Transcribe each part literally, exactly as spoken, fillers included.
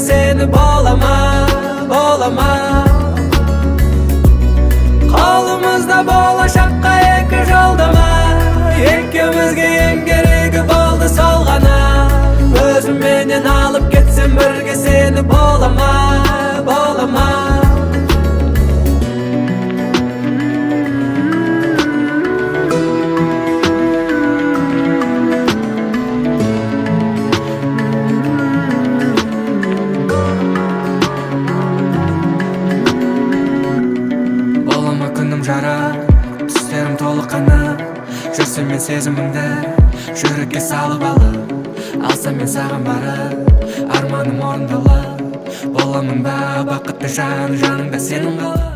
Seni bolama, bolama. Qolımızda bolashaqqa eki joldama. Ekewimizge eń keregi boldı sol ǵana. Ózim menen alıp ketsem birge seni bolama, bolama. Bolama kúnim jarıq, túslerim tolı qanıq. Júrsem men sezimimdi, júrekke salıp alıp. Alsam men saǵan barıp, ármanım orındalıp. Bolaman ba baqıtlı jan, janıńda seniń qalıp.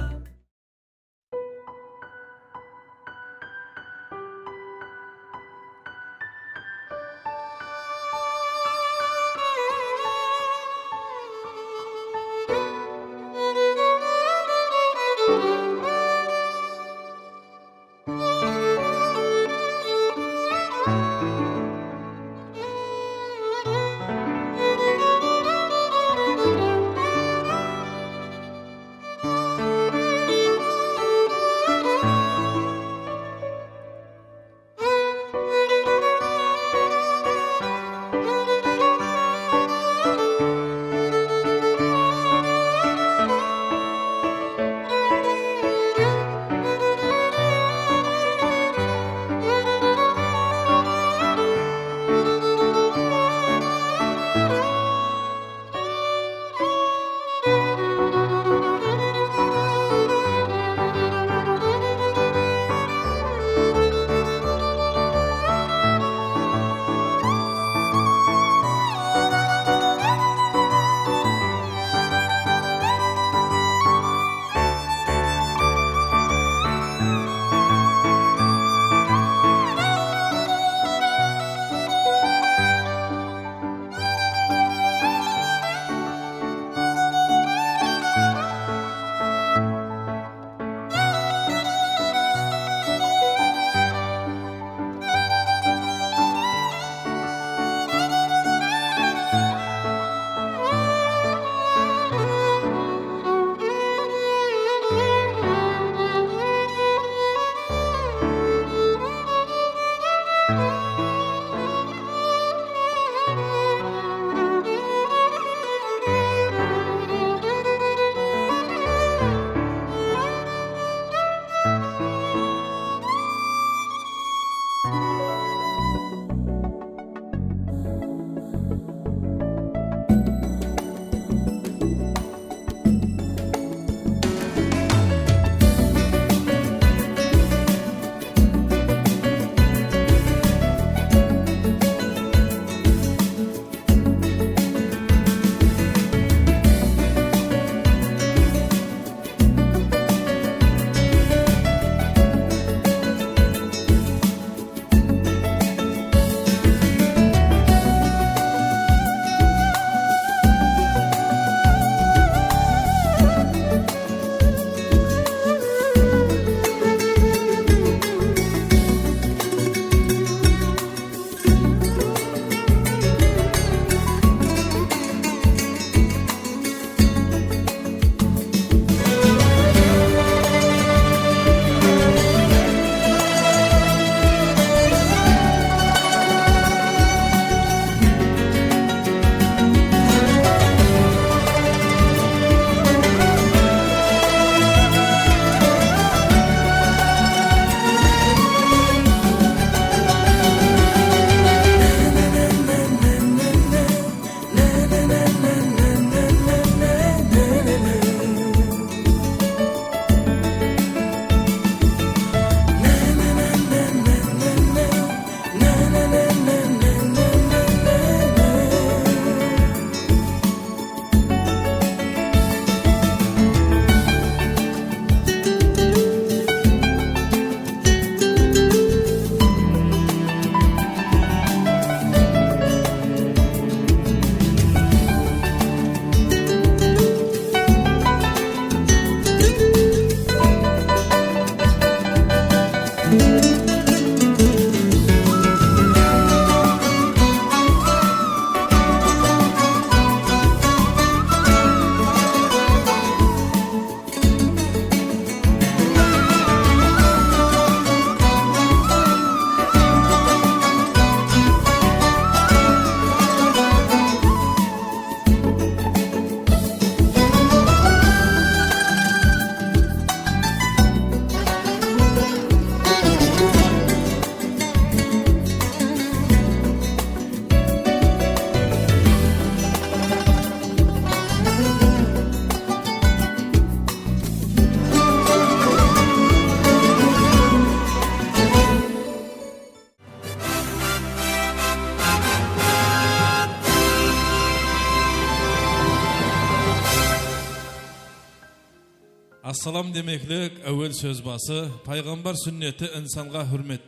Assalam demeklik, áwel sóz bası, payǵambar súnneti, insanǵa húrmet.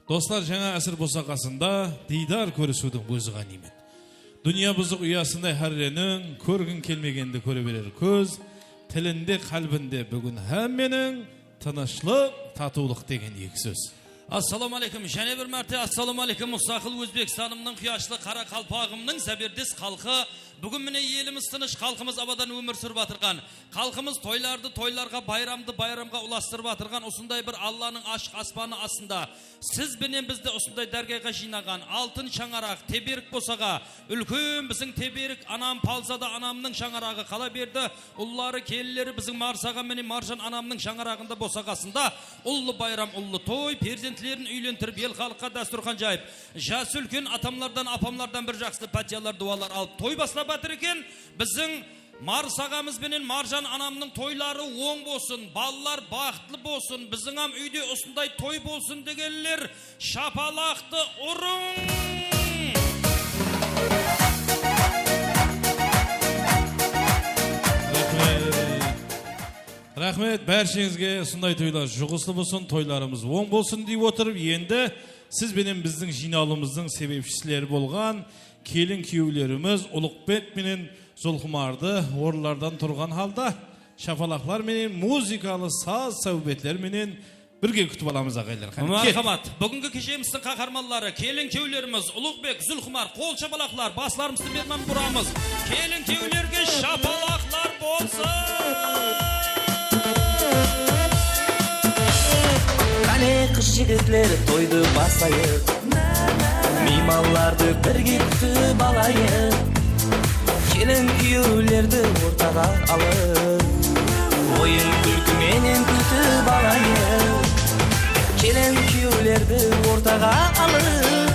Doslar, jańa ásir bosaqasında diydar kórisiwdiń ózi ǵániymet. Dúnya buzıq uyasınday hárreniń, kórgiń kelmegendi kóre berer kóz, tilinde, qálbinde búgin hámmeniń tınıshlıq, tatıwlıq degen eki sóz. Assalawma áleykum, jáne bir márte assalawma áleykum, mustaqil Ózbekstanımnıń quyashlı qaraqalpaǵımnıń záberdes xalqı. Búgin mine elimiz tınısh, xalqımız abadan ómir súrip atırǵan. Xalqımız toylardı toylarǵa, bayramdı bayramǵa ulastırıp atırǵan usınday bir Allanıń ashıq aspanı astında siz benen bizdi usınday dárgayǵa jıynaǵan altın shańaraq, teberik bosaǵa, úlken biziń teberik anam, Palzada anamnıń shańaraǵı qala berdi. Ulları, kelinleri biziń Marsaǵa menen Marjan anamnıń shańaraǵında bosaǵasında ullı bayram, ullı toy, perzentlerin úylentirip, el-xalıqqa dástúrxan jayıp, jası úlken atamlardan, apamlardan bir jaqsı pátiyalar, duwalar alıp toy baslap atır eken. Biziń Marsaǵamız benen Marjan anamnıń toyları oń bolsın, balalar baxıtlı bolsın, biziń hám úyde usınday toy bolsın degenler shapalaqtı urıń! Raxmet. Raxmet, bársheńizge usınday toylar juǵıslı bolsın, toylarımız oń bolsın dey otırıp, endi siz benen bizdiń jıynalımızdıń sebepshileri bolǵan kelin kúyewlerimiz Uluǵbek menen Zulxumardı orınlardan turǵan halda shapalaqlar menen, muzıkalı saz sáwbetler menen birge kútip alamız, aǵayinler. Qáne, ket. Marhamat, búgingi keshemizdiń qaharmanları, kelin kúyewlerimiz Uluǵbek, Zulxumar, qol shapalaqlar, baslarımızdı berman buramız. Kelin kúyewlerge shapalaqlar bolsın! Qáne, qız-jigitler, toydı baslayıq. Miymanlardı birge kútip alayıq. Kelin kúyewlerdi ortaǵa alıp, oyın-kúlki menen kútip alayıq. Kelin kúyewlerdi ortaǵa alıp,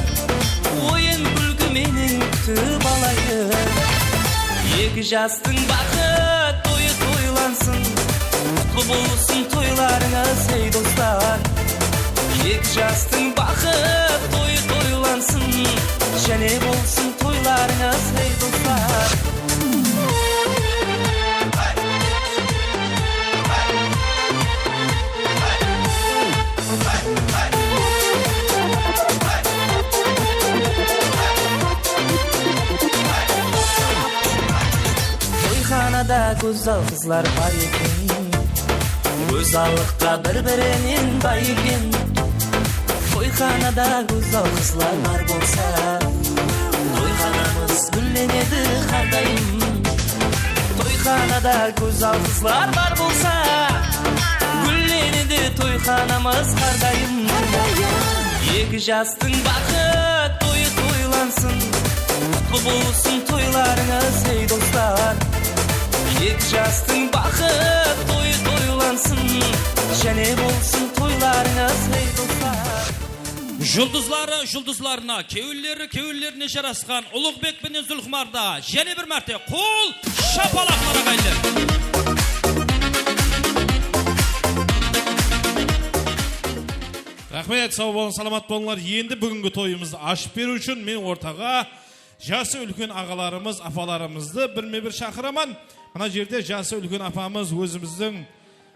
oyın-kúlki menen kútip alayıq. Eki jastıń baxıt toyı toylansın, qutlı bolsın toylarıńız, ey dostlar. Eki jastıń baxıt toyı toylansın, jáne bolsın toylarıńız, ey dostlar. Toyxanada gózzal qızlar bar eken, gózzallıqqa bir-birinen bay eken. Toyxanada gózzal qızlar bar bolsa, toyxanamız gúllenedi hár dayım. Toyxanada gózzal qızlar bar bolsa, gúllenedi toyxanamız hár dayım. Eki jastıń baxıt toyı toylansın, qutlı bolsın toylarıńız, ey dostlar. Eki jastıń baxıt toyı toylansın, jáne bolsın toylarıńız, ey dostlar. Juldızları juldızlarına, kewilleri kewillerine jarasqan Uluǵbek penen Zulxumarda jáne bir márte qol shapalaqlar, aǵayinler. Raxmet, saw bolıń, salamat bolıńlar. Endi búgingi toyımızdı ashıp beriw ushın men ortaǵa jası úlken aǵalarımız, apalarımızdı birme-bir shaqıraman. Mına jerde jası úlken apamız, ózimizdiń,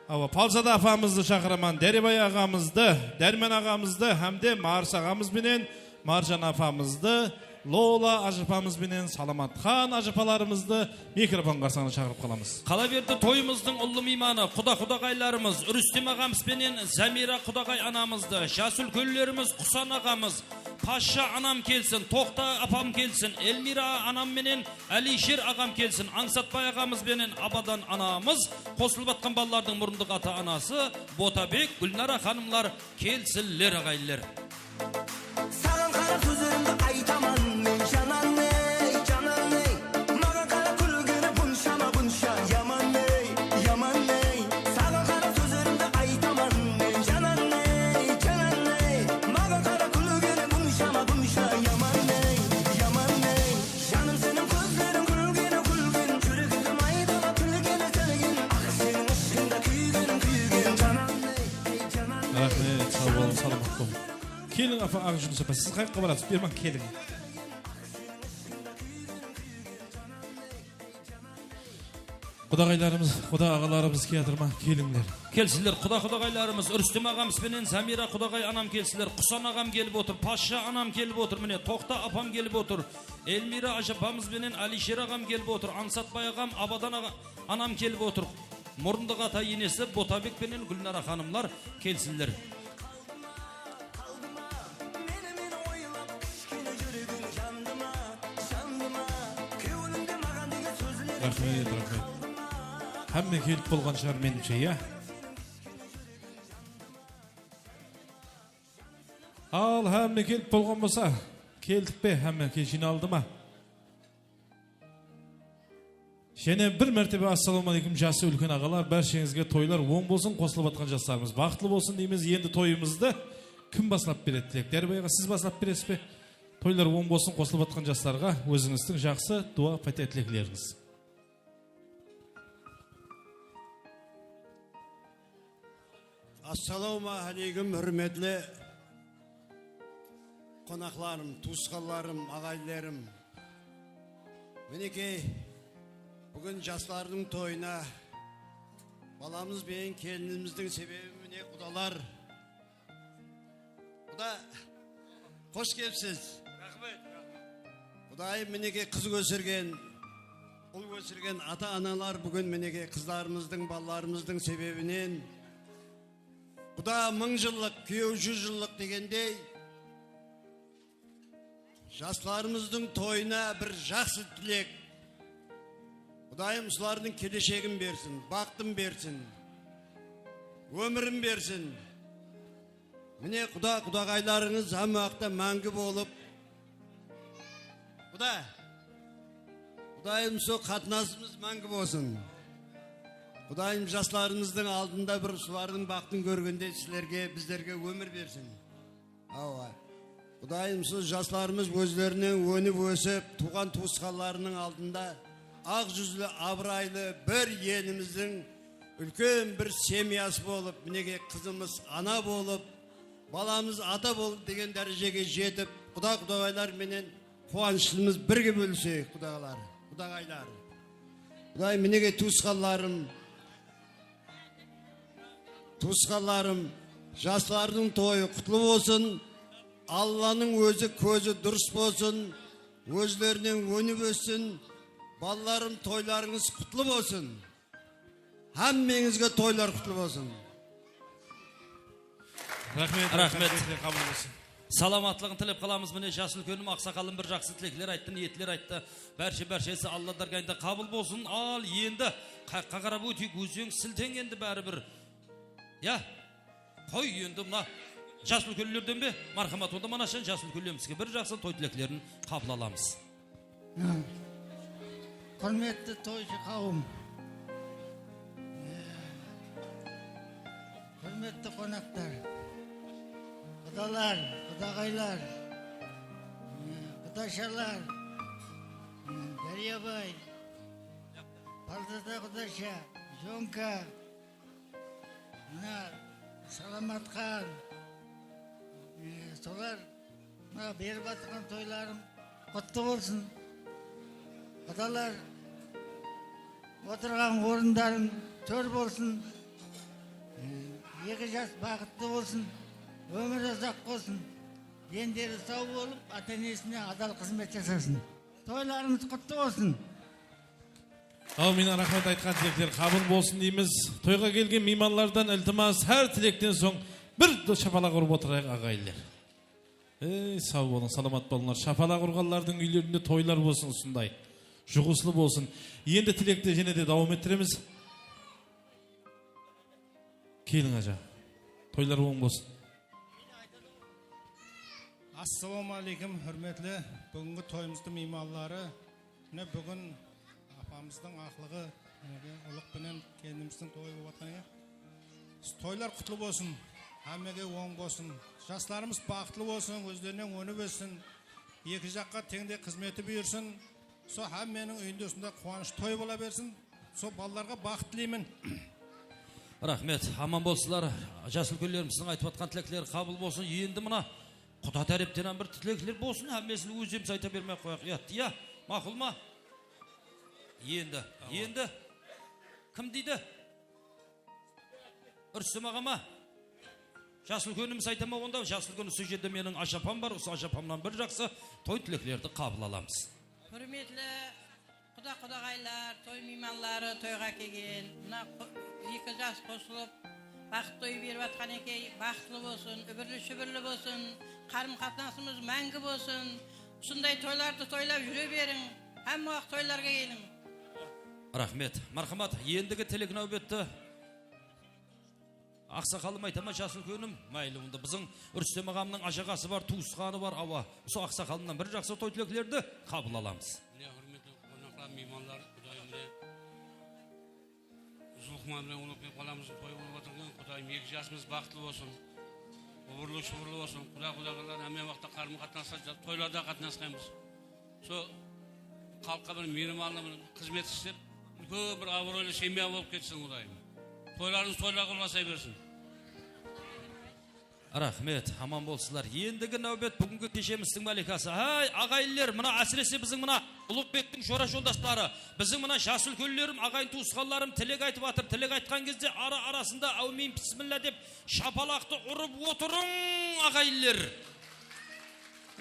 awa, Palzada apamızdı shaqıraman, Dárebay aǵamızdı, Dármen aǵamızdı hám de Marıs aǵamız benen Marjan apamızdı, Lola ajapamız benen Salamatxan ajapalarımızdı mikrofon qarsańına shaqırıp qalamız. Qala berdi toyımızdıń ullı miymanı, quda-qudaǵaylarımız, Rústem aǵamız benen Zámiyra qudaǵay anamızdı, jas úlkenlerimiz Qusan aǵamız, Pashsha anam kelsin, Toqta apam kelsin, Elmira anam menen Áliysher aǵam kelsin, Ańsatbay aǵamız benen Abadan anamız, qosılıp atqan balalardıń murındıq ata-anası Botabek, Gúlnara xanımlar kelsinler, aǵayinler. Saǵan qarap sózlerimdi aytaman men, janan ey, janan ey. Maǵan qarap kúlgeni bunshama, bunsha yaman ey, yaman ey. Saǵan qarap sózlerimdi aytaman men, janan ey, janan ey. Maǵan qarap kúlgeni bunshama, bunsha yaman ey, yaman ey. Janım, seniń kózleriń kúlgeni kúlgen, júregimdi maydalap tilgeni tilgen. Aǵa, seniń ıshqıńda kúygenim kúygen, janan ey, janan ey. Raxmet, saw bolıń, salamat bolıń. Keliń, apa, Aǵjúnis apa, siz qayaqqa barasız? Berman, keliń. Qudaǵaylarımız, quda aǵalarımız kiyatır ma? Kelińler. Kelsinler, quda qudaǵaylarımız, Rústem aǵamız benen Zamira qudaǵay anam kelsinler, Qusan aǵam kelip otır, Pashsha anam kelip otır, mine, Toqta apam kelip otır, Elmira ájapamız benen Alisher aǵam kelip otır, Ańsatbay aǵam, Abadan aǵa, anam kelip otır, Murındıq ata enesi Botabek penen Gúlnara xanımlar kelsinler. Raxmet, raxmet. Hámme kelip bolǵan shıǵar, menimshe, ya? Al, hámme kelip bolǵan bolsa, keldik pe? Hámme ke-, jıynaldı ma? Jáne bir mártebe assalawma áleykum, jası úlken aǵalar, bársheńizge toylar oń bolsın, qosılıp atqan jaslarımız baxıtlı bolsın deymiz. Endi toyımızdı kim baslap beredi? Tilek Dáribay aǵa, siz baslap beresiz be? Toylar oń bolsın, qosılıp atqan jaslarǵa ózińizdiń jaqsı duwa, pátiya, tileklerińiz. Assalawma áleykum, húrmetli qonaqlarım, tuwısqanlarım, aǵayinlerim. Minekey, búgin jaslardıń toyına balamız benen kelinimizdiń sebebi mine qudalar. Quda, xosh kelipsiz. Raxmet. Qudayım, minekey, qız ósirgen, ul ósirgen ata-analar búgin, minekey, qızlarımızdıń, balalarımızdıń sebebinen quda mıń jıllıq, kúyew júz jıllıq degendey, jaslarımızdıń toyına bir jaqsı tilek. Qudayım usılardıń keleshegin bersin, baxtın bersin, ómirin bersin. Mine, quda, qudaǵaylarıńız hámme waqıtta máńgi bolıp, quda, qudayım, sol qatnasımız máńgi bolsın. Qudayım, jaslarımızdıń aldında bir usılardıń baxtın kórgendey sizlerge, bizlerge ómir bersin. Awa. Qudayım, sol jaslarımız ózlerinen ónip ósip, tuwǵan-tuwısqanlarınıń aldında aq júzli, abıraylı bir elimizdiń úlken bir semyası bolıp, minekey, qızımız ana bolıp, balamız ata bolıp degen dárejege jetip, quda-qudaǵaylar menen quwanıshımız birge bóliseyik, qudaǵaylar, qudaǵaylar. Qudayım, minekey, tuwısqanlarım, tuwısqanlarım, jaslardıń toyı qutlı bolsın. Allanıń ózi kózi durıs bolsın. Ózlerinen ónip óssin. Balalarım, toylarıńız qutlı bolsın. Hámmeńizge toylar qutlı bolsın. Raxmet, raxmet. Raxmet, qabıl bolsın. Salamatlıǵın tilep qalamız. Mine, jas úlkenim, aqsaqalım bir jaqsı tilekler ayttı, niyetler ayttı. Bárshe, bárshesi Alla dárgayında qabıl bolsın. Al, endi qayaqqa qarap óteyik, ózeń silteń endi báribir. Ya, qoy endi mına jas úlkenlerden be? Marhamat, onda mana shen jas úlkenlerimizge bir jaqsı toy tileklerin qabıl alamız. Ha. Húrmetli toyshı qawım. Húrmetli qonaqlar. Qudalar, qudaǵaylar, qudashalar, Dáryabay, Paltada qudasha, Jonka, mına Salamatxan, e, solar mına berip atırǵan toylarım qutlı bolsın. Qudalar, otırǵan orındarıń tór bolsın. E, eki jas baxıtlı bolsın. Ómiri uzaq bolsın. Denderi saw bolıp, ata-enesine adal xızmet jasasın. Toylarıńız qutlı bolsın. Áwmin, raxmet, aytqan tilekler qabıl bolsın deymiz. Toyǵa kelgen miymanlardan iltimas, hár tilekten soń bir do-, shapalaq urıp otırayıq, aǵayinler. Ey, saw bolıń, salamat bolıńlar. Shapalaq urǵanlardıń úylerinde toylar bolsın usınday. Juǵıslı bolsın. Endi tilekti jáne de dawam ettiremiz. Keliń, aja. Toylar oń bolsın. Assalawma áleykum, húrmetli búgingi toyımızdıń miymanları. Mine, búgin apamızdıń aqlıǵı, minekey, ulıq penen kelinimizdiń toyı bolıp atqan eken. Toylar qutlı bolsın, hámmege oń bolsın. Jaslarımız baxıtlı bolsın, ózlerinen ónip óssin. Eki jaqqa teńdey xızmeti buyırsın. Sol hámmeniń úyinde usınday quwanısh toy bola bersin. Sol balalarǵa baxıt tileymen. Raxmet, aman bolsınlar. Jas úlkenlerimizdiń aytıp atqan tilekleri qabıl bolsın. Endi mına quda tárepten hám bir tilekler bolsın, hámmesin ózimiz ayta bermey-aq qoyayıq. Uyat, iya, maqul ma? Endi, endi. Kim deydi? Rústem aǵa ma? Jas úlkenimiz ayta ma onda? Jas úlken, usı jerde meniń ashapam bar, usı ashapamnan bir jaqsı toy tileklerdi qabıl alamız. Húrmetli quda-qudaǵaylar, toy miymanları, toyǵa kelgen, mına qo-, eki jas qosılıp, baxıt toyı berip atqan eken, baxıtlı bolsın, úbirli-shúbirli bolsın, qarım-qatnasımız máńgi bolsın. Usınday toylardı toylap júre beriń, hámme waqıt toylarǵa keliń. Raxmet. Marhamat, endigi tilek náwbetti aqsaqalım ayta ma, jas úlkenim? Máyli, onda biziń Rústem aǵamnıń ájaǵası bar, tuwısqanı bar, awa. Usı aqsaqalımnan bir jaqsı toy tileklerdi qabıl alamız. Mine, húrmetli qonaqlar, miymanlar, Qudayım, mine, Zulxumar menen Uluǵbek balamızdıń toyı bolıp atırǵan, Qudayım, eki jasımız baxıtlı bolsın. Úbirli-shúbirli bolsın. Quda-qudaǵaylar, hámme waqıtta qarım-qatnasqa, toylarda qatnasqanbız. Sol xalıqqa bir miyrimanlı bir xızmet islep, úlken bir abıroylı semya bolıp ketsin, Qudayım. Toylarıńız toylarǵa ulasay bersin. Raxmet, aman bolsınlar. Endigi náwbet búgingi keshemizdiń málikası. Háy, aǵayinler, mına, ásirese, biziń mına Uluǵbektiń jora-joldasları, biziń mına jas úlkenlerim, aǵayin-tuwısqanlarım tilek aytıp atır. Tilek aytqan gezde ara-arasında áwmiyn, bismilla dep shapalaqtı urıp otırıń, aǵayinler.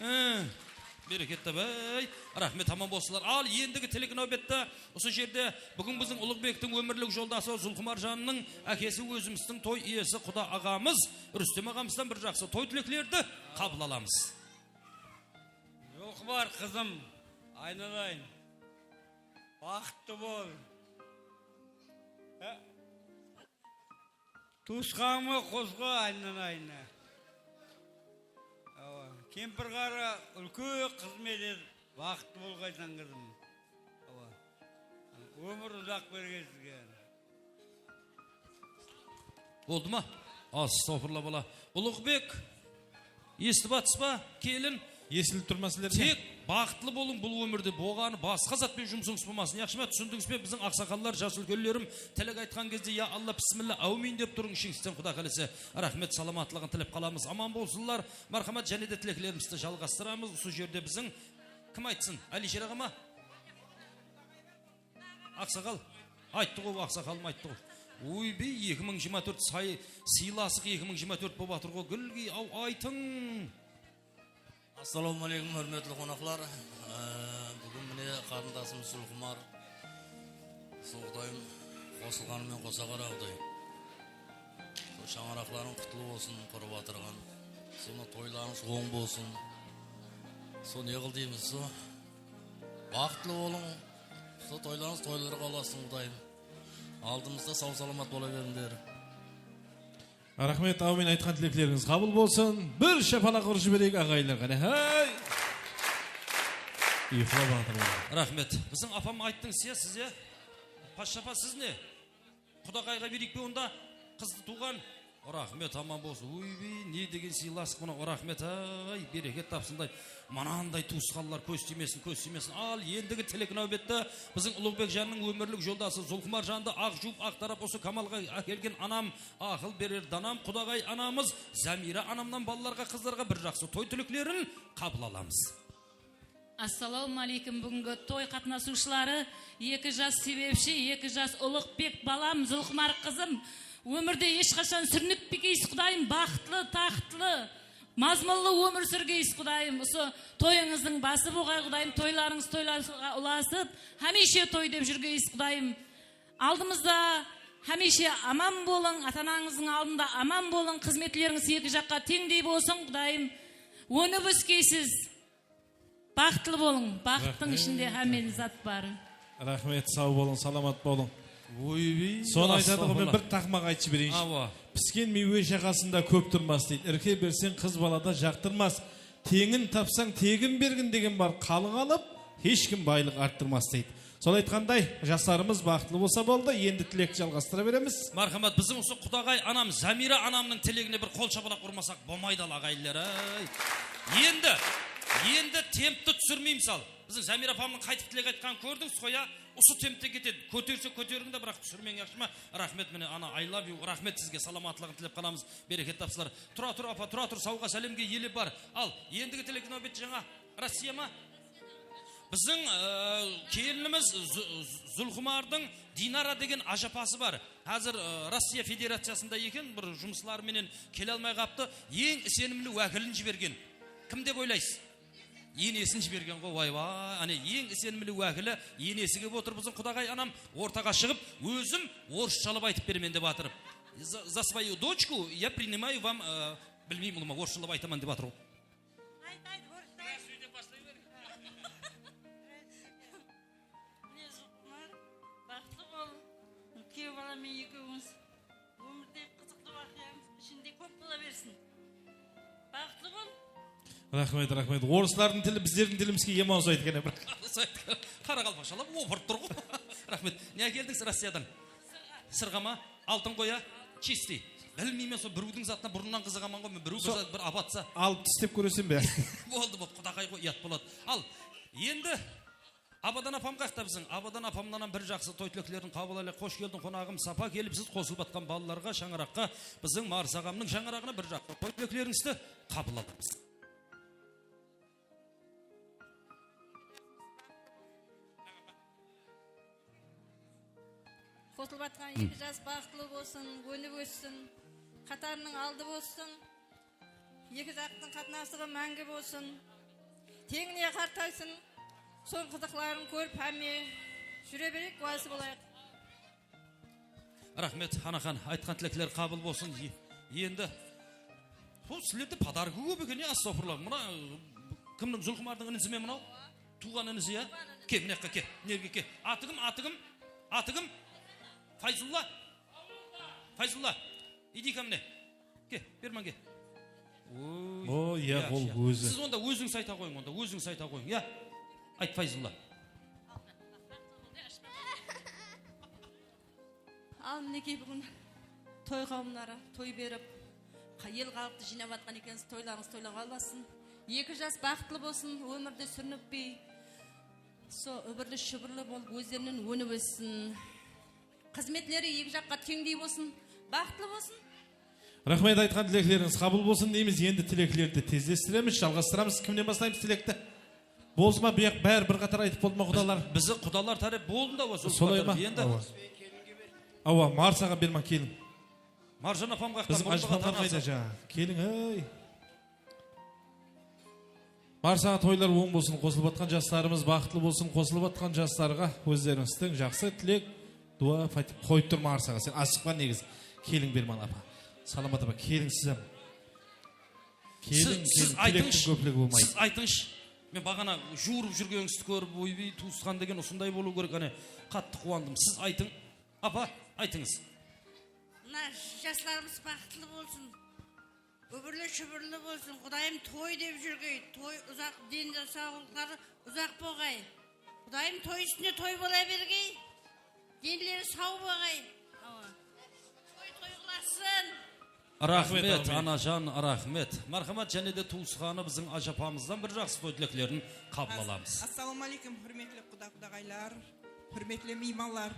Há, bereket tap, áy. Raxmet, aman bolsınlar. Al, endigi tilek náwbette usı jerde búgin biziń Uluǵbektiń ómirlik joldası Zulxumarjannıń ákesi, ózimizdiń toy iyesi quda aǵamız Rústem aǵamızdan bir jaqsı toy tileklerdi qabıl alamız. Zulxumar qızım, aynalayın. Baxıtlı bol. Há? Tuwısqanıma qosqa aynanayın. Awa, kempir ǵarrı úlken xızmet etip, baxıtlı bolǵaysań, qızım. Awa. Ómir uzaq bergen sizge. Boldı ma? Astagfirullah, bala. Uluǵbek. Esitip atırsız ba, kelin? Esilip tur ma sizlerge? Tek baxıtlı bolıń bul ómirde, bolǵanı basqa zat penen jumısıńız bolmasın. Yaqshı ma, túsindińiz be? Biziń aqsaqallar, jas úlkenlerim tilek aytqan gezde, ya Alla, bismilla, áwmiyn dep turıń ishińizden, Quda qálese. Raxmet, salamatlıǵın tilep qalamız. Aman bolsınlar. Marhamat, jáne de tileklerimizdi jalǵastıramız. Usı jerde biziń, kim aytsın? Alisher aǵa ma? Aqsaqal, ayttı ǵo, aqsaqalım ayttı ǵo. Oybey, eki mıń jigirma tórt say-, sıylasıq eki mıń jigirma tórt bolıp atır ǵo, Gúlgiy, aw, aytıń. Assalawma áleykum, húrmetli qonaqlar. Ee, búgin mine qarındasımız Zulxumar, sol Qudayım, qosılǵanı menen qosa qara, Quday. Sol shańaraqlarıń qutlı bolsın, qurıp atırǵan. Sonda toylarıńız oń bolsın. Sol ne qıl deymiz, sol baxıtlı bolıń. Sol toylarıńız toylarǵa ulasın, Qudayım. Aldımızda saw-salamat bola berińler. Raxmet, áwmiyn, aytqan tileklerińiz qabıl bolsın. Bir shapalaq urıp jibereyik aǵayinler, qáne, háy! Uyıqlap atır olar. Raxmet. Biziń apam ayttıńız ya siz, ya? Pashsha apa, siz ne? Qudaǵayǵa bereyik pe onda? Qızdı tuwǵan. Raxmet, aman bolsın. Oybey, ne degen sıylasıq mına, raxmet, ay, bereket tapsın, day. Mınanday tuwısqanlar kóz tiymesin, kóz tiymesin. Al, endigi tilek náwbette biziń Uluǵbekjannıń ómirlik joldası Zulxumarjandı aq juwıp, aq tarap usı kamalǵa ákelgen anam, aqıl berer danam, qudaǵay anamız Zamira anamnan balalarǵa, qızlarǵa bir jaqsı toy tileklerin qabıl alamız. Assalawma áleykum, búgingi toy qatnasıwshıları, eki jas sebepshi, eki jas Uluǵbek balam, Zulxumar qızım, ómirde hesh qashan súrnikpegeysiz, Qudayım, baxıtlı, taxıtlı, mazmunlı ómir súrgeysiz, Qudayım. Usı toyıńızdıń bası bolǵay, Qudayım, toylarıńız toylarǵa ulasıp, hámiyshe toy dep júrgeysiz, Qudayım. Aldımızda hámiyshe aman bolıń, ata-anańızdıń aldında aman bolıń, xızmetlerińiz eki jaqqa teńdey bolsın, Qudayım. Ónip ósgeysiz. Baxıtlı bolıń, baxıttıń ishinde hámme zat bar. Raxmet, saw bolıń, salamat bolıń. Oybey, sonı aytadı ǵo, men bir taqmaq aytıp jibereyinshi. Awa. Pisken miywe jaǵasında kóp turmas, deydi. Irke berseń, qız balada jaqtırmas. Teńin tapsań, tegin bergin degen bar. Qalıq alıp, hesh kim baylıq arttırmas, deydi. Sol aytqanday, jaslarımız baxıtlı bolsa boldı, endi tilekti jalǵastıra beremiz. Marhamat, biziń usı qudaǵay anam Zamira anamnıń tilegine bir qol shapalaq urmasaq bolmaydı, al, aǵayinler, áy. Endi, endi tempti túsirmeymiz, al. Biziń Zamira apamnıń qaytıp tilek aytqanın kórdińiz ǵoy, ya? Usı tempte ketedi. Kóterse kóteriń de, biraq túsirmeń, yaqshı ma? Raxmet, mine, ana, I love you, raxmet sizge, salamatlıǵın tilep qalamız, bereket tapsınlar. Tura tur, apa, tura tur, sawǵa sálemge ele bar. Al, endigi tilek náwbet jańa. Rossiya ma? Biziń, e, kelinimiz Zu-, Zulxumardıń Dinara degen ájapası bar. Házir, e, Rossiya Federaciyasında eken, bir jumısları menen kele almay qaptı. Eń isenimli wákilin jibergen. Kim dep oylaysız? Enesin jibergen ǵoy, waybay. Áne, eń isenimli wákili enesi kep otır, biziń qudaǵay anam ortaǵa shıǵıp, ózim orısshalap aytıp beremen dep atır. За, за свою дочку я принимаю вам, e, bilmeymen, ulıwma, orısshalap aytaman dep atır ǵoy. Ayt, ayt, orıssha ayt. Mine, Zulxumar, baxıtlı bol. Kúyew balamen ekewińiz. Ómirde qızıqlı waqıyańız ishinde kóp bola bersin. Baxıtlı bol. Raxmet, raxmet. Orıslardıń tili bizlerdiń tilimizge yaman usaydı eken, biraq. Usaydı eken. Qaraqalpaqshalap opırıp tur ǵoy. Raxmet. Ne ákeldińiz Rossiyadan? Sırǵa ma? Altın ǵoy, a? Чистый. Bilmeymen, sol birewdiń zatına burınnan qızıǵaman ǵoy men, birew bir zat, bir abatsa. Alıp tislep kóreseń be? Boldı, boldı, qudaǵay ǵoy, uyat boladı. Al, endi Abadan apam qayaqta biziń? Abadan apamnan hám bir jaqsı toy tileklerin qabıl alayıq. Xosh keldiń, qonaǵım, sapa kelipsiz qosılıp atqan balalarǵa, shańaraqqa, biziń Marsa aǵamnıń shańaraǵına bir jaqsı toy tileklerińizdi qabıl alamız. Qosılıp atqan eki jas baxıtlı bolsın, ónip óssin, qatarınıń aldı bolsın. Eki jaqtıń qatnasıǵı máńgi bolsın. Teńine qartaysın. Sol qızıqların kórip, hámme júre bereyik, gúwası bolayıq. Raxmet, Anaxan, aytqan tilekler qabıl bolsın. E-, endi, sol sizlerde podarka kóp eken, ya, astagfirullah. Mına, kimniń, Zulxumardıń inisi me mınaw? Tuwǵan inisi, ya? Ke, mına jaqqa ke, nerge ke. Atı kim, atı kim? Atı kim? Fayzulla? Fayzulla, иди ко мне. Ke, berman ke. Oy, o, ya, ya, ol ya. Ózi. Siz onda ózińiz ayta qoyıń, onda ózińiz ayta qoyıń, ya. Ayt, Fayzulla. Al, minekey, búgin toy qawımları toy berip, qa-, el xalıqtı jıynap atqan ekensiz, toylarıńız toylaǵa ulasın. Eki jas baxıtlı bolsın, ómirde súrnikpey, so úbirli-shúbirli bolıp, ózlerinen ónip óssin. Xızmetleri eki jaqqa teńdey bolsın, baxıtlı bolsın. Raxmet, aytqan tileklerińiz qabıl bolsın deymiz. Endi tileklerdi tezlestiremiz, jalǵastıramız. Kimnen baslaymız tilekti? Bolsın ba, buyaq bári bir qatar aytıp boldı ma, qudalar? Biz, bizi qudalar tárep boldı da, osı. Solay ma? Endi. Awa. Awa, Marsaǵa berman, kelin. Marjan apam qayaqta? Biziń burınǵı ájapamlar qayda jańa? Keliń, ey. Marsaǵa toylar oń bolsın, qosılıp atqan jaslarımız baxıtlı bolsın, qosılıp atqan jaslarǵa ózlerińizdiń jaqsı tilek, duwa, pátip qoyıp tur Marsaǵa. Sen asıqpan negizi. Keliń, Berman apa. Salamat apa, keliń siz hám. Keliń, siz, siz keliń, aytıńshı, tilektiń kópligi bolmaydı. Siz aytıńshı. Men baǵana juwırıp júrgenińizdi kórip, oybey, tuwısqan degen usınday bolıwı kerek, áne, qattı quwandım. Siz aytıń, apa, aytıńız. Mına jaslarımız baxıtlı bolsın. Úbirli-shúbirli bolsın, Qudayım, toy dep júrgey, toy uzaq, deni sawlıqları uzaq bolǵay. Qudayım, toy ústine toy bola bergey, denleri saw bolǵay. Awa. Toy toy qılasın. Raxmet, raxmet, anajan, raxmet. Marhamat, jáne de tuwısqanı biziń ájapamızdan bir jaqsı toy tileklerin qabıl alamız. As-, assalamu aleykum, húrmetli quda-qudaǵaylar, húrmetli miymanlar.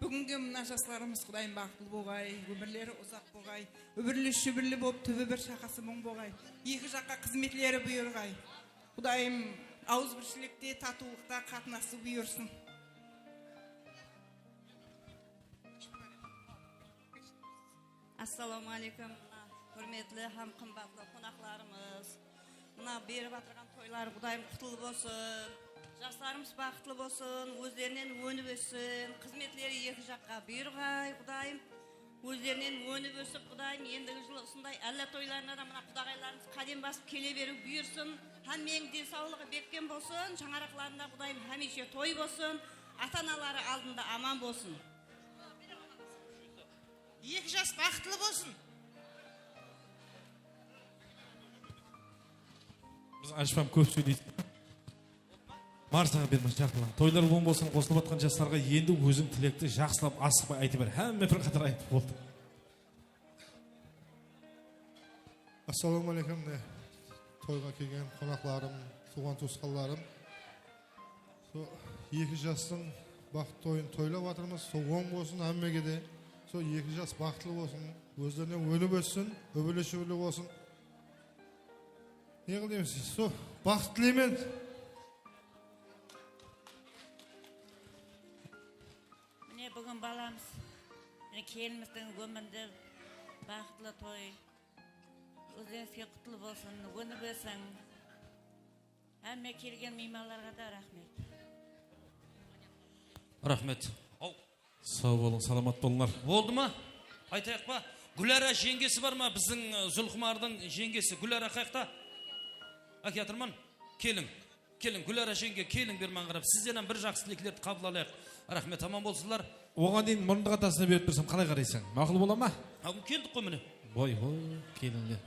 Búgingi mına jaslarımız, Qudayım, baxıtlı bolǵay, ómirleri uzaq bolǵay, úbirli-shúbirli bolıp, túbi bir, shaqası mıń bolǵay. Eki jaqqa xızmetleri buyırǵay. Qudayım, awızbirshilikte, tatıwlıqta qatnasıw buyırsın. Assalawma aleykum, mına, húrmetli hám qımbatlı qonaqlarımız. Mına, berip atırǵan toylar, Qudayım, qutlı bolsın. Jaslarımız baxıtlı bolsın, ózlerinen ónip óssin, xızmetleri eki jaqqa buyırǵay, Qudayım. Ózlerinen ónip ósip, Qudayım, endigi jılı usınday álla toylarına da mına qudaǵaylarımız qádem basıp kele beriw buyırsın. Hámmeniń densawlıǵı bekkem bolsın, shańaraqlarında, Qudayım, hámiyshe toy bolsın, ata-anaları aldında aman bolsın. Eki jas baxıtlı bolsın. Biz ájapam kóp sóyleydi. Marsaǵa bermen, jaqınlań. Toylar oń bolsın, qosılıp atqan jaslarǵa endi óziń tilekti jaqsılap, asıqpay aytıp ber. Hámme bir qatar aytıp boldı. Assalawma aleykum, mine, toyǵa kelgen qonaqlarım, tuwǵan-tuwısqanlarım. Sol eki jastıń baxıtlı toyın toylap atırmız. Sol oń bolsın hámmege de. Sol eki jas baxıtlı bolsın. Ózlerinen ónip óssin, úbirli-shúbirli bolsın. Ne qıl deymiz? Sol baxıt tileymen. Balamız, mine, kelinimizdiń ómirinde baxıtlı toy, ózińizge qutlı bolsın, ónip ósiń. Hámme kelgen miymanlarǵa da raxmet. Raxmet. Aw. Saw bolıń, salamat bolıńlar. Boldı ma? Aytayıq pa? Gúlara jeńgesi bar ma? Biziń, ı, Zulqumardıń jeńgesi Gúlara qayaqta? Ákiyatırman. Keliń. Keliń, Gúlara jeńge, keliń, berman qarap. Sizden hám bir jaqsı tileklerdi qabıl alayıq. Raxmet, aman bolsınlar. Oǵan deyin murındıq atasına berip tursam, qalay qaraysań? Maqul bola ma? Aw, keldik ǵoy mine. Oy, oy, kelińler.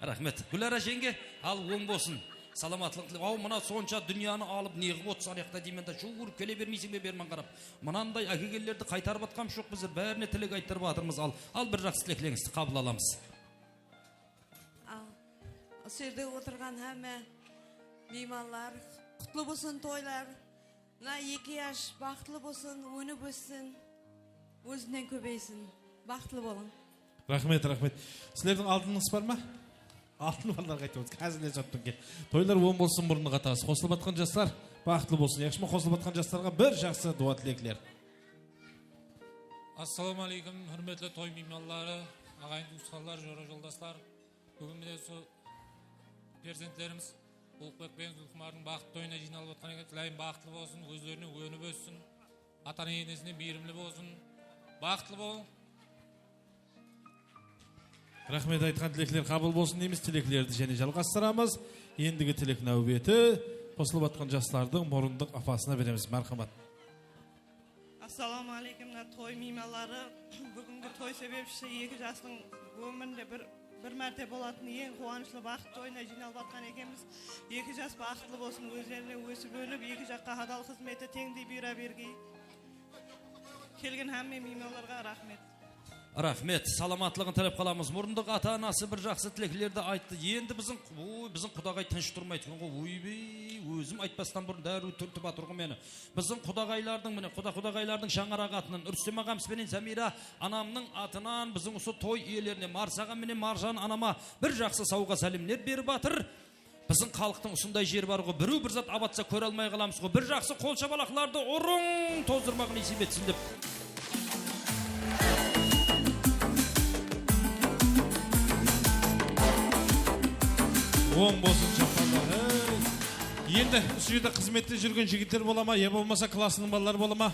Raxmet. Gúlara jeńge, al, oń bolsın. Salamatlıǵın tilep. Aw, mına sonsha dúnyanı alıp, ne qılıp otırsın, anayaqta deymen da, juwırıp kele bermeyseń be, berman qarap. Mınanday ákegenlerdi qaytarıp atqanımız joq bizler, bárine tilek ayttırıp atırmız. Al, al, bir jaqsı tileklerińizdi qabıl alamız. Al, usı jerde otırǵan hámme miymanlar, qutlı bolsın toylar. Mına eki yash baxıtlı bolsın, ónip óssin, ózinen kóbeysin. Baxıtlı bolıń. Raxmet, raxmet. Sizlerdiń altınıńız bar ma? Altın balalar qaytıp otır. Házirler jattıń ke. Toylar oń bolsın, murındı qatası. Qosılıp atqan jaslar baxıtlı bolsın. Yaqshı ma, qosılıp atqan jaslarǵa bir jaqsı duwa tilekler. Assalawma áleykum, húrmetli toy miymanları, aǵayin tuwısqanlar, jora joldaslar. Búgin mine usı perzentlerimiz Uluqbek penen Zulqumardıń baxıtlı toyına jıynalıp atqan eken. Tilayın baxıtlı bolsın, ózlerine ónip óssin. Ata-ene enesine miyrimli bolsın. Baxıtlı bolıń. Raxmet, aytqan tilekler qabıl bolsın deymiz. Tileklerdi jáne jalǵastıramız. Endigi tilek náwbeti qosılıp atqan jaslardıń murındıq apasına beremiz. Márhamat. Assalawma áleykum, mına toy miymanları. Búgingi toy sebepshisi eki jastıń ómirinde bir, bir márte bolatın eń quwanıshlı baxıt toyına jıynalıp atqan ekenbiz. Eki jas baxıtlı bolsın, ózlerine ósip-ónip, eki jaqqa hadal xızmeti teńdey buyıra bergey. Kelgen hámme miymanlarǵa raxmet. Raxmet, salamatlıǵın tilep qalamız. Murındıq ata-anası bir jaqsı tileklerdi ayttı. Endi biziń, oy, biziń qudaǵay tınısh turmaytuǵın ǵoy. Oybey, ózim aytpastan burın dárriw túrtip atır ǵoy meni. Biziń qudaǵaylardıń, mine, quda-qudaǵaylardıń shańaraǵı atınan Rústem aǵamız benen Zamira anamnıń atınan biziń usı toy iyelerine, Marsaǵam menen Marjan anama bir jaqsı sawǵa sálemler berip atır. Biziń xalıqtıń usınday jeri bar ǵoy, birew bir zat abatsa kóre almay qalamız ǵoy. Bir jaqsı qol shabalaqlardı urıń, tozdırmaǵı nesiyp etsin dep. Oń bolsın, shappanlar. Hey! Endi usı jerde xızmette júrgen jigitler bola ma, ya bolmasa klassınıń balaları bola ma?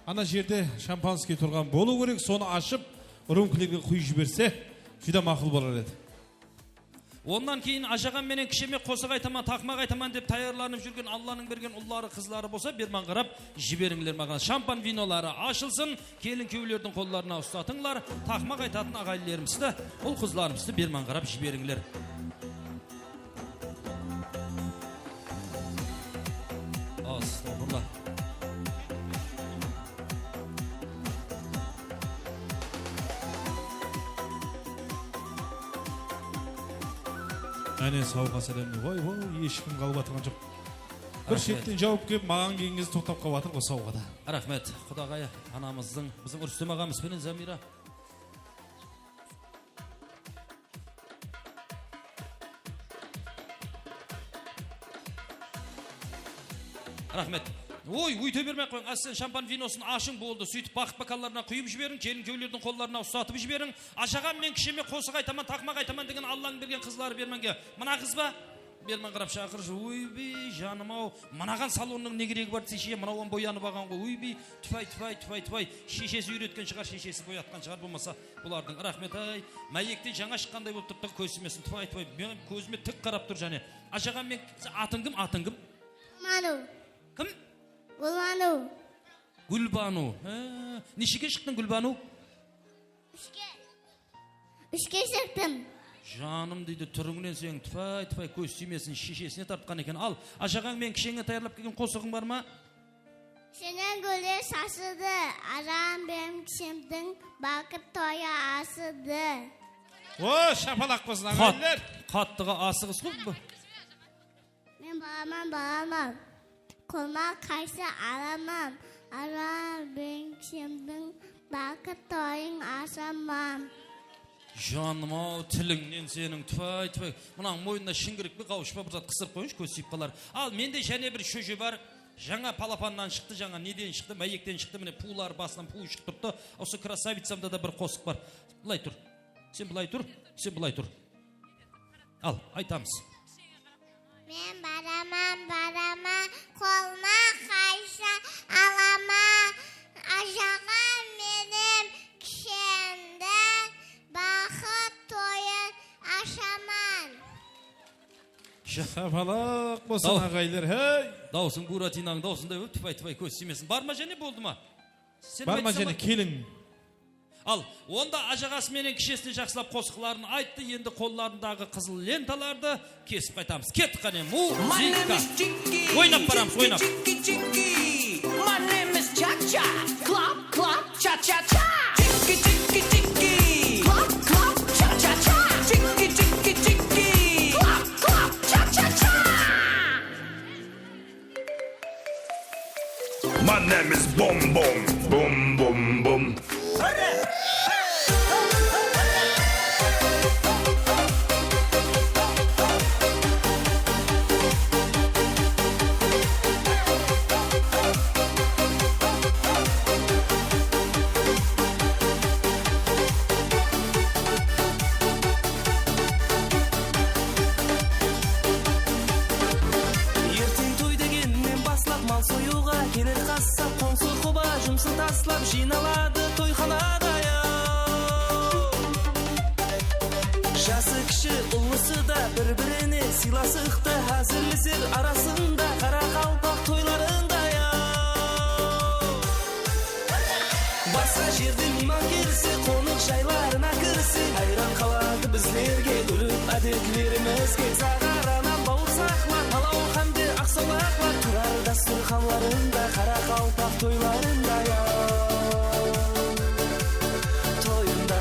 Ana jerde shampanskiy turǵan bolıw kerek, sonı ashıp, rúmkalarǵa quyıp jiberse, júdá maqul bolar edi. Onnan keyin ajaǵam menen kisheme qosıq aytaman, taqmaq aytaman dep tayarlanıp júrgen Allanıń bergen ulları, qızları bolsa, berman qarap jiberińler maǵan. Shampan vinoları ashılsın, kelin-kúyewlerdiń qollarına ustatıńlar, taqmaq aytatın aǵayinlerimizdi, ul-qızlarımızdı berman qarap jiberińler. Astagfirullah. Áne, sawǵa sálemler. Oy, oy, hesh kim qalıp atırǵan joq. Bir shetten jawıp kelip, maǵan kelgen gezde toqtap qalıp atır ǵoy sawǵada. Raxmet. Qudaǵay anamızdıń, biziń Rústem aǵamız benen Zamira. Raxmet. Oy, óyte bermey-aq qoyıń. Ásten shampan vinosın ashıń, boldı. Sóytip baxıt bokallarına quyıp jiberiń, kelin-kúyewlerdiń qollarına ustatıp jiberiń. Ajaǵam men kisheme qosıq aytaman, taqmaq aytaman degen Allanıń bergen qızları bermenge. Mına qız ba? Berman qarap shaqırshı. Oybey, janım-aw. Mınaǵan salonnıń ne keregi bar deseyshi, mınaw hám boyanıp alǵan ǵoy. Oybey, tufay, tufay, tufay, tufay. Sheshesi úyretken shıǵar, sheshesi boyatqan shıǵar bolmasa. Bulardıń raxmet-ay. Máyekten jańa shıqqanday bolıp turıptı, kóz tiymesin. Tufay, tufay. Men kózime tik qarap tur jáne. Ajaǵam men, atıń kim, atıń kim? Gúlbanu. Kim? Gúlbanu. Gúlbanu. Há. Neshege shıqtıń, Gúlbanu? Úshke. Úshke shıqtım. Janım, deydi, túrińnen seniń, tufay, tufay, kóz tiymesin, sheshesine tartqan eken. Al, ajaǵań men kisheńe tayarlap kelgen qosıǵıń bar ma? Kúshennen gúller shashıldı, ajaǵam meniń kúshemdiń baxıt toyı ashıldı. O, shapalaq bolsın, aǵayinler! Qat-, qattıǵa asıǵıs ǵoy bu. Men balaman, balaman. Qolıma qaysı alaman, ajaǵam meniń kúshemdiń baxıt toyın ashaman. Janım-aw, tilińnen seniń, tufay, tufay. Mınań moynına shıńǵırık pe, ǵawısh pa, bir zat qısırıp qoyıńshı, kóz tiyip qalar. Al, mende jáne bir shóje bar. Jańa palapannan shıqtı, jańa neden shıqtı, máyekten shıqtı, mine puwlar basınan puw shıǵıp turıptı. Usı krasavitsamda da bir qosıq bar. Bılay tur. Sen bılay tur, sen bılay tur. Al, aytamız. Men baraman, baraman, qolıma qaysı alaman. Ajaǵa menem kishenden baxıt toyın ashaman. Shapalaq bolsın, aǵaylar, hey! Dawısın Buratinań dawısınday bolıp, tıpay-tıpay kóz tiymesin. Bar ma jáne, boldı ma? Sen aytsań ba? Bar ma jáne, keliń. Al, onda ajaǵası menen kishesine jaqsılap qosıqların ayttı, endi qollarındaǵı qızıl lentalardı kesip qaytamız. Kettik qáne, muzıka. Oynap baramız, oynap. My name is Chiki Chiki. My name is Cha Cha. Clap, clap, cha cha cha. Chiki chiki chiki. Clap, clap, cha cha cha. Chiki chiki chiki. Clap, clap, cha cha cha. My name is Boom Boom, Boom Boom Boom. Erteń toy degennen baslap mal soyıwǵa keler qassap, qońsı-qoba jumısın taslap jıynaladı toyxanada, yaw. Jası kishi, ullısı da bir-birine sıylasıqtı házirleser arasında qaraqalpaq toylarında, yaw. Basqa jerden miyman kelse, qonıq jaylarına kirse, hayran qaladı bizlerge, úrip ádetlerimizge. Zaǵaranan bawırsaqlar, palaw hám de aqsawlaqlar, turar dasturxanlarında, qaraqalpaq toylarında, yaw. Toyında.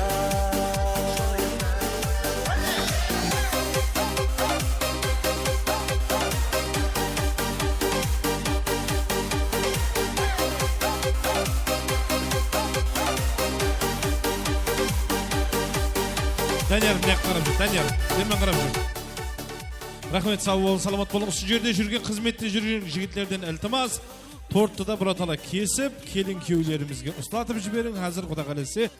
Dániyar, mına jaqqa qarap júr, Dániyar, berman qarap júr. Raxmet, saw bolıń, salamat bolıń. Usı jerde júrgen, xızmette júrgen jigitlerden iltimas, torttı da bir atala kesip, kelin kúyewlerimizge uslatıp jiberiń. Házir, Quda qálese,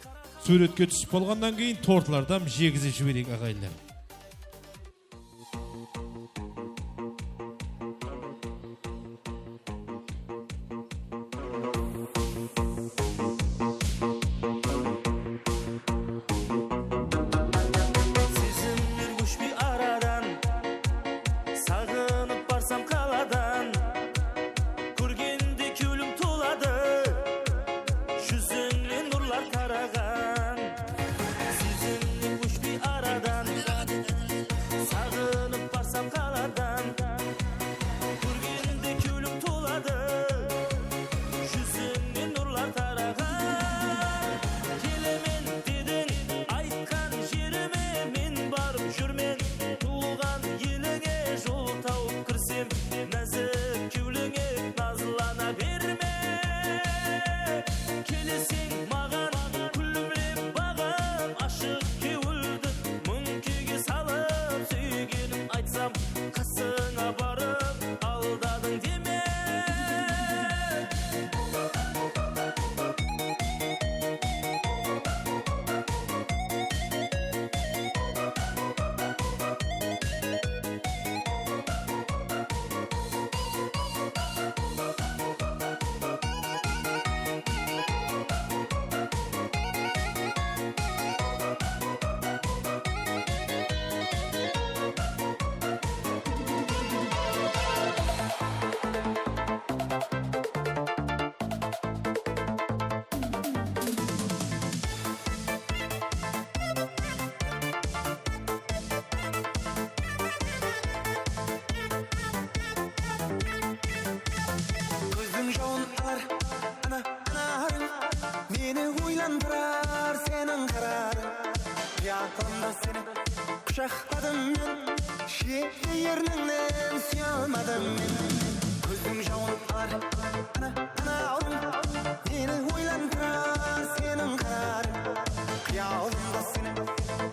súwretke túsip bolǵannan keyin tortlardan jegizip jibereyik, aǵayinler. Sezimler óshpey aradan, saǵınıp barsam qaladan. Kórgende kewlim toladı, júzińnen nurlar taraǵan. Sezimler óshpey aradan, saǵınıp barsam qaladan. Kórgende kewlim toladı, júzińnen nurlar taraǵan. Kelemen dediń, aytqan jerime men barıp júrmen. Tuwılǵan elińe jol tawıp kirsem, názik kewlińe nazlana berme. Keleseń maǵan, kúlimlep baǵam, ashıq kewildi múńkege salıp, súygenim aytsam, qasıńa barıp aldadıń deme. Kózdiń jawın alar, ana, anarıń, meni oylandırar seniń qararıń. Qıyalımda seni qushaqladım men, jeti ernińnen súye almadım men. Kózdiń jawın alar, ana, anarıń, meni oylandırar seniń qararıń. Qıyalımda seni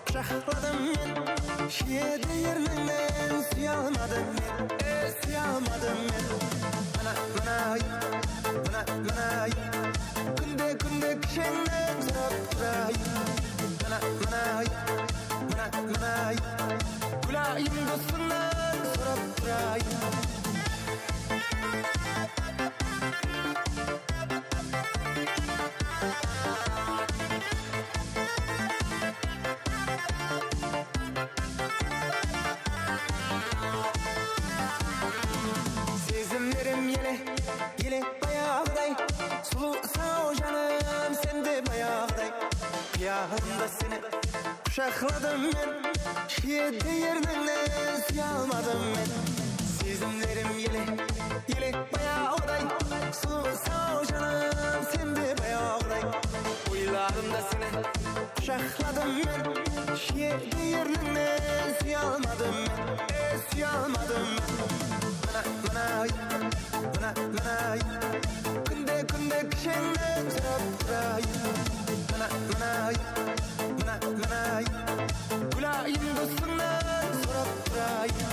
qushaqladım men, jeti ernińnen súye almadım men, e, súye almadım men. Ana, mına Qushaqladım men, shiyede ernińnen súye almadım men. Sezimlerim ele, ele bayaǵıday, sulıwsaw janım sen de bayaǵıday. Oylarımda seni qushaqladım men, shiyede ernińnen súye almadım men, e, súye almadım men. Mına, mına, mına, mına, kúnde, kúnde kisheńnen sorap turayın. Mına, mına, mına, mına, gúlayım dosıńnan sorap turayın.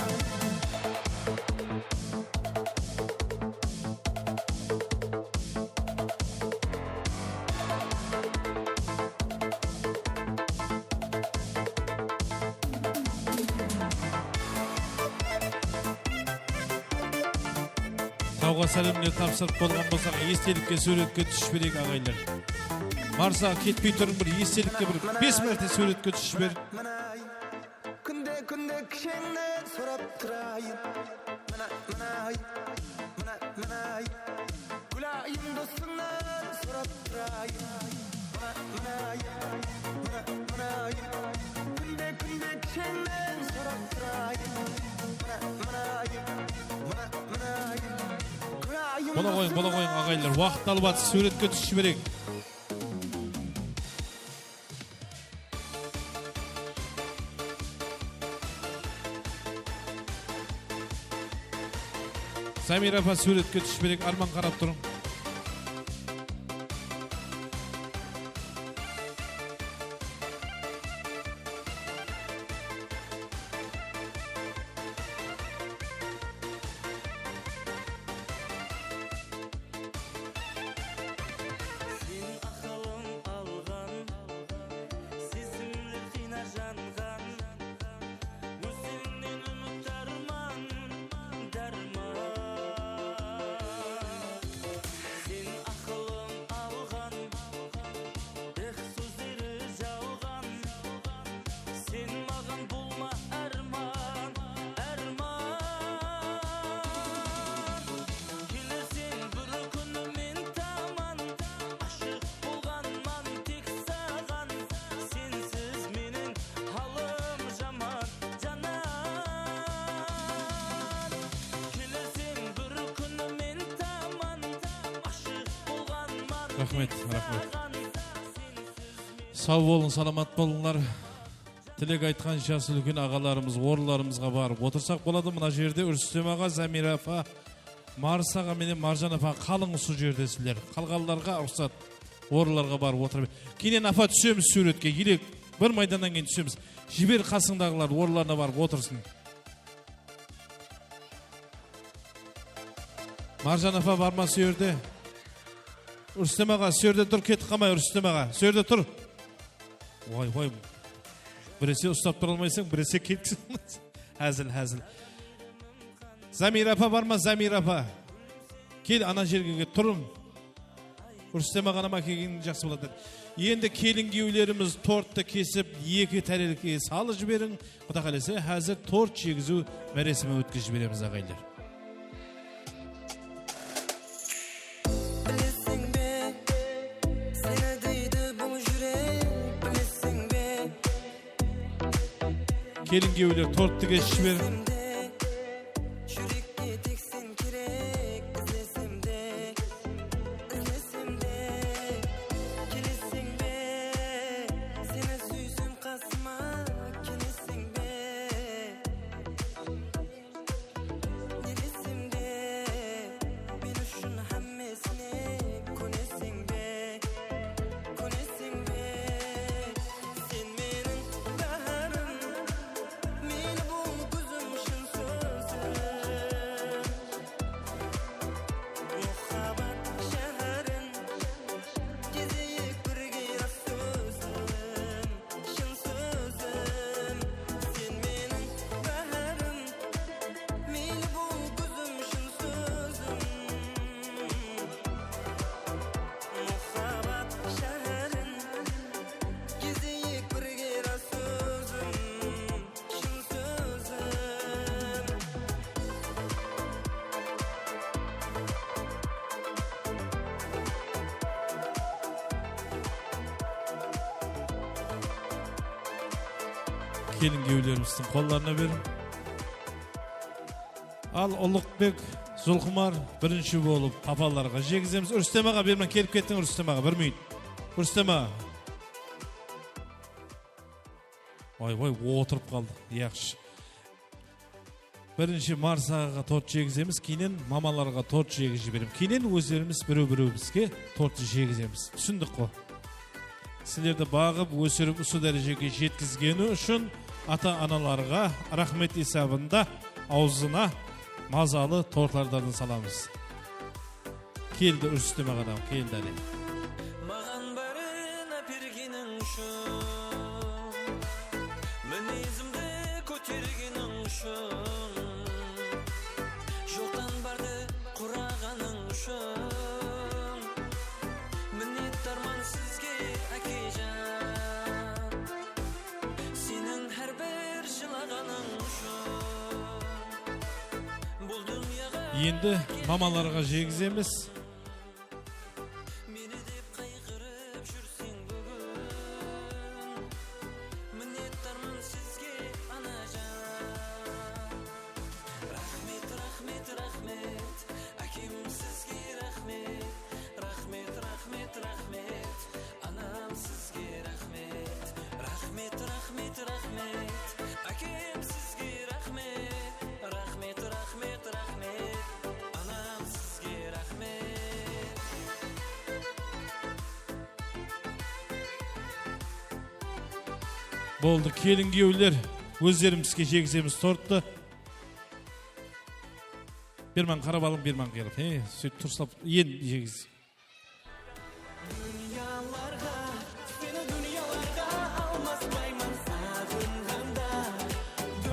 Tawǵa sálemler tapsırıp bolǵan bolsań, estelikke súwretke túsip bereyik, aǵayinler. Marsaǵa ketpey turıń, bir estelikke bir bes márte súwretke túsip ber. Kúnde, kúnde kisheńnen sorap turayın. Mına, mına, mına, mına, gúlayım dosıńnan sorap turayın. Mına, mına, mına, mına, kúnde, kúnde kisheńnen sorap turayın. Mına, mına, mına, mına, gúlayım dosıńnan. Bola qoyıń, bola qoyıń, aǵayinler. Waqıt alıp atır, súwretke túsip jibereyik. Zamira apa, súwretke túsip bereyik, Arman qarap turıń. Seniń aqılıń alǵan, sezimler qıyına janǵan, ózingnen úmit dárman, dárman. Seniń aqılıń alǵan, eh, sózleri jalǵan. Sen maǵan bolma árman, árman. Kelerseń bir kúni men taman, ashıq bolǵanman tek saǵan. Sensiz meniń halım jaman, janan. Kelerseń bir kúni men taman, ashıq bolǵanman tek saǵan. Raxmet, raxmet. Saw bolıń, salamat bolıńlar. Tilek aytqan jas úlken aǵalarımız orınlarımızǵa barıp otırsaq boladı. Mına jerde Rústem aǵa, Zamira apa, Marsa aǵa menen Marjan apa qalıń usı jerde sizler. Qalǵanlarǵa ruxsat orınlarǵa barıp otırıp. Keyin apa túsemiz súwretke. Ele bir maydannan keyin túsemiz. Jiber qasıńdaǵılardı orınlarına barıp otırsın. Marjan apa bar ma usı jerde? Rústem aǵa, usı jerde tur, ketip qalmay, Rústem aǵa. Usı jerde tur. Oy, oy. Birese ustap tura almaysań, birese ketkiz almaysań. Házil, házil. Zamira apa bar ma, Zamira apa? Kel, ana jerge kel, turıń. Rústem aǵanam ákelgeniń jaqsı boladı. Endi kelin-kúyewlerimiz torttı kesip, eki tárelke salıp jiberiń. Quda qálese, házir tort jegiziw máresimi ótkizip jiberemiz, aǵayinler. Bileseń be, seni deydi bul júrek, bileseń be? Kelin-kúyewler torttı kesip jiberiń. Júrekke tek sen kerek, izlesem de, izlesem de. Keleseń be, seni súysem qasıma, keleseń be? Neresinde men ushın hámmesine kóneseń be, kóneseń be? Sen meniń báhárim, meyli bol gúzim, Kelin-kúyewlerimizdiń qollarına beriń. Al, Ulıqbek, Zulxumar birinshi bolıp apalarǵa jegizemiz. Rústem aǵa, berman kelip kettiń, Rústem aǵa, bir minut. Rústem aǵa. Oy, oy, otırıp qaldı. Yaqshı. Birinshi Mars aǵaǵa tort jegizemiz, keyin mamalarǵa tort jegizip jiberemiz. Keyin ózlerimiz birew-birewimizge torttı jegizemiz. Túsindik ǵo? Sizlerdi baǵıp, ósirip, usı dárejege jetkizgeni ushın ata-analarǵa raxmet esabında awzına mazalı tortlardan salamız. Keldi, Rústem aǵa da keldi, áne. Maǵan bárin ápergeniń ushın, minezimdi kótergeniń ushın, joqtan bardı quraǵanıń ushın, minnetdarman sizge, ákejan. Seniń hár bir jılaǵanıń ushın bul dúnyaǵa. Endi mamalarǵa jegizemiz. Meni dep qayǵırıp júrseń búgin, minnetdarman sizge, anajan. Raxmet, raxmet, raxmet, ákem sizge raxmet. Raxmet, raxmet, raxmet, anam sizge raxmet. Raxmet, raxmet, raxmet, ákem sizge raxmet. Raxmet, raxmet, raxmet, anam sizge raxmet. Boldı, kelin-kúyewler, ózlerimizge jegizemiz torttı. Berman, qarap alıń, Berman, kelip. He, sóytip turıslap, en jegiz.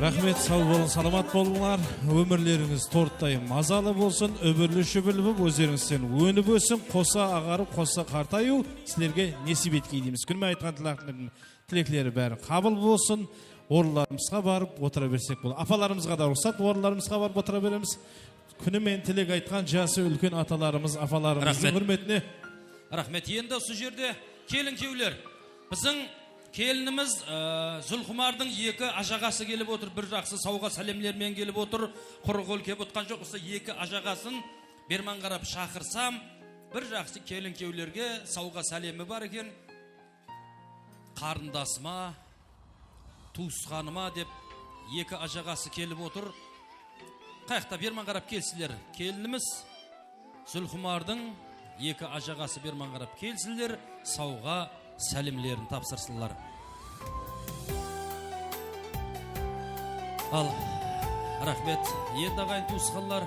Raxmet, saw bolıń, salamat bolıńlar. Ómirlerińiz torttay mazalı bolsın, úbirli-shúbirli bolıp, ózlerińizden ónip ósiń, qosa aǵarıp, qosa qartayıw sizlerge nesip etkey deymiz. Kúnime aytqan tileklerim, tilekleri bári qabıl bolsın. Orınlarımızǵa barıp otıra bersek boladı. Apalarımızǵa da ruxsat, orınlarımızǵa barıp otıra beremiz. Kúni menen tilek aytqan jası úlken atalarımız, apalarımızdıń húrmetine. Raxmet. Endi usı jerde kelin-kúyewler, biziń kelinimiz, e, Zulxumardıń eki ájaǵası kelip otır, bir jaqsı sawǵa sálemler menen kelip otır. Qurı qol kelip otqan joq, usı eki ájaǵasın berman qarap shaqırsam, bir jaqsı kelin-kúyewlerge sawǵa sálemi bar eken. Qarındasıma, tuwısqanıma dep eki ájaǵası kelip otır. Qayaqta berman qarap kelsinler. Kelinimiz Zulxumardıń eki ájaǵası berman qarap kelsinler, sawǵa sálemlerin tapsırsınlar. Al, raxmet. Endi aǵayin tuwısqanlar,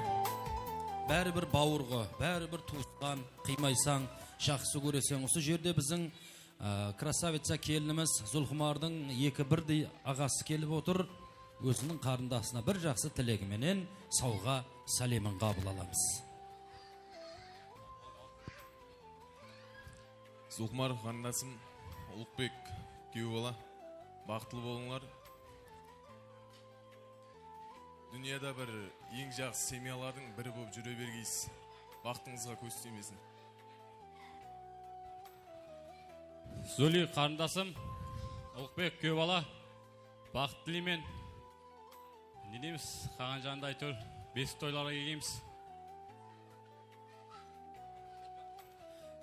bári bir bawırǵo, bári bir tuwısqan, qıymaysań, jaqsı kóreseń. Usı jerde biziń Á, krasavitsa kelinimiz Zulxumardıń eki birdey aǵası kelip otır. Óziniń qarındasına bir jaqsı tilegi menen sawǵa sálemin qabıl alamız. Zulxumar qarındasım, Ulıqbek kúyew bala, baxıtlı bolıńlar. Dúnyada bir eń jaqsı semyalardıń biri bolıp júre bergeysiz. Baxtıńızǵa kóz tiymesin. Zuli qarındasım, Ulıqbek kúyew bala, baxıt tileymen. Ne deymiz, qalǵan jaǵında áytewir, besik toylarǵa kelgeymiz.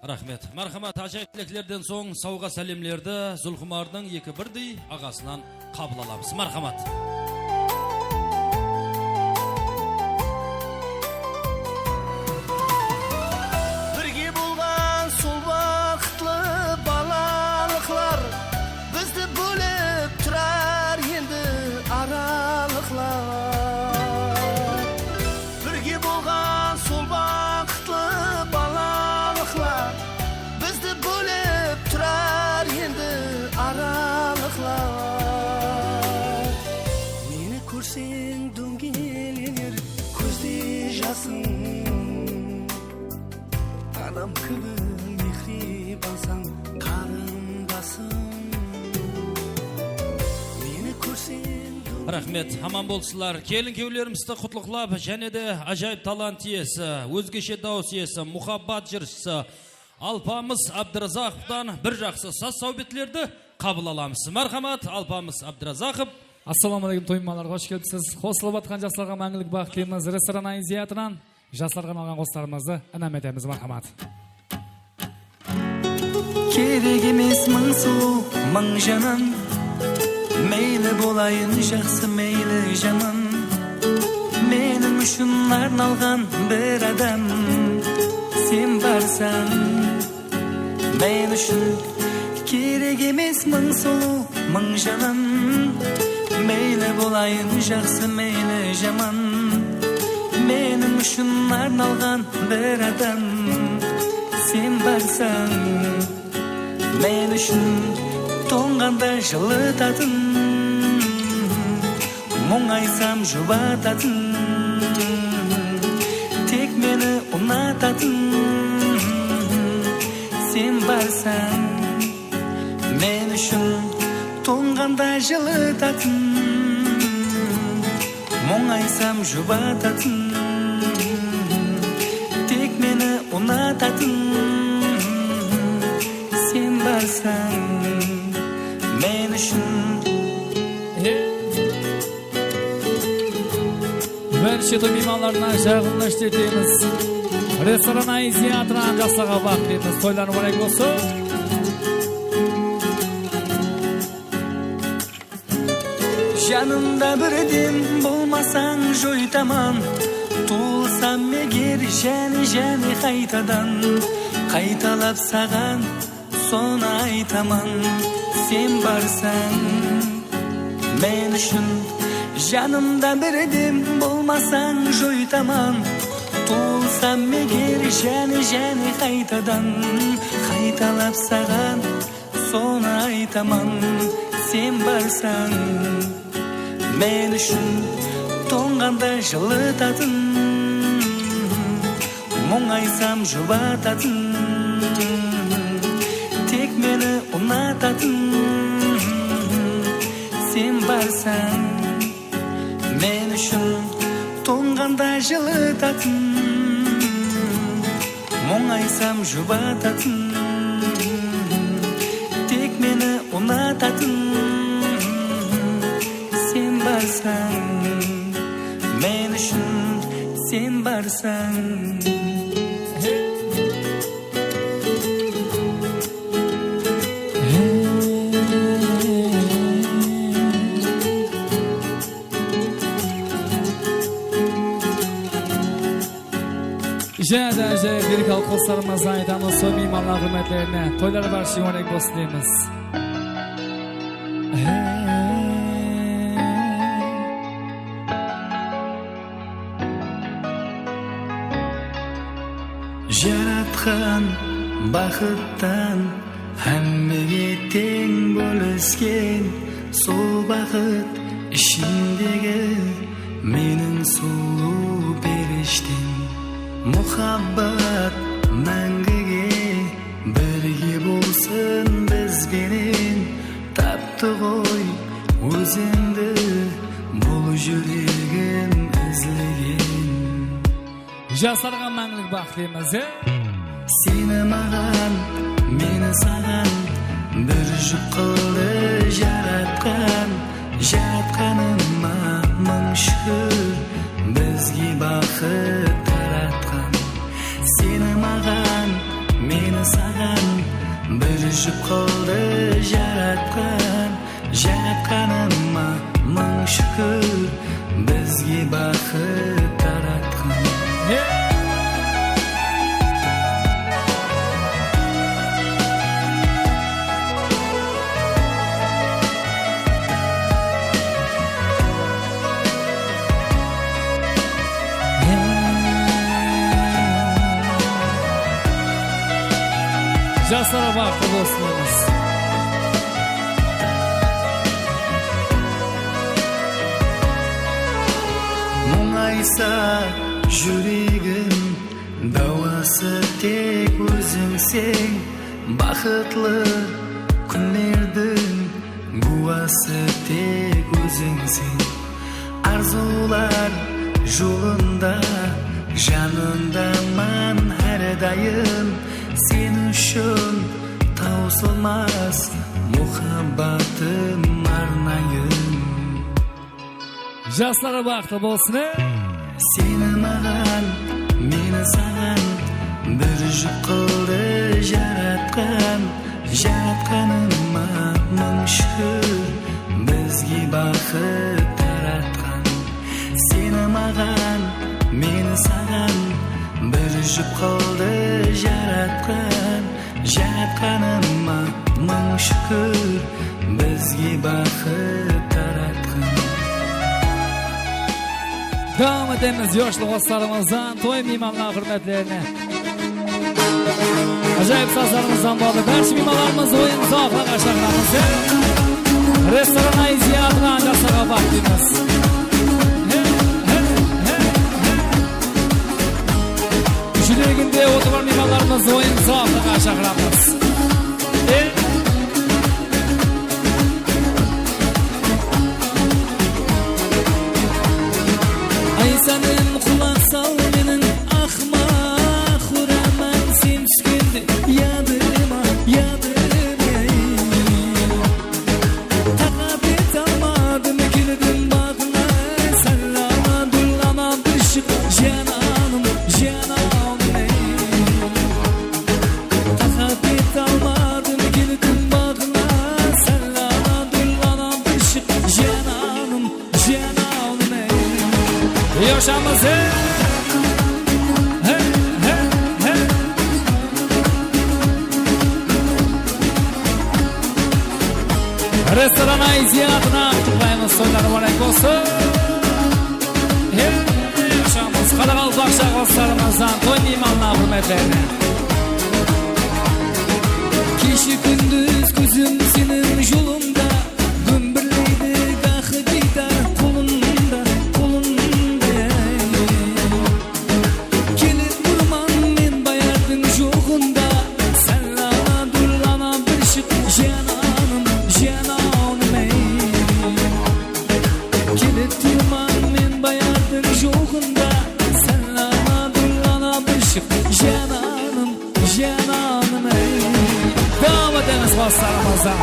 Raxmet. Marhamat, ájayıp tileklerden soń sawǵa sálemlerdi Zulxumardıń eki birdey aǵasınan qabıl alamız. Marhamat. Birge bolǵan sol baxıtlı balalıqlar, bizdi bólip turar endi aralıqlar. Birge bolǵan sol baxıtlı balalıqlar, bizdi bólip turar endi aralıqlar. Meni kórseń, dóńgelenir kózde jasım. Anam kibi mehribansań, qarındasım. Meni kórseń, dóń- Raxmet, aman bolsınlar. Kelin-kúyewlerimizdi qutlıqlap, jáne de ájayıp talant iyesi, ózgeshe dawıs iyesi, muhabbat jırshısı Alpamıs Ábdirazaqovtan bir jaqsı saz-sáwbetlerdi qabıl alamız. Marhamat, Alpamıs Ábdirazaqov. Assalawma áleykum, toy miymanları, xosh kelipsiz. Qosılıp atqan jaslarǵa máńgilik baxıt tileymiz. Restoran Aziya atınan jaslarǵa arnalǵan qosıqlarımızdı inam etemiz, marhamat. Kerek emes mıń sulıw, mıń janım. Meyli bolayın jaqsı, meyli jaman. Meniń ushın arnalǵan bir adam sen barsań. Men ushın kerek emes mıń sulıw, mıń janım. Meyli bolayın jaqsı, meyli jaman. Meniń ushın arnalǵan bir adam sen barsań. Men ushın tońǵanda jılıtatın, muńaysam jubatatın, tek meni unatatın sen barsań. Men ushın tońǵanda jılıtatın, muńaysam jubatatın, tek meni unatatın sen barsań. Men ushın. Barcha toy miymanlarına jaqınlashdı etemiz. Restoran Aziya atınan jaslarǵa baxıt tileymiz. Toylar múbarek bolsın. Janımda bir dem bolmasań joytaman. Tuwılsam eger jáne-jáne qaytadan, qaytalap saǵan sonı aytaman, sen barsań. Men ushın janımda bir dem bolmasań joytaman. Tuwılsam eger jáne-jáne qaytadan, qaytalap saǵan sonı aytaman, sen barsań. Men ushın tońǵanda jılıtatın, muńaysam jubatatın, tek meni unatatın sen barsań. Men ushın tońǵanda jılıtatın, muńaysam jubatatın, tek meni unatatın sen barsań. Men ushın sen barsań. Jáne de ájayıp lirikalıq qosıqlarımızdı aytamız, sol miymanlar húrmetlerine. Toylar barshege órnek bolsın deymiz. Jaratqan baxıttan hámmege teń bólisken, sol baxıt ishimdegi meniń sulıw perishtem. Muhabbat máńgige birge bolsın biz benen, taptı ǵoy ózimdi bul júregim izlegen. Jaslarǵa máńgilik baxıt tileymiz, e? Seni maǵan, meni saǵan bir jup qıldı jaratqan. Jaratqanıma mıń shúkir, bizge baxıt taratqan. Seni maǵan, meni saǵan bir jup qıldı jaratqan. Jaratqanıma mıń shúkir, bizge baxıt taratqan. Jaslarǵa baxıtlı bolsın deymiz. Muńaysa júregim, dawası tek ózińseń. Baxıtlı kúnlerdiń gúwası tek ózińseń. Arzıwlar jolında janındaman hár dayım. Sen ushın tawsılmas muhabbatım arnayın. Jaslar baxıtlı bolsın, e? Seni maǵan, meni saǵan bir jup qıldı Jaratqan. Jaratqanıma mıń shúkir, bizge baxıt taratqan. Seni maǵan, meni saǵan bir jup qıldı Jaratqan. Jaratqanıma mıń shúkir, bizge baxıt taratqan. Dawam etemiz yoshlı qosıqlarımızdan toy miymanlar húrmetlerine. Ájayıp sazlarımızdan boldı. Bárshi miymanlarımız oyın-sawıqlarǵa shaqıramız. Restoran Aziya atınan jaslarǵa baxt tileymez. Júreginde otırǵan miymanlarımız oyın-sawıqlarǵa shaqıramız. E? Ay, sánem qulaq sal meniń aqmaq xuraman, sen túskende yadıma, yadıma, ey. Taqat ete almadım, keldim baǵıńa, sál aman, dul aman bir shıq, jananım, jananım, ey. Taqat ete almadım, keldim baǵıńa, sál aman, dul aman bir shıq, jananım, jananım, ey. Yoshamiz, ey! Hey, hey, hey! Restoran Aziya atınan qutlıqlaymız, toyları múbarek bolsın! Hey, yoshamiz, qaraqalpaqsha qosıqlarımızdan toy miymanına húrmetlerine. Keshe kúndiz kózim seniń jolında, gámbirleydi gahı diydarıń qolımda, qolımda. Kele turman men bayardıń joǵında, sál aman, dul aman bir shıq, jananım, jananım, ey. Kele turman men bayardıń joǵında, sál aman, dul aman bir shıq, jananım, jananım, ey. Dawam etemiz qosıqlarımızdan.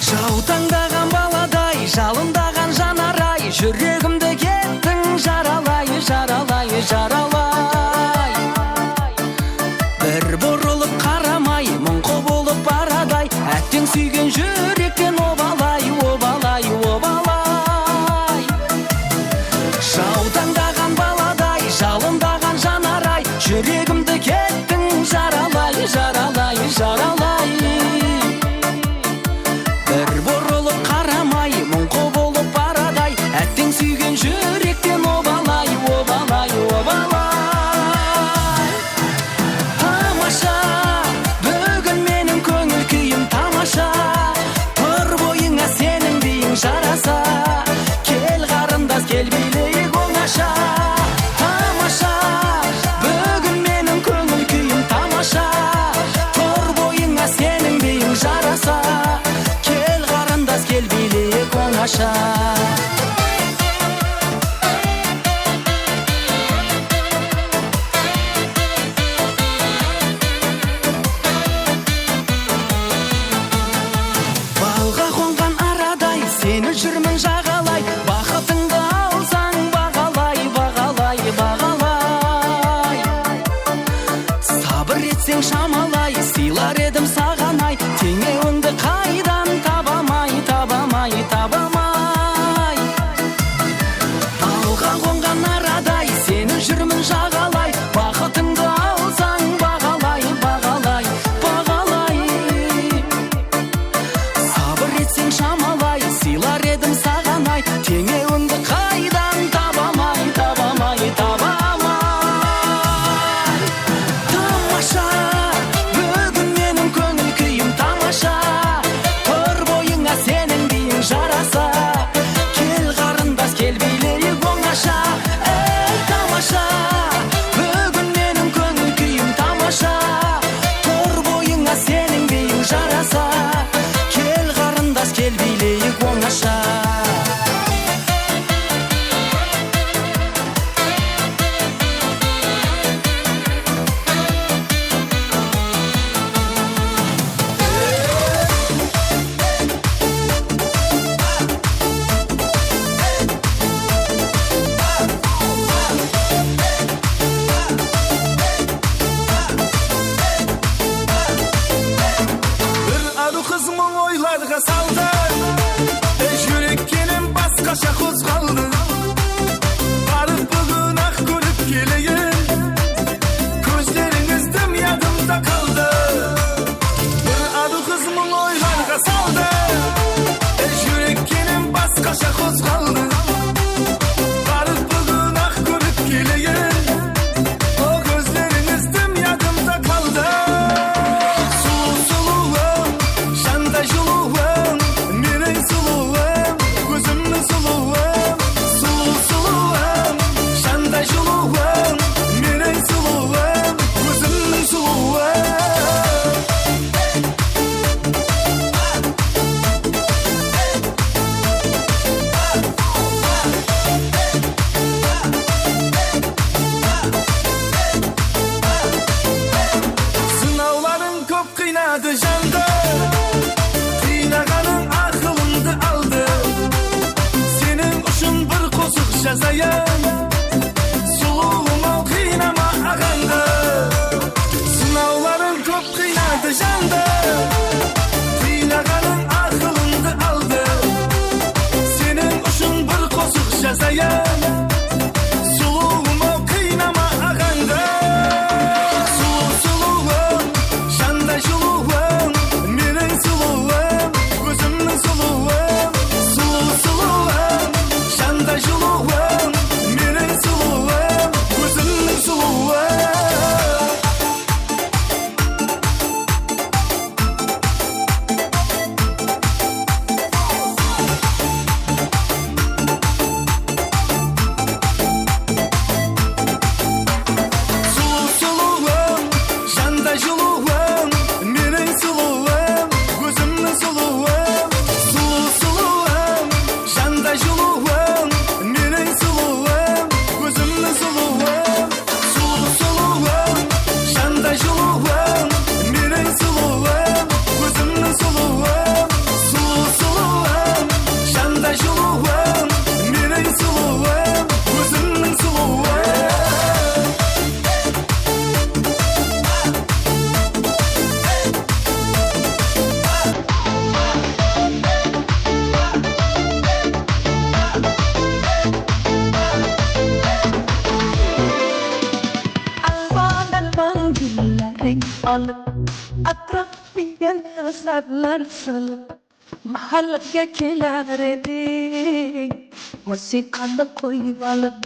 Jaw tańdaǵan baladay, jalındaǵan janaray, júregimdi kettiń jaralay, jaralay, jaralay. Bir burılıp qaramay, muńqı bolıp baraday, átteń súygen júrekten obalay, obalay, obalay. Jaw tańdaǵan baladay, jalındaǵan janaray, júregimdi kettiń jaralay, jaralay, jaralay. Bir burılıp qaramay, muńqı bolıp baraday, átteń súygen júrekten obalay, obalay, obalay. Tamasha, búgin meniń kóńil kúyim tamasha. Tur boyıńa seniń biyiń jarasa. Kel, qarındas, kel, biyleyik ońasha. Tamasha, búgin meniń kóńil kúyim tamasha. Tur boyıńa seniń biyiń jarasa. Kel, qarındas, kel, biyleyik ońasha. Balǵa qonǵan araday, seni júrmen jaǵalay. Baxıtıńdı alsań, baǵalay, baǵalay, baǵalay. Sabır etseń, shamalay, sıylar edim saǵan, ay. Teńewińdi qaydan tabamay, tabamay, tabamay. Balǵa qonǵan araday, seni júrmen jaǵalay. Baxıtıńdı alsań, baǵalay, baǵalay, baǵalay. Sabır etseń, shamalay, sıylar edim saǵan, ay. Teńewińdi qaydan tabamay, tabamay, tabamay. Tamasha, búgin meniń Jazayan, sulıwım-aw, qıynama aǵańdı. Sınawlarıń kóp qıynadı jandı. Qıynaǵanıń aqılıńdı aldı. Seniń ushın bir qosıq jazayan. Sulıwım-aw, qıynama aǵańdı. Sulıw sulıwım, janday julıwım, meniń sulıwım, ózimniń sulıwım. Sulıw sulıwım, janday julıwım, meniń sulıwım, ózimniń sulıwım. Sulıw sulıwım, janday julıwım, meniń sulıwım, ózimniń sulıwım. Sulıw sulıwım, janday julıwım, meniń sulıwım, ózimniń sulıwım. Sulıw sulıwım, janday julıwım, meniń sulıwım, ózimniń sulıwım. Sulıw sulıwım, janday julıwım, meniń sulıwım, ózimniń sulıwım. Alwan-alwan gúlleriń alıp, átirap menen zarlar salıp, máhállege keler ediń, músiqanı qoyıp alıp.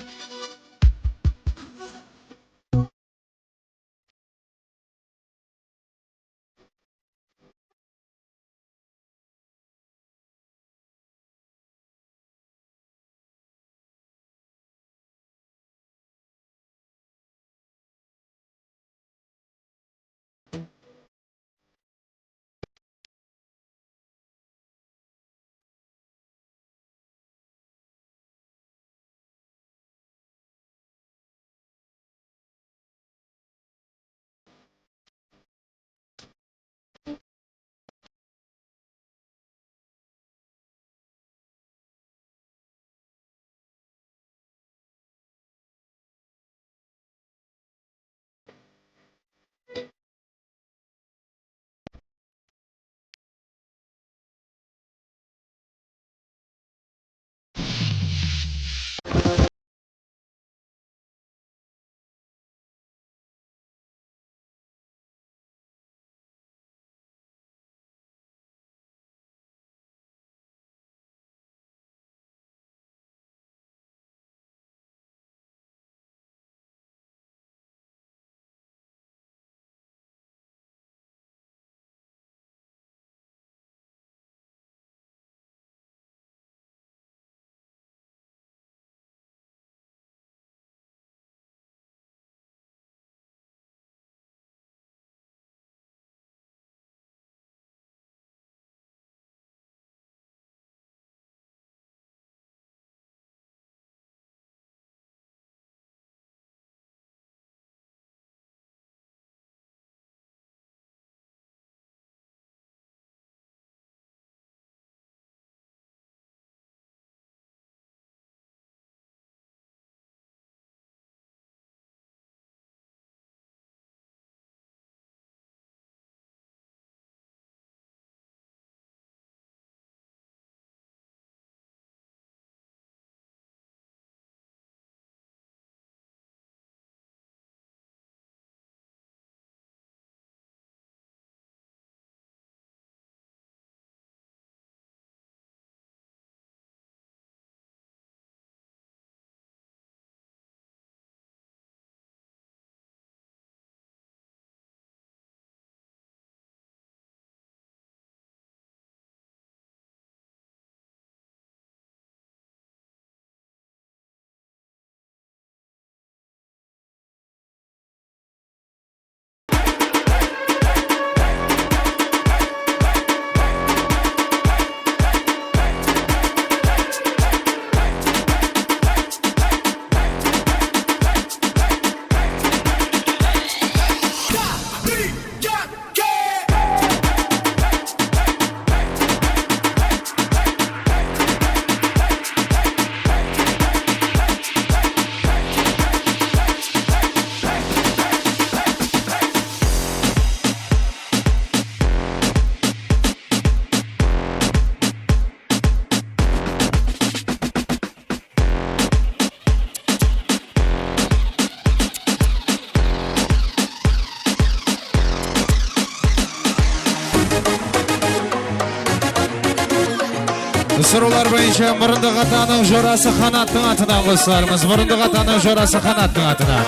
Sorıwlar boyınsha murındıq atanıń jorası Qanattıń atınan qosılarmız. Murındıq atanıń jorası Qanattıń atınan.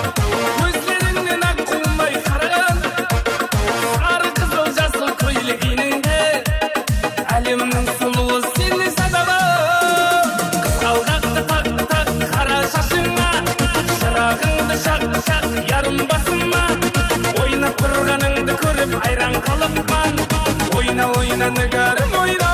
Kózlerińnen aq quwmay qaraǵan, sarı qızıl jasıl kóylegińde, álemniń sulıwı sen sadabaw. Qızǵaldaktı taq-taq qara shashıńa, shıraǵıńdı shaq-shaq yarım basıma. Oynap turǵanıńdı kórip ayran qalıppan. Oyna, oyna, nigarım, oyna.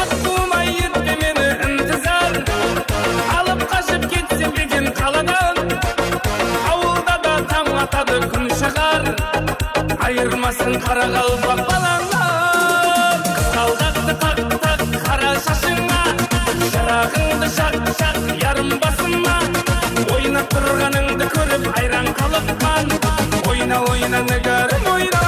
Aq quwmay ette meni intizar, alıp qashıp ketsem eken qaladan. Awılda da tań atadı, kún shıǵar, ayırmasın qaraqalpaq balańnan. Qızǵaldaktı taq-taq qara shashıńa, shıraǵıńdı shaq-shaq yarım basıma. Oynap turǵanıńdı kórip ayran qalıppan. Oyna, oyna, nigarım, oyna.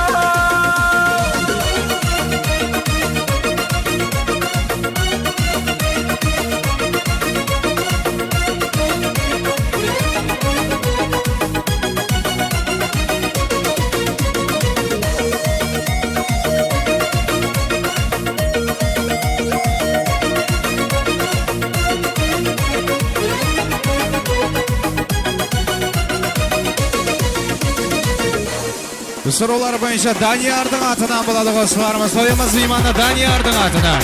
Sorıwlar boyınsha Daniyardıń atınan boladı qosılarımız. Toyımız miymanı Daniyardıń atınan.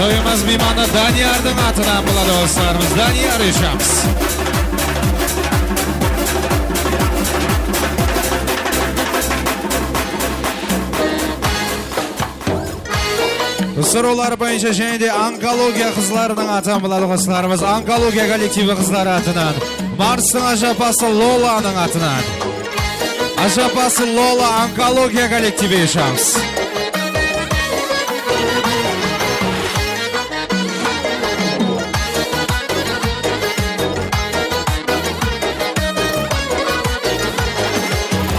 Toyımız miymanı Daniyardıń atınan boladı, doslarımız. Daniyar, eshamiz. Sorıwlar boyınsha jáne de Onkologiya qızlarınıń atınan boladı qosılarımız. Onkologiya kollektivi qızları atınan. Marstıń ájapası Lolanıń atınan. Ájapası Lola, Onkologiya kollektivi, eshamiz.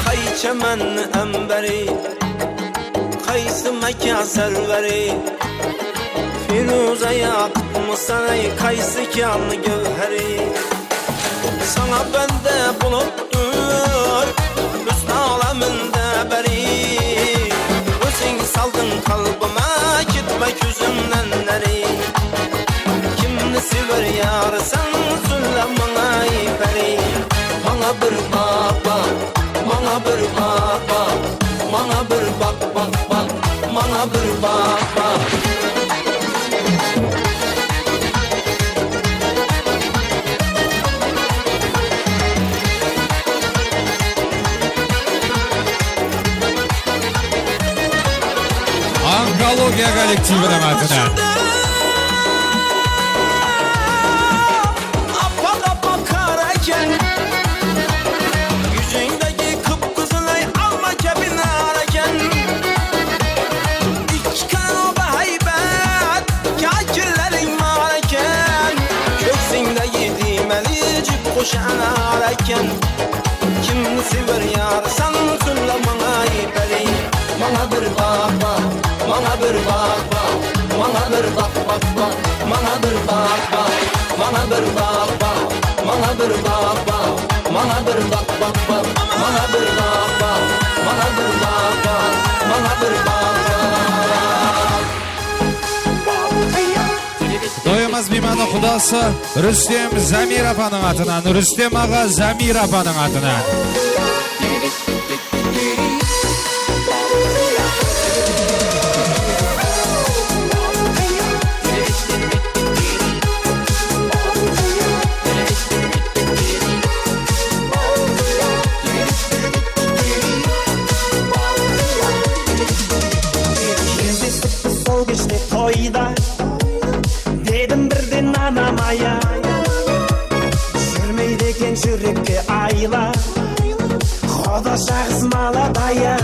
Qaysı mámleket ámbari, qaysı Mákka sárvari, Feruza yaqıtmısan, ay, qaysı kán gáwhari? Sańa bende bolıp tur húsn áleminde bári. Óziń saldıń qálbime, ketpe kózimnen ári. Kimdi sever yarısań, sóyle mańa, ay, pári. Mańa bir baq, baq, mańa bir baq, baq, mańa bir baq, baq, baq, mańa bir baq, baq. Onkologiya kollektiviniń atınan. Appaq-appaq qar eken, júzińdegi qıp-qızılay alma kebi nar eken. Ikki karoba háybet kiyiklerdiń bar eken, kóksińdegi diymeli jip qosh anar eken. Kimdi sever yarısań, sóyle mańa, ay, pári. Mańa bir baq, baq, mańa bir baq, baq, mańa bir baq, baq, baq, mańa bir baq, baq, mańa bir baq, baq, mańa bir baq, baq, mańa bir baq, baq, baq, mańa bir baq, baq, mańa bir baq, baq, mańa bir baq, baq. Doyamaz miymanı qudası Rústem Zamir apanıń atınan, Rústem aǵa Zamir apanıń atınan. Sol keshte toyda dedim birden anama ya. Júrmeydi eken júrekke ayla. Quda shaǵız maladaya.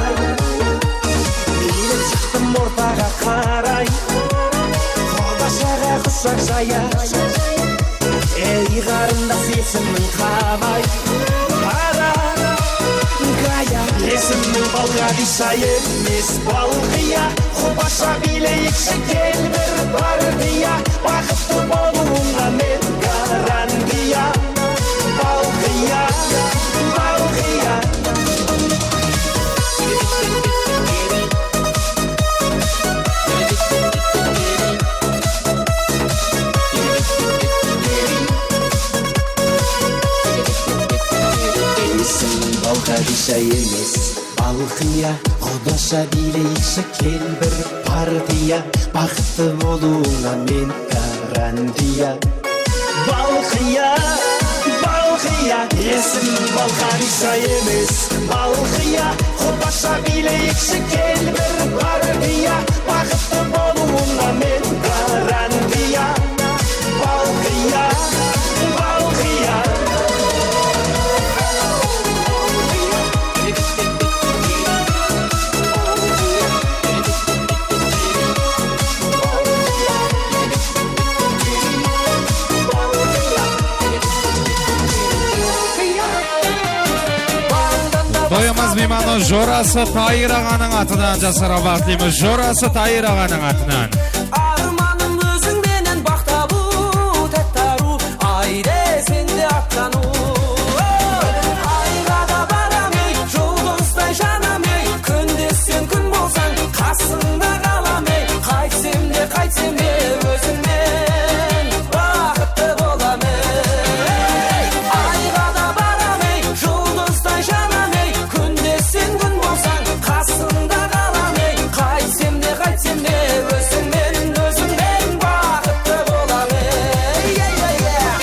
Iyrip shıqtım ortaǵa qaray. Quda shaǵa qushaq jaya. Ey, qarındas, esimiń qalay? Ara, Gaya. Esimniń balǵa diysa emes, Balqıya. Qubasha biyleyikshi, kel bir partiya. Baxıtlı bolıwıńa men garantiya. Balqıya, Balqıya. Esim balǵa diysa emes, Balqıya. Qudasha biyleyikshi, kel bir partiya. Baxıtlı bolıwıńa men garantiya. Balqıya, Balqıya, esim balǵa diysa emes, Balqıya. Qubasha biyleyikshi, kel bir partiya. Baxıtlı bolıwıńa men garantiya. Balqıya, Balqıya. Doyamaz miymanı jorası Tayır aǵanıń atınan jasarǵa baǵıtlaymız. Jorası Tayır aǵanıń atınan. Armanım óziń menen bax tabıw, tátti arıw, ay deseń de atlanıw. Ayǵa da baram ey, juldızday janam ey, kúndesseń kún bolsań, qasıńda qalam ey, qaytsem de, qaytsem de óziń men baxıtlı bolam ey. Ayǵa da baram ey, juldızday janam ey, kúndesseń kún bolsań, qasıńda qalam ey, qaytsem de, qaytsem de óziń men, óziń men baxıtlı bolam ey. Ey, ey, ey, ey.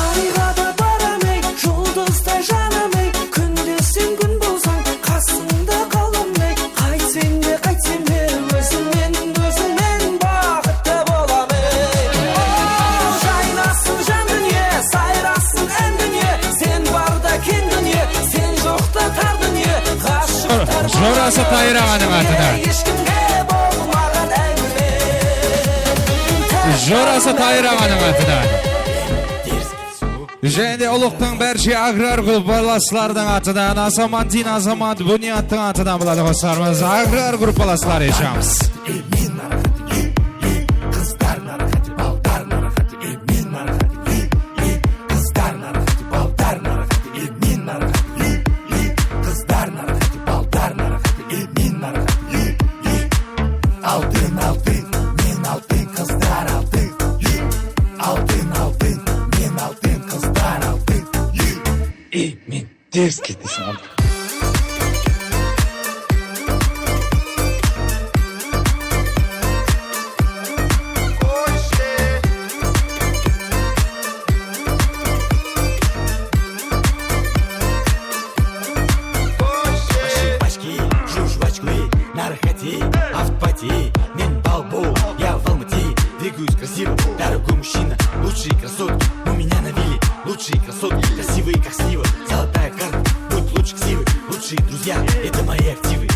Ayǵa da baram ey, juldızday janam ey, kúndesseń kún bolsań, qasıńda qalam ey, qaytseń de, qaytseń de óziń men, óziń men baxıtlı bolam ey. Jaynasın jan dúnye, sayrasın eń dúnye, sen barda keń dúnye, sen joqta tar dúnye, ǵashıqlar. Jorası Tayır aǵanıń atınan. Eshkimge bolmaǵan áńgime. Jorası Tayır aǵanıń atınan. Jáne de ulıqtıń bárshe agrar gruppalaslardıń atınan, Azamat, Din Azamat, Búniyattıń atınan buladı qosarmız. Agrar gruppalaslar eshamiz. Emin narqati, e, e, qızlar narqati, ballar narqati, emin narqati, e, e, qızlar narqati, ballar narqati, emin narqati, e, e, qızlar narqati, ballar narqati, emin narqati, e, e. Altın, altın, men altın, qızlar altın, e. Altın, altın, men altın, qızlar altın, e. Emin. Дерзкий дейсің, а? Пачки, пачки, жув жвачкалы, наркоти, автопати, мен балбу, я в Алмате, двигаюсь Красиво, дорогой мужчина, лучшие красотки у меня на вилле. Лучшие красотки, красивые, как слива. Золотая карта, будь лучше ксивы. Лучшие друзья, это мои активы.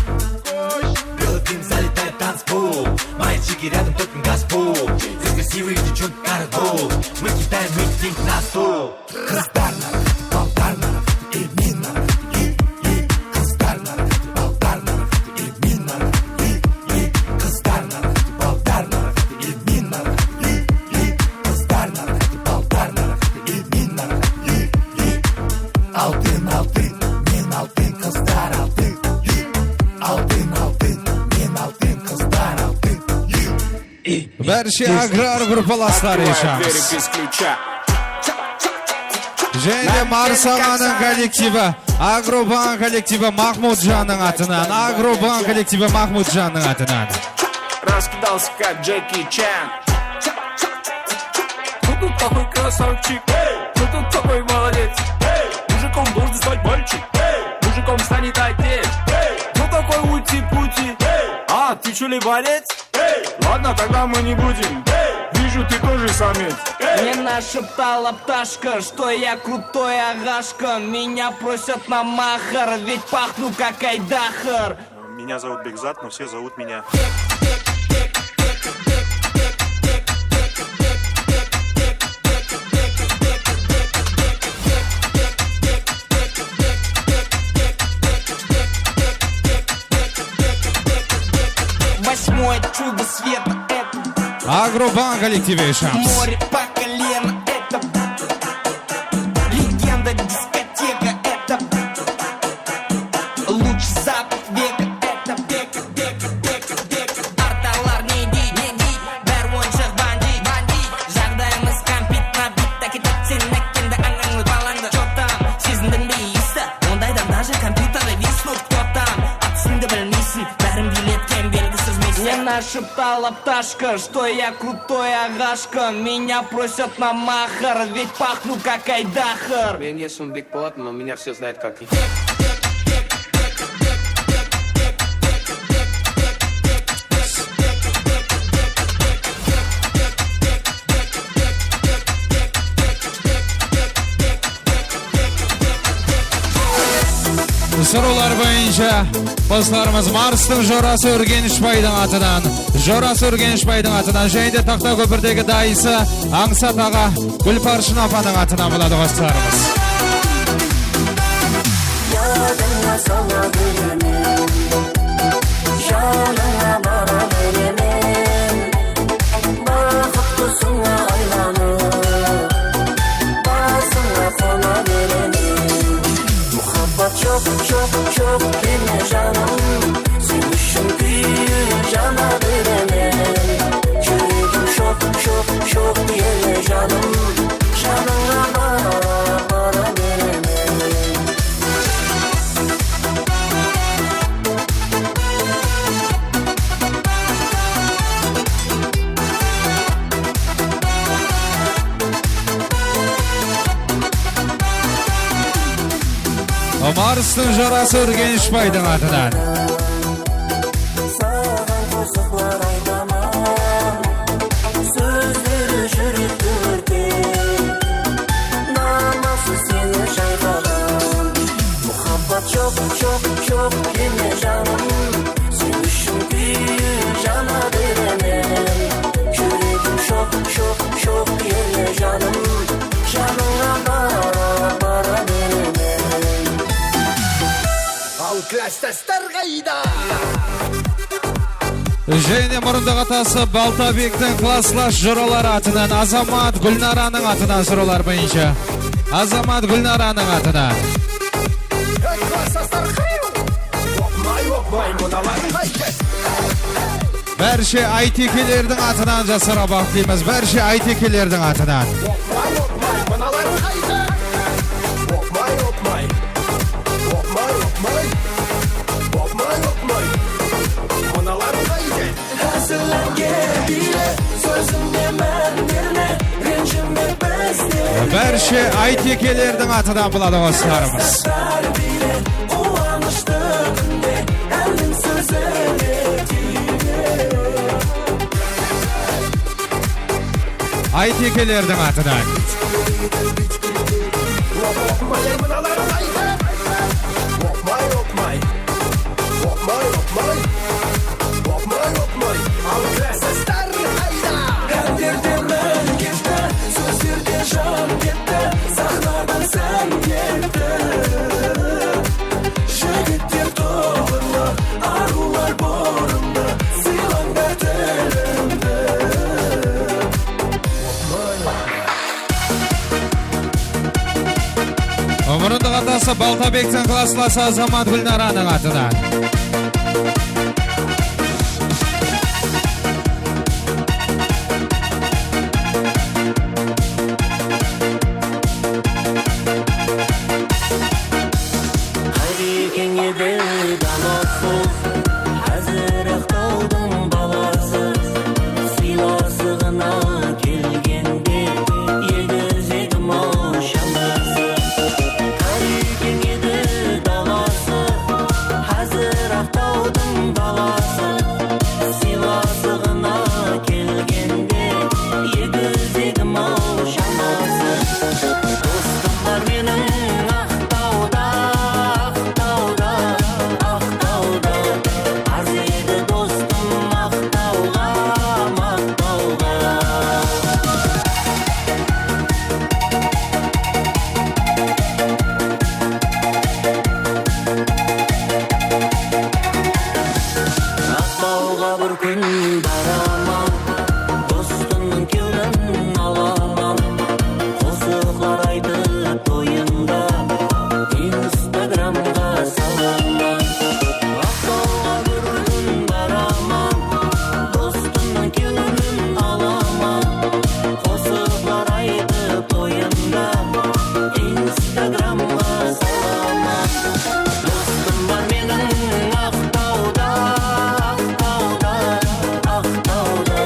Белый дым залетает в танцпол. Мои чики рядом, только газпол. Здесь красивые девчонки, каратбол. Мы кидаем их на стол. Qızlar narahat, ballar narahat, e, men narahat, e, e. Qızlar narahat, ballar narahat, e, men narahat, e, e. Qızlar narahat, ballar narahat, e, men narahat, e, e. Qızlar narahat, ballar narahat, e, men narahat, e, e. Altın, altın, men altın, qızlar altın, e. Altın, altın, men altın, qızlar altın, e. Bárshe agrar gruppalaslar eshamiz. Jáne de Mars aǵanıń kollektivi, Agroban kollektivi Mahmudjannıń atınan, Agroban kollektivi Mahmudjannıń atınan. Раскидался, как Джеки Чан. Кто тут такой красавчик? Кто тут такой молодец? Мужиком должен стать мальчик. Мужиком станет отец. Кто такой ути-пути? А, ты чё ли борец? Ладно, тогда мы не будем. Вижу, ты тоже самец. Мне нашептала пташка, что я крутой ағашка. Меня просят на махар, ведь пахну как айдахар. Меня зовут Бекзат, но все зовут меня. Восьмое чудо света это. Agroban kollektivi eshamiz. Море по колено это. Легенда дискотека это. Лучший запах века это. Bek, bek, bek, bek. Artalar ne dey, ne dey? Bári oyınshıq, bandit, bandit. Jaǵdayımız kompit, nabit, áketek. Seniń ákeńdi, ańańdı, balańdı, chё tam? Sezindiń be, isti? Ondaydan daje kompyuterda visknut, кто там? At-ústińdi bilmeyseń, bárin biyletken belgisiz meysen. Мне нашептала пташка, что я крутой ағашка. Меня просят на махар, ведь пахну как айдахар. Meniń esmim Bekpolat, но меня все знают как Sorawlar boyınsha qosıqlarımız Marstıń jorası Úrgenishbaydıń atınan, jorası Úrgenishbaydıń atınan, jáne de Taxtakópirdegi dayısı Ańsat aǵa, Gúlparshın apanıń atınan boladı qosıqlarımız. Yadıńa sala beremen, janıńa bara beremen. Baxıt qusıńa aylanıp, basıńa qona beremen. Muhabbat joq, joq, joq, kelme janım. Sen ushın kúyip jana beremen. Júregim shoq, shoq, shoq, ele janım. Janıńa bara, bara beremen. Marstıń jorası Úrgenishbaydıń atınan. Saǵan qosıqlar aytaman, sózleri júrekti órtep, namasız seni jayqaǵan. Muhabbat joq, joq, joq, kelme janım. Sen ushın kúyip jana beremen. Júregim shoq, shoq, shoq, ele janım. Janıńa bara, bara beremen. Al klasstaslar qayda? Jáne murındıq atası Baltabektiń klasslash joraları atınan, Azamat Gúlnaranıń atınan sorawlar boyınsha. Azamat Gúlnaranıń atınan. Bárshe aytekelerdiń atınan jaslarǵa baǵıtlaymız. Bárshe aytekelerdiń atınan. Házillerge biyle, sózime mán berme, renjime bizden. Bárshe aytekelerdiń atınan boladı qosıqlarımız. Quwanıshlı kúnde, eldiń sózine tiyme. Aytekelerdiń atınan. Oqmay, mınalar qayda? Oqmay, oqmay. Oqmay, oqmay. Oqmay, oqmay. Al klassaslar qayda? Hám derde min ketti, sózlerde jan ketti, saxnadan sán ketti. Jigitler toǵırlı, arıwlar burınlı, sıylańlar tilimdi. Murındıq atası Baltabektiń klasslası Azamat Gúlnaranıń atınan. Qarekeń edi dalası, házir Aqtawdıń balası. Sıylasıǵına kelgende, egizegim-aw shanası. Qarekeń edi dalası, házir Aqtawdıń balası. Sıylasıǵına kelgende, egizegim-aw shanası. Dostım bar meniń Aqtawda, Aqtawda, Aqtawda. Az edi dostım maqtawǵa, maqtawǵa. Aqtawǵa bir kún baraman, dostımnıń kewlin alaman. Qosıqlar aytıp toyında, Instagramǵa salaman. Aqtawǵa bir kún baraman, dostımnıń kewlin alaman. Qosıqlar aytıp toyında, Instagramǵa salaman. Dostım bar meniń Aqtawda, Aqtawda, Aqtawda.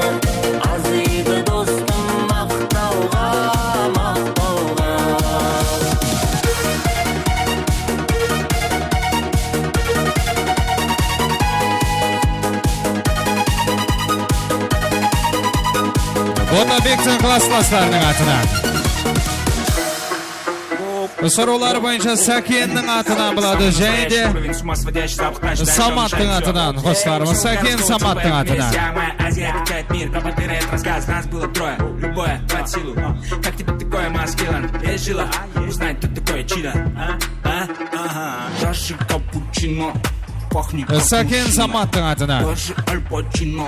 Az edi dostım maqtawǵa, maqtawǵa. Botabektiń klaslaslarınıń atınan. Sorawlar boyınsha Sákenniń atınan boladı, jáne de Samattıń atınan qosılarmız. Sáken Samattıń atınan. Азия, печать, мир, пропагандирует рассказ, нас было трое, любое под силу. Как тебе такое, маскилан? Эй, Жила, узнай, кто такой Чина. А? А? Ага. Чаша капучино, пахнет как Sáken мужчина. Samattıń atınan. Даже Аль Пачино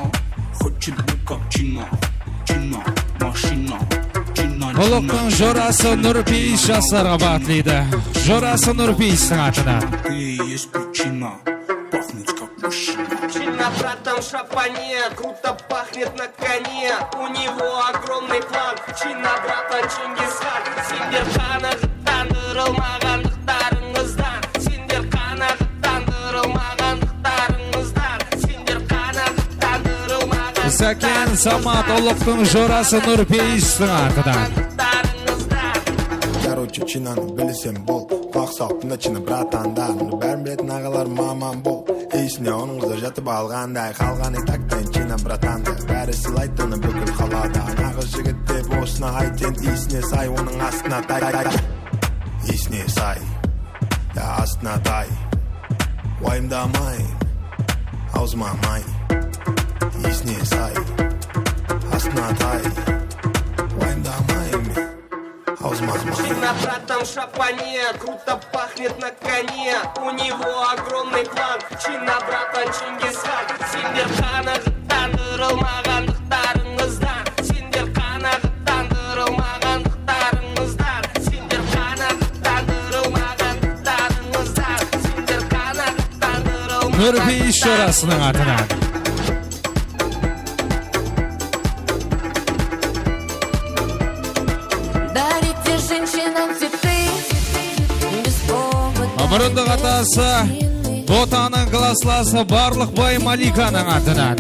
хочет быть как Чина. Чина, машина, Чина, Чина, Ulıqtıń Чина. Jorası Nurpeyis jaslarǵa baǵıtlıydı. Jorası Nurpeyistiń atınan. Ты и есть причина, пахнуть как мужчина. Чина, братан, в шапане, круто пахнет на коне. У него огромный план. Чина, братан, Чингисхан. Sender qanaǵatlandırılmaǵanlıqtarıńızdan. Sender qanaǵatlandırılmaǵanlıqtarıńızdan. Sender qanaǵatlandırılmaǵanlıqtarıńızdan. Sáken Samat, Ulıqtıń jorası Nurpeyistiń atınan. Короче, Chinanı bilsem bol. Qulaq sal, tıńla, China, bratandan. Bárin biletin aǵalar, maman bol. Esine onıń qızı jatıp alǵanday, qalǵanı taktayın China bratandı. Bári sıylaydı onı búkil qalada. Naǵız jigit dep osını ayt, sen iyisine say, onıń astına tay, tay, tay. Iyisine say, ya astına tay. Wayımdamayın, awzıma may. Iyisine say, astına tay. Wayımdamayın men. Чина, братан, в шапане, круто пахнет на коне. У него огромный план. Чина, братан, Чингисхан. Sender qanaǵatlandırılmaǵanlıqtarıńızdan. Sender qanaǵatlandırılmaǵanlıqtarıńızdan. Sender qanaǵatlandırılmaǵanlıqtarıńızdan. Sender qanaǵatlandırılmaǵanlıqtarıńızdan. Nurpeyis jorasınıń atınan. Дарите женщинам цветы без повода. Murındıq atası Botanıń klasslası Barlıqbay Malikanıń atınan.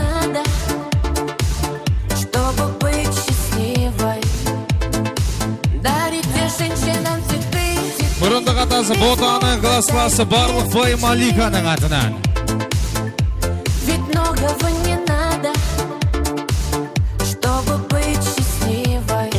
Чтобы быть счастливой. Дарите женщинам цветы. Murındıq atası Botanıń klasslası Barlıqbay Malikanıń atınan. Ведь многого не надо, чтобы быть счастливой.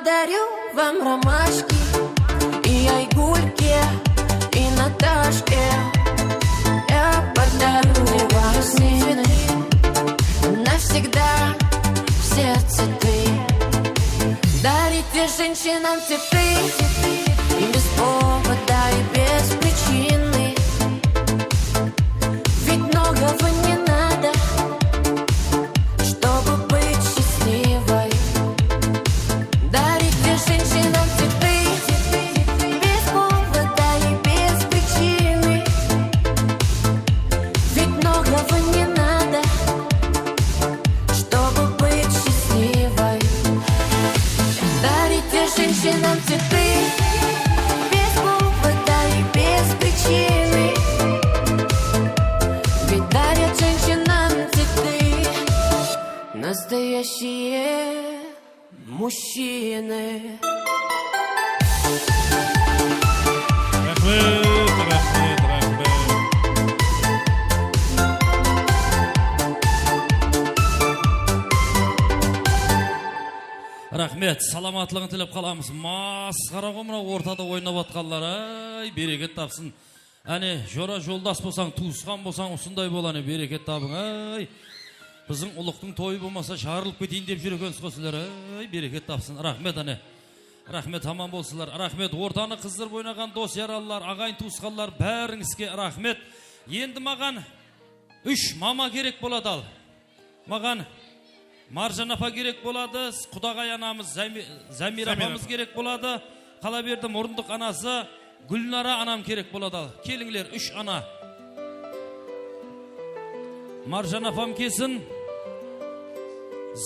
Дарю вам ромашки и айгульке, и Наташке. Я подарю вам сны навсегда в сердце ты. Дарите женщинам цветы без повода и без причины. Ведь многого не надо, чтобы быть счастливой. Дарите женщинам цветы без повода и без причины. Ведь многого не надо, чтобы быть счастливой. Дарите женщинам цветы без повода и без причины. Ведь дарят женщинам цветы настоящие мужчины. Raxmet, raxmet, raxmet. Raxmet, salamatlıǵın tilep qalamız. Masqara ǵoy mınaw ortada oynap atqanlar, ay, bereket tapsın. Áne, jora joldas bolsań, tuwısqan bolsań, usınday bol, áne, bereket tabıń, áy. Biziń ulıqtıń toyı bolmasa, jarılıp keteyin dep júr ekensiz ǵo sizler, áy, bereket tapsın. Raxmet, áne. Raxmet, aman bolsınlar. Raxmet, ortanı qızdırıp oynaǵan dos-yaralılar, aǵayin-tuwısqanlar, bárińizge raxmet. Endi maǵan úsh mama kerek boladı al. Maǵan Marjan apa kerek boladı, qudaǵay anamız Zami-, Zamira apamız kerek boladı. Qala berdi murındıq anası Gúlnara anam kerek boladı. Kelińler, úsh ana. Marjan apam kelsin,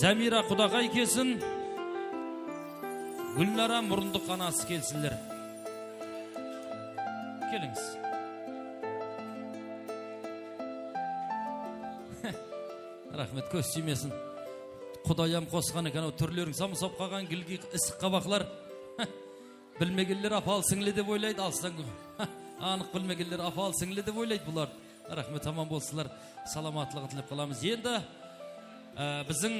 Zamira qudaǵay kelsin, Gúlnara murındıq anası kelsinler. Kelińiz. Raxmet, kóz tiymesin. Qudayam qosqan eken-aw, túrleriń samsap qalǵan, gilgi ısıq qabaqlar. Bilmegenler apal sińli dep oylaydı, alıstan kó-, anıq bilmegenler apal sińli dep oylaydı bular. Raxmet, aman bolsınlar, salamatlıǵın tilep qalamız. Endi, e, biziń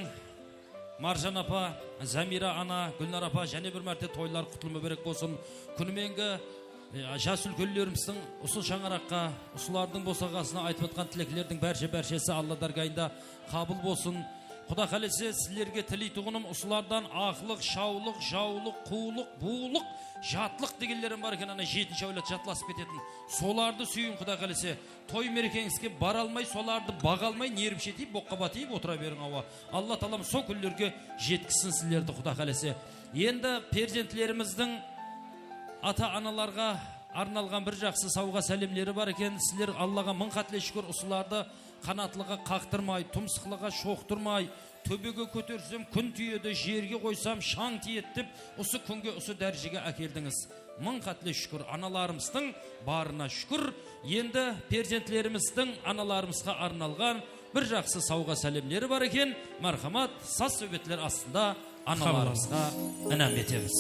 Marjan apa, Zamira ana, Gúlnar apa, jáne bir márte toylar qutlı múbárek bolsın. Kúnimengi, e, jas úlkenlerimizdiń usı shańaraqqa, usılardıń bosaǵasına aytıp atqan tileklerdiń bárshe-bárshesi Alla dárgayında qabıl bolsın. Quda qálese, sizlerge tileytuǵınım, usılardan aqlıq, shawlıq, jawlıq, quwlıq, buwlıq, jatlıq degenler bar eken, ana, jetinshi áwlad jatlasıp ketetin. Solardı súyiń, Quda qálese. Toy merekeńizge bara almay, solardı baǵa almay, nerv shetiyip, boqqa batıyıp otıra beriń, awa. Alla taalam sol kúnlerge jetkizsin sizlerdi, Quda qálese. Endi perzentlerimizdiń ata-analarǵa arnalǵan bir jaqsı sawǵa sálemleri bar eken. Sizler Allaǵa mıń qátle shúkir, usılardı qanatlıǵa qaqtırmay, tumsıqlıǵa shoqtırmay, tóbege kótersem kún tiyedi, jerge qoysam shań tiyedi dep, usı kúnge, usı dárejege ákeldińiz. Mıń qátle shúkir, analarımızdıń barına shúkir. Endi perzentlerimizdiń analarımızǵa arnalǵan bir jaqsı sawǵa sálemleri bar eken. Márhamat, saz-sáwbetler astında analarımızǵa inam etemiz.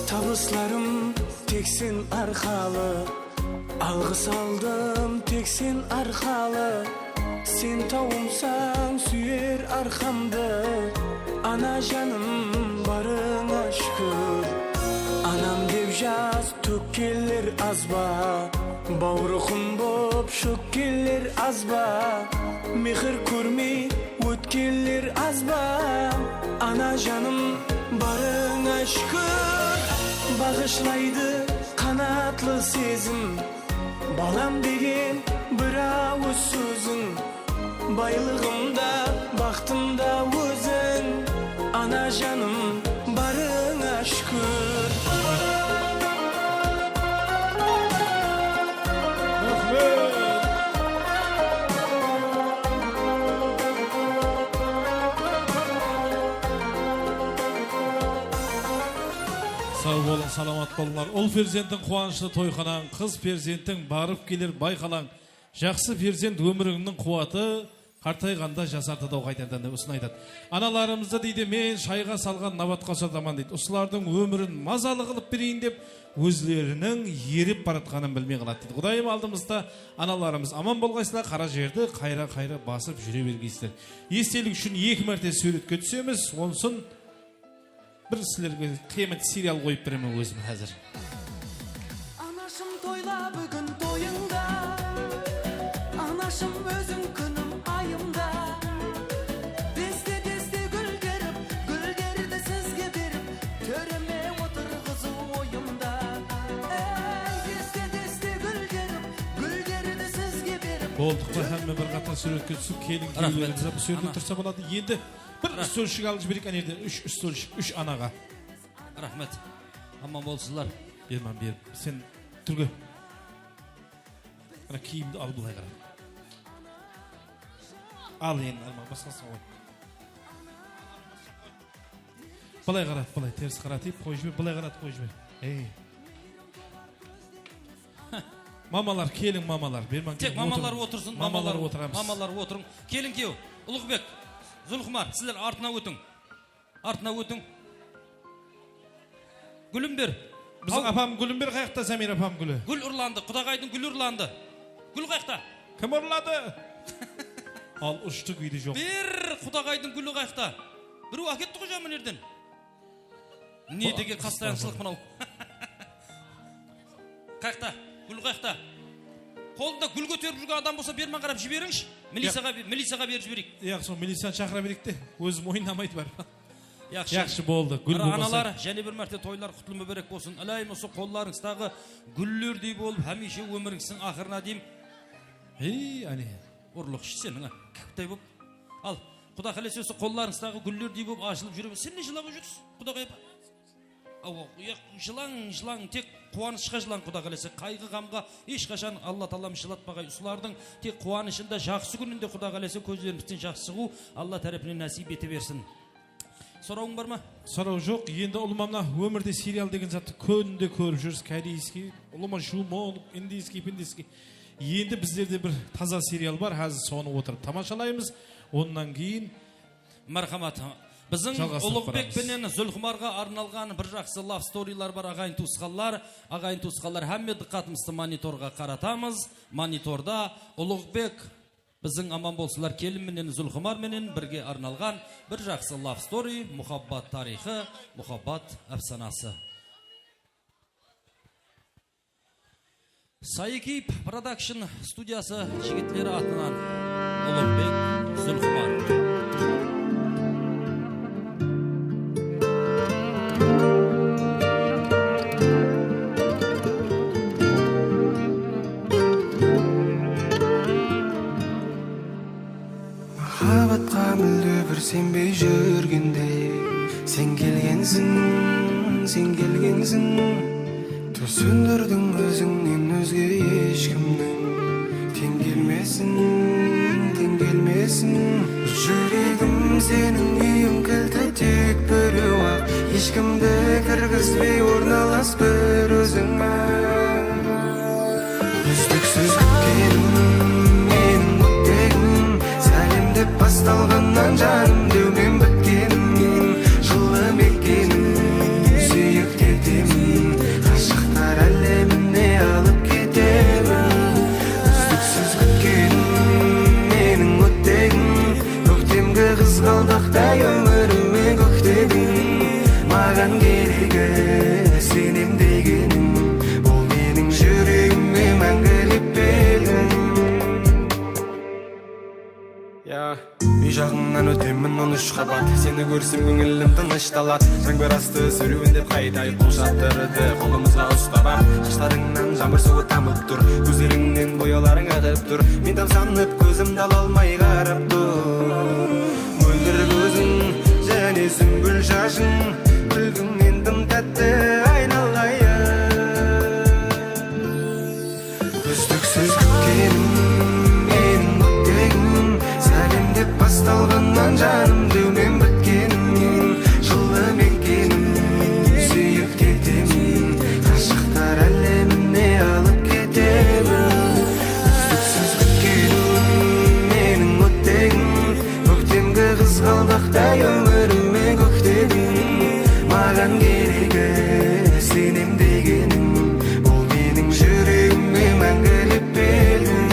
Tabıslarım tek sen arqalı, alǵıs aldım tek sen arqalı. Sen tawımsań súyer arqamdı, ana janım, barıńa shúkir. Anam dep jas tókkenler az ba? Bawrıqım bop shókkenler az ba? Mehir kórmey ótkenler az ba? Ana janım, barıńa shúkir. Baǵıshlaydı qanatlı sezim, balam degen bir awız sóziń. Baylıǵım da, baxtım da óziń, ana janım, barıńa shúkir. Saw bolıń, salamat bolıńlar. Ul perzenttiń quwanıshlı toyxanań, qız perzenttiń barıp keler bayqalań. Jaqsı perzent ómirińniń quwatı, Qartayǵanda jasartadı-aw qaytardan dep usını aytadı. Analarımızdı, deydi, men shayǵa salǵan nabatqa usataman, deydi. Usılardıń ómirin mazalı qılıp bereyin dep, ózleriniń erip baratqanın bilmey qaladı, deydi. Qudayım, aldımızda analarımız aman bolǵaysızlar, qara jerdi qayra-qayra basıp júre bergeysizler. Estelik ushın eki márte súwretke túsemiz, onsın bir sizlerge qıyamet serial qoyıp beremen ózim házir. Anashım, toyla búgin toyıńda, anashım, óziń kúnim ayımda. Deste-deste gúl terip, gúllerdi sizge berip, tóreme otırǵızıw oyımda. Ey, deste-deste gúl terip, gúllerdi sizge berip. Boldı, hámme bir qatar súwretke túsip, kelin kúyewlerimiz de bul jerde tursa boladı. Endi bir stolshik alıp jibereyik, áne jerde úsh, úsh stolshik, úsh anaǵa. Raxmet. Aman bolsınlar. Berman, ber. Sen túrge. Ana kiyimdi al, bılay qara. Al endi, alma, basqasın qoy. Bılay qarat, bılay, teris qaratıp qoyıp jiber, bılay qarat qoyıp jiber. Ey. Mamalar, keliń, mamalar. Berman, tek mamalar otırsın, mamalar, mamalar otıramız. Mamalar otırıń. Kelin kúyew, Uluǵbek, Zulxumar, sizler artına ótiń. Artına ótiń. Gúlim ber. Biziń apam gúlim ber qayaqta, Zamir apam gúli. Gúl urlandı, qudaǵaydıń gúli urlandı. Gúl qayaqta? Kim urladı? Al, ushtı, gúydi joq. Ber, qudaǵaydıń gúli qayaqta? Birew áketti ǵo, mına jerden. Ne degen qastayanshılıq mınaw. Qayaqta? Gúl qayaqta? Qolında gúl kóterip júrgen adam bolsa, berman qarap jiberińshi. Miliciyaǵa, miliciyaǵa berip jibereyik. Yaq, sol miliciyanı shaqıra bereyik te. Ózi moyınnamaydı barıp. Yaqshı. Yaqshı, boldı. Gúl bolmasa. Analar, jáne bir márte toylar qutlı múbárek bolsın. Ilayım, usı qollarıńızdaǵı gúllerdey bolıp, hámiyshe ómirińizdiń aqırına deyin. Hey, áne. Urlıqshı seniń, a, kiptay bolıp. Al, Quda qálese, usı qollarıńızdaǵı gúllerdey bolıp ashılıp júre ber. Sen ne jılap júrsiz, Qudaǵay apa? Awa, jılań, jılań, tek quwanıshqa jılań, Quda qálese. Qayǵı-ǵamǵa hesh qashan Alla taalam jılatpaǵay usılardıń. Tek quwanıshında, jaqsı kúninde, Quda qálese, kózlerimizden jas shıǵıw Alla tárepinen násiyp ete bersin. Sorawıń bar ma? Soraw joq. Endi ulıwma mına ómirde serial degen zattı kúnde kórip júriz. Koreyskiy, ulıwma shumon, indiyskiy, pindiyskiy. Endi bizlerde bir taza serial bar, házir sonı otırıp tamashalaymız. Onnan keyin Márhamat. Biziń Ulıǵbek penen Zulxumarǵa arnalǵan bir jaqsı love storylar bar, aǵayin tuwısqanlar. Aǵayin tuwısqanlar, hámme dıqqatımızdı monitorǵa qaratamız. Monitorda Ulıǵbek, biziń, aman bolsınlar, kelin menen Zulxumar menen birge arnalǵan bir jaqsı love story, muhabbat tariyxı, muhabbat ápsanası. Sayıkip Production studiyası jigitleri atınan Uluǵbek, Zulxumar. Mahabbatqa múlde bir senbey júrgende, sen kelgensiń, sen kelgensiń. Túsindirdiń ózińnen ózge hesh kimniń teń kelmesin, teń kelmesin. Júregim seniń úyiń kilti tek birew-aq, hesh kimdi kirgizbey ornalas bir óziń-aq. Úzliksiz kútkenim, meniń óttegim, sálem dep bastalǵannan janım dewmen bitkenim, jıllı mekenim, súyik etemin, ǵashıqlar álemine alıp ketemin. Úzliksiz kútkenim, meniń óttegim, kóktemgi qızǵaldaqtay ómirime kóktediń. Maǵan keregi senem degeniń, bul meniń júregime máńgilik belgiń. Ya. Úy jaǵıńnan ótemen on úsh qabat, seni kórsem kóńilim tınısh taladı. Jań bir astı súriwin dep qaytay qol shatırdı qolımızǵa usqabap. Shashlarıńnan jámir suwı tamıp tur, kózlerińnen boyawlarıń aǵıp tur. Men tamsanıp kózimdi ala almay qarap tur. Móldir kóziń jáne súmbúl shashıń, kúlkińnen dım tátti aynalayın. Úzliksiz kútkenim, meniń óttegim, sálem dep bastalǵannan janım dewmen bitkenim, jıllı mekenim, súyip ketemin, ǵashıqlar álemine alıp ketemin. Úzliksiz kútkenim, meniń óttegim, Qızǵaldaqtay ómirim men kóktediń, maǵan keregi senem degeniń, bul meniń júregime máńgilik belgiń.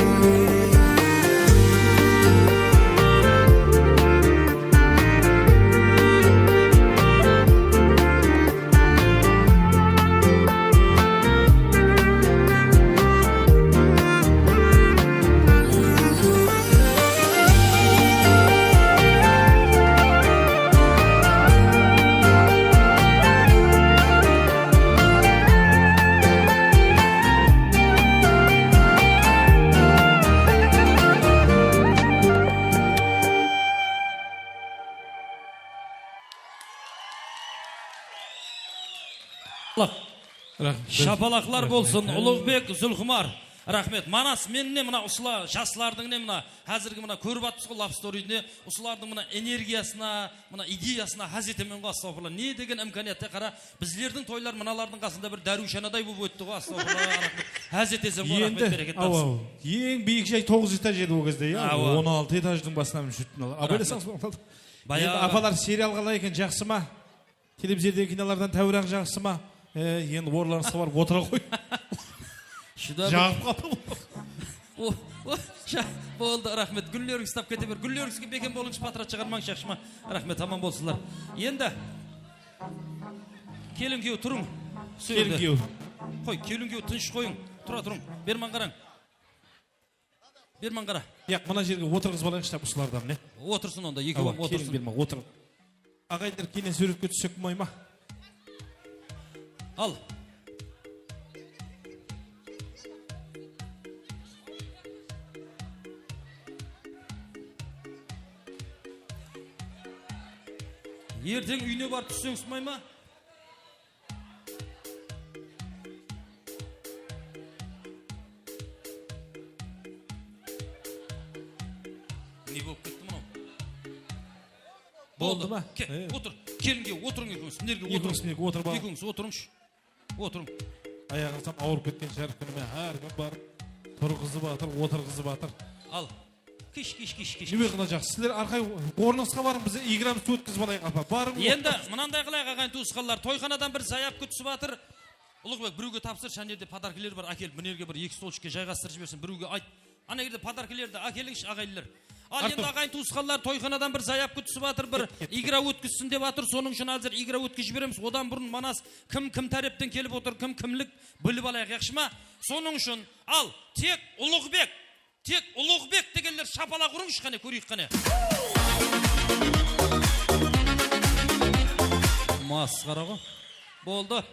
Raxmet. Shapalaqlar bolsın, Uluǵbek, Zulxumar. Raxmet. Manas, men ne mına usıla jaslardıń ne mına házirgi mına kórip atırmız ǵoy Love Storydi ne, usılardıń mına energiyasına, mına ideyasına ház etemen ǵoy, astawfirullah. Ne degen imkaniyat, qara, bizlerdiń toylar mınalardıń qasında bir dárúshanaday bolıp ótti ǵoy, astawfirullah, raxmet. Ház eteseń ǵoy, raxmet, bereket, awa, tabıs. Eń biyik jay toǵız etaj edi ol gezde, ya. Awa. On altı etajdıń basınan júrttin alar. Raxmet. Abaylasańız boldı. Bayaǵı. Endi apalar serial qalay eken, jaqsı ma? Televizordagi kinolardan táwir-ań jaqsı ma? E, endi orınlarıńızǵa barıp otıra ǵoy. Shıda bir. Jaǵıp qaldı ǵoy. O, o, sha-, boldı, raxmet. Gúllerińizdi tap kete ber. Gúllerińizge bekem bolıńız, patrat shıǵarmań, jaqsı ma? Raxmet, aman bolsınlar. Endi kelin kúyew turıń. Kelin kúyew. Qoy, kelin kúyew tınısh qoyıń. Tura turıń. Berman qarań. Berman qara. Yaq, mına jerge otırǵızıp alayıqshı, usılardan, ne? Otırsın onda, ekewin otırsın. Awa, kelin Berman, otır. Aǵayinler, keyin súwretke tússek bolmay ma? Al. Erteń úyine barıp tússeńiz bolmay ma? Ne bolıp ketti mınaw? Boldı ma? Ke, otır. Kelin kúyew, otırıń ekewińiz. Mınerge otırıń. Ekewińiz mınerge otırıp alıń. Ekewińiz otırıńshı. Otırıń. Ayaǵıńız hám awırıp ketken shıǵar kúnime, hár kim barıp turǵızıp atır, otırǵızıp atır. Al. Kish, kish, kish, kish. Neme qılajaq? Sizler arqay ornıńızǵa barıń, biz igramiz ótkizip alayıq, apa. Barıń. Endi mınanday qılayıq, aǵayin tuwısqanlar, toyxanadan bir zayavka túsip atır. Uluǵbek, birewge tapsır, shan jerde podarkalar bar, ákelip, mına jerge bir eki stolchikke jayǵastırıp jibersin, birewge ayt. Ana jerde podarkalardı ákelińshi, aǵayinler. Al, endi aǵayin tuwısqanlar, toyxanadan bir zayavka túsip atır, bir igra ótkizsin dep atır, sonıń ushın házir igra ótkizip jiberemiz. Odan burın Manas kim, kim tárepten kelip otır, kim kimlik bilip alayıq, yaqshı ma? Sonıń ushın, al, tek Uluǵbek Tek Uluǵbek degenler shapalaq urıńshı qáne, kóreyik qáne. Masqara ǵo. Boldı.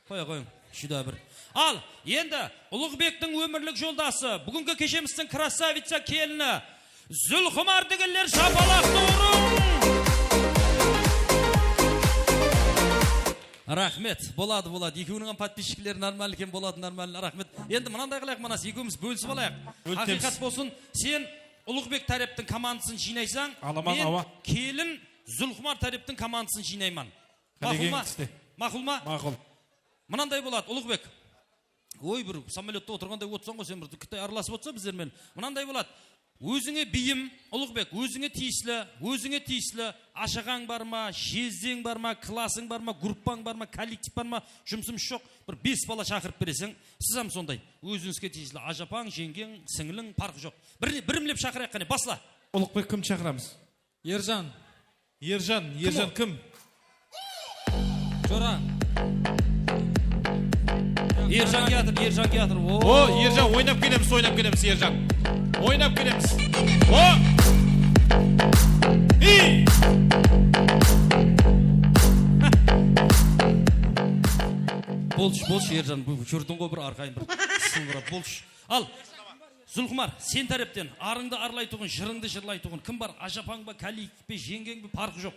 Qoya qoyıń. Júdá bir. Al, endi Uluǵbektiń ómirlik joldası, búgingi keshemizdiń krasavitsa kelini Zulxumar degenler shapalaqtı urıń. Raxmet. Boladı, boladı. Ekewiniń hám podpischikleri normalnıy eken, boladı, normalnıy. Raxmet. Endi mınanday qılayıq, Manas, ekewimiz bólisip alayıq. Bólsemiz. Haqıyqat bolsın, sen Uluǵbek táreptiń komandasın jıynaysań, men kelin Zulxumar táreptiń komandasın jıynayman. Maqul ma? Maqul ma? Maqul. Mınanday boladı, Uluǵbek. Oy, bir samolyotta otırǵanday otırsań ǵoy sen, bir kitay aralasıp otsa bizler menen. Mınanday boladı. Ózińe biyim, Uluǵbek, ózińe tiyisli, ózińe tiyisli ashaǵań bar ma, jezzeń bar ma, klasıń bar ma, gruppań bar ma, kollektiv bar ma, jumısımız joq, bir bes bala shaqırıp bereseń, siz hám sonday. Ózińizge tiyisli ajapań, jeńgeń, sińliń, parqı joq. Bir, birimlep shaqırayıq qáne, basla. Uluǵbek, kimdi shaqıramız? Erjan. Erjan, Erjan kim? Jora. Erjan kiyatır, Erjan kiyatır. O, Erjan, oynap kelemiz, oynap kelemiz, Erjan. Oynap kelemiz. O! İy! Bolshı, bolshı, Erjan, bul júrdiń ǵoy bir arqayın bir sılbırap, bolshı. Al. Zulxumar, sen tárepten arıńdı arlaytuǵın, jırıńdı jırlaytuǵın kim bar? Ajapań ba, káliyik pe, jeńgeń be, parqı joq.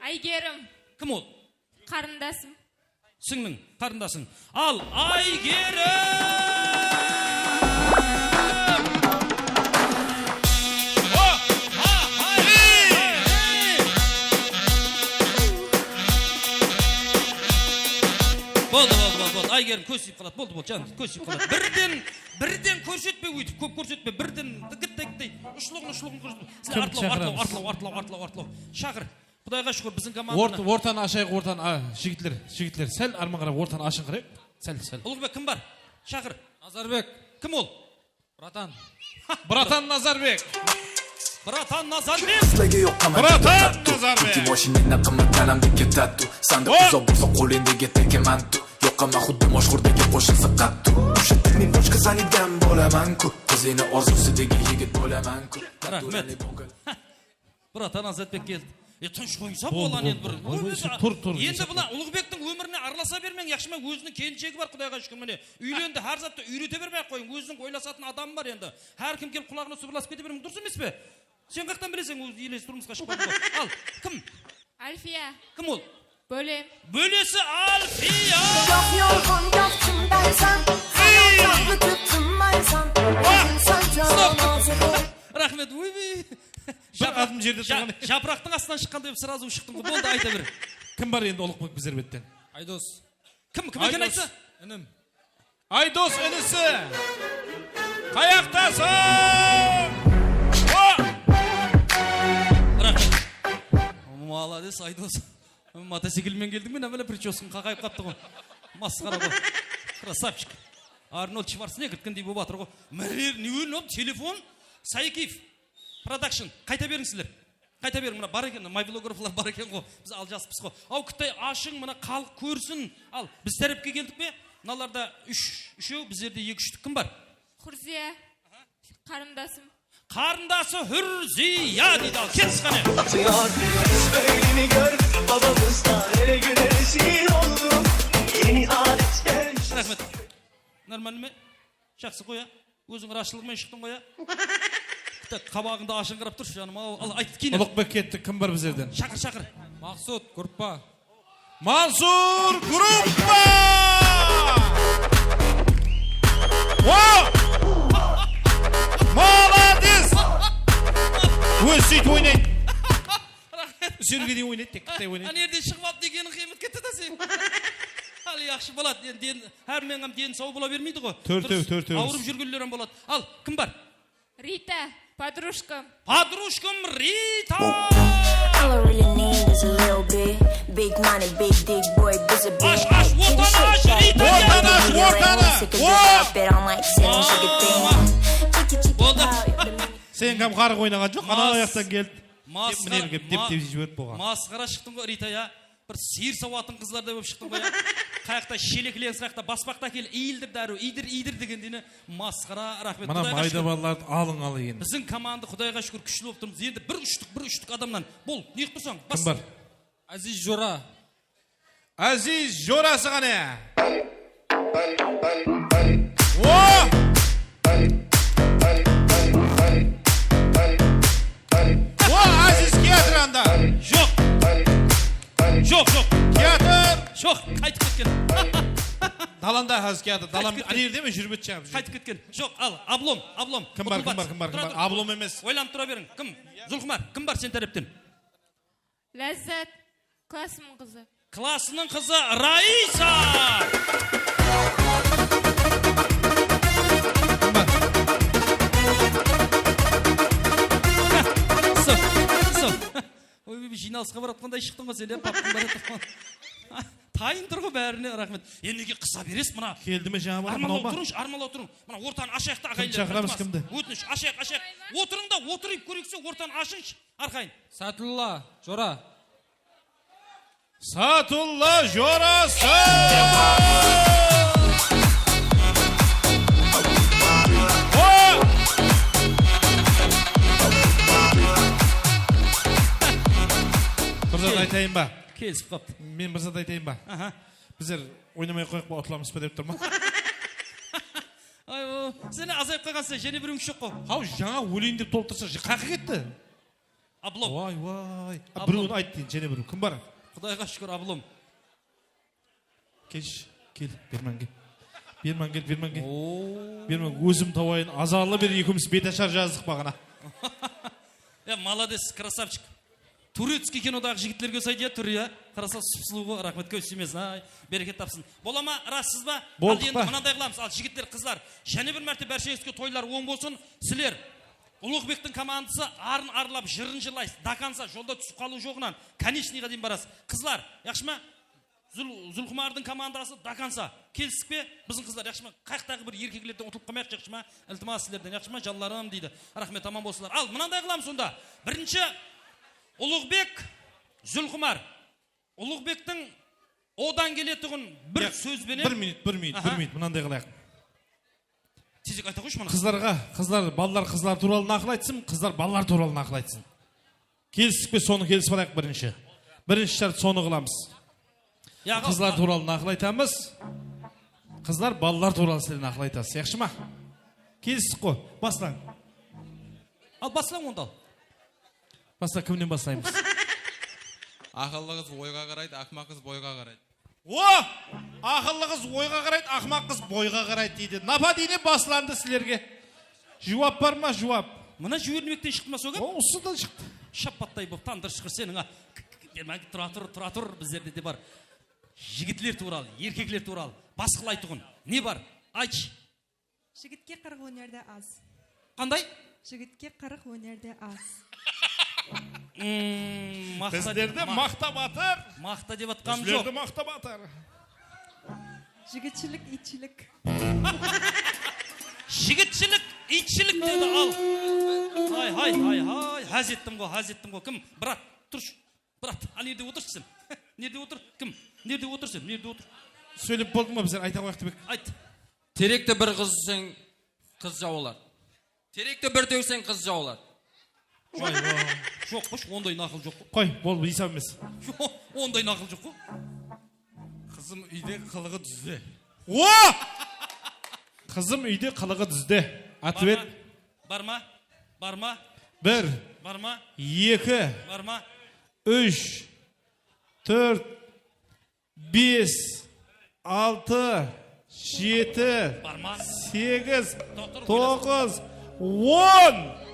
Aygerim. Kim ol? Qarındasım. Sińliń, qarındasıń. Al, Aygerim! O! Ha, ha, ha, ha! Boldı, boldı, boldı. Boldı, Aygerim kóz tiyip qaladı. Boldı, boldı, janım, kóz tiyip qaladı. Birden, birden kórsetpe óytip, kóp kórsetpe, birden gittek dey, ushlıǵın, ushlıǵın kórsetpe. Sizler kim artlaw, artlaw, chaqıramız? Artlaw, artlaw, artlaw, artlaw. Shaqır. Qudayǵa shúkir, biziń komanda. Ort-, ortanı ashayıq, ortanı, a, jigitler, jigitler, sál arman qarap ortanı ashıńqırayıq. Sál, sál. Uluǵbek, kim bar? Shaqır. Nazarbek. Kim ol? Bratan. Bratan Nazarbek. Bratan Nazarbek. Sizlerge yoq qama Bratan Nazarbek. Putin washingtonda qımbat tanamdiki tattu. Sandı uza bolsa qolendegi teke mantu. Yoq qama xuddi mashhurdagi qo'shiqsi qattu. Usha tilning boshqa zanidan bolaman-ku. Qizini orzusidagi yigit bolaman-ku. Raxmet. Bratan Azatbek keldi. E, tınısh qoysa bolǵan endi bir. Tur, tur. Endi mına Uluǵbektiń ómirine aralasa bermeń, yaqshı ma? Óziniń kelinshegi bar, Qudayǵa shúkir, mine. Úylendi, hár zattı úyrete bermey-aq qoyıń. Óziniń oylasatın adamı bar endi. Hár kim kelip qulaǵına sıbırlasıp kete bermeń, durıs emes pe? Sen qayaqtan bileseń, ózi elesi turmısqa shıqpadı ǵoy. Al, kim? Alfiya. Kim ol? Bólem. Bólesi Alfiya! Yoq yolǵan gáp shındaysań, hayaldan ótip tınmaysań. Óziń sal jaman azıǵı. Raxmet, óybiy. Bir adım jerde turǵan. Japıraqtıń astınan shıqqanday srazı shıqtıń ǵoy. Boldı, ayta ber. Kim bar endi Uluǵbek bizler betten? Aydos. Kim, kim eken aytsa? Inim. Aydos inisi! Qayaqtasıń? O! Raxmet. Malades, Aydos. Motociklmen keldiń be, námele, prichoskan qaqayıp qaptı ǵoy. Masqara ǵoy. Krasavchik. Arnold Shvarcneggertkendey bolıp atır ǵoy. Mine, ne, ne, telefon? Saykiyev Production. Qayta beriń sizler. Qayta beriń, mına bar eken, mobilograflar bar eken ǵo. Biz aljaspız ǵo. Aw, kitay ashıń, mına xalıq kórsin. Al, biz tárepke keldik pe? Mınalarda úsh, úshew, bizlerde eki-úshtik. Kim bar? Xurziya. Qarındasım. Qarındası Húrziya deydi, al, ketish qáne. Bahtiyar bir kız öğleni gör, babamız da her güneşin oldu. Yeni adetler. Raxmet. Normal me? Jaqsı qoya. Óziń rashılıǵıń menen shıqtıń ǵoy, ya? Bitta qabaǵıńdı ashıńqırap turshı, janım-aw. Al, ayt, keyin. Uluǵbek ketti, kim bar bizlerden? Shaqır, shaqır. Maqsut, gruppa. Mansur, gruppa! O! Malades! Ózi sóytip oynaydı. Raxmet. Úsirge deyin oynaydı, tek Qıtay oynaydı. Ana jerden shıǵıp alıp degeniń qıymet ketti da sen. Háli yaqshı boladı. Endi den, hár menen hám deni saw bola bermeydi ǵo. Tórtew, tórtew. Awırıp júrgenler hám boladı. Al, kim bar? Rita, подружкам. Подружкам Rita! All I really need is a little bit. Big money, big dick, boy, busy bee. Ash, ash, ortanı ash, Rita! Ortanı ash, ortanı! Boldı. Sen hám qarıq oynaǵan joq, anaw ayaqtan keldi. Dep, mine, dep, dep, dep jiberip bolǵan. Masqara shıqtıń ǵoy, Rita, ya. Bir sıyır sawatıń qızlarday bolıp shıqtıń ǵoy, ya. Qayaqta shelekleniń, qayaqta baspaqta kel, iyildir dárúw, iydir, iydir degendey ne. Masqara, raxmet. Mına mayda balalardı alıń al endi. Biziń komanda, Qudayǵa shúkir, kúshli bolıp turmız. Endi bir úshtik, bir úshtik adamnan. Bol, ne qılıp tursań? Bas. Kim bar? Aziz jora. Aziz jorası qáne? O! O, Aziz kiyatır anda. Joq. Joq, joq. Kiyatır. Joq, qaytıp ketken. Dalanda házir kiyatır. Dalan, ane jerde me, júrip etshemiz. Qaytıp ketken. Joq, al, oblom, oblom. Kim bar, kim bar, kim bar, kim bar? Oblom emes. Oylanıp tura beriń. Kim? Zulxumar, kim bar sen tárepten? Lázzat, klassımnıń qızı. Klassınıń qızı Raisa! Sol, sol. Oy, bir jıynalısqa baratqanday shıqtıń ǵoy sen, ya, papkıń baratqan. Tayın tur ǵoy bárine, raxmet. Endi nege qısa beresiz mına? Keldi me jańa barat? Armanlaw turıńshı, armanlaw turıń. Mına ortanı ashayıq ta, aǵayinler. Kim shaqıramız, kimdi? Ótinish, ashayıq, ashayıq. Otırıń da, otırıp kóreyik, ortanı ashıńshı. Arqayın. Sadulla, jora. Sadulla jorası! O! Bir zat aytayın ba? Kelisip qaptı. Men bir zat aytayın ba? Aha. Bizler oynamay qoyaq pa, utılamız ba dep turman. Ay, o, sen azayıp qalǵansın, jáne birewimiz joq ǵo. Haw, jańa óleyin dep toltırsa, qayaqqa ketti? Oblom. Vay, vay. A, birewin ayt deyin, jáne birew. Kim bar? Qudayǵa shúkir, oblom. Kelshi, kel, berman kel. Berman kel, berman kel. Oo. Berman, ózim tawayın, azarlı ber, ekewimiz betashar jazdıq baǵana. Ya, malades, krasavchik. Turetskiy kinodaǵı jigitlerge usaydı, ya, túri, ya. Qarasa, sıp-sılıw ǵo, raxmet, kóp súymesiń, ay, bereket tapsın. Bola ma, rassız ba? Boldı. Al, endi mınanday qılamız, al, jigitler, qızlar, jáne bir márte bársheńizge toylar oń bolsın. Sizler Uluǵbektiń komandası arın arlap, jırın jırlaysız, до конца, jolda túsip qalıw joǵınan, konechnıyǵa deyin barasız. Qızlar, yaqshı ma? Zul-, Zulxumardıń komandası до конца. Kelistik pe? Biziń qızlar, yaqshı ma? Qayaqtaǵı bir erkeklerden utılıp qalmayıq, yaqshı ma? Iltimas sizlerden, yaqshı ma? Janlarım, deydi. Raxmet, aman bolsınlar. Al, mınanday qılamız onda. Birinshi Uluǵbek, Zulxumar. Uluǵbektiń odan keletuǵın bir sóz benen. Bir minut, bir minut, bir minut, mınanday qılayıq. Tezirek ayta qoyshı mına. Qızlarǵa, qızlar, balalar qızlar tuwralı naqıl aytsın, qızlar balalar tuwralı naqıl aytsın. Kelistik pe, sonı kelisip alayıq birinshi. Birinshi shárt sonı qılamız. Qızlar tuwralı naqıl aytamız. Qızlar balalar tuwralı sizler naqıl aytasız, yaqshı ma? Kelistik ǵo, baslań. Al, baslań onda al. Basla, kimnen baslaymız? Aqıllı qız oyǵa qaraydı, aqmaq qız boyǵa qaraydı. O! Aqıllı qız oyǵa qaraydı, aqmaq qız boyǵa qaraydı deydi. Napadine baslandı sizlerge. Juwap bar ma, juwap? Mına jibermekten shıqtı ma, sógip? O, usıdan shıqtı. Shappattay bolıp tandır shıqır seniń, a. K-, k-, k-, bermań, tura tur, tura tur, bizlerde de bar. Jigitler tuwralı, erkekler tuwralı, basqılaytuǵın ne bar? Aytshı. Jigitke qırıq, ónerde az. Qanday? Jigitke qırıq, ónerde az. Mm, maqta, bizlerdi maqtap atır. Maqta dep atqanım joq. Bizlerdi maqtap atır. Jigitshilik, iytshilik. Jigitshilik, iytshilik dedi, al. Hay, hay, hay, hay. Ház ettim ǵo, ház ettim ǵo. Kim? Brat, turshı. Brat, a, nerde otırshı sen? Nerde otır? Kim? Nerde otır sen? Nerde otır? Sóylep boldıń ba, bizler ayta qoyaq dep edik. Ayt. Terekte bir qız úrseń, qız jawılar. Terekte bir tewseń, qız jawılar. Joq, joq, onday naqıl joq. Qoy, boldı, esap emes. Joq, onday naqıl joq ǵo. Qızım úyde, qılıǵı dúzde. O! Qızım úyde, qılıǵı dúzde. Otvet. Bar ma? Bar ma? Bar ma? Bir. Bar ma? Eki. Bar ma? Úsh. Tórt. Bes, altı, jeti, segiz, toǵız, on.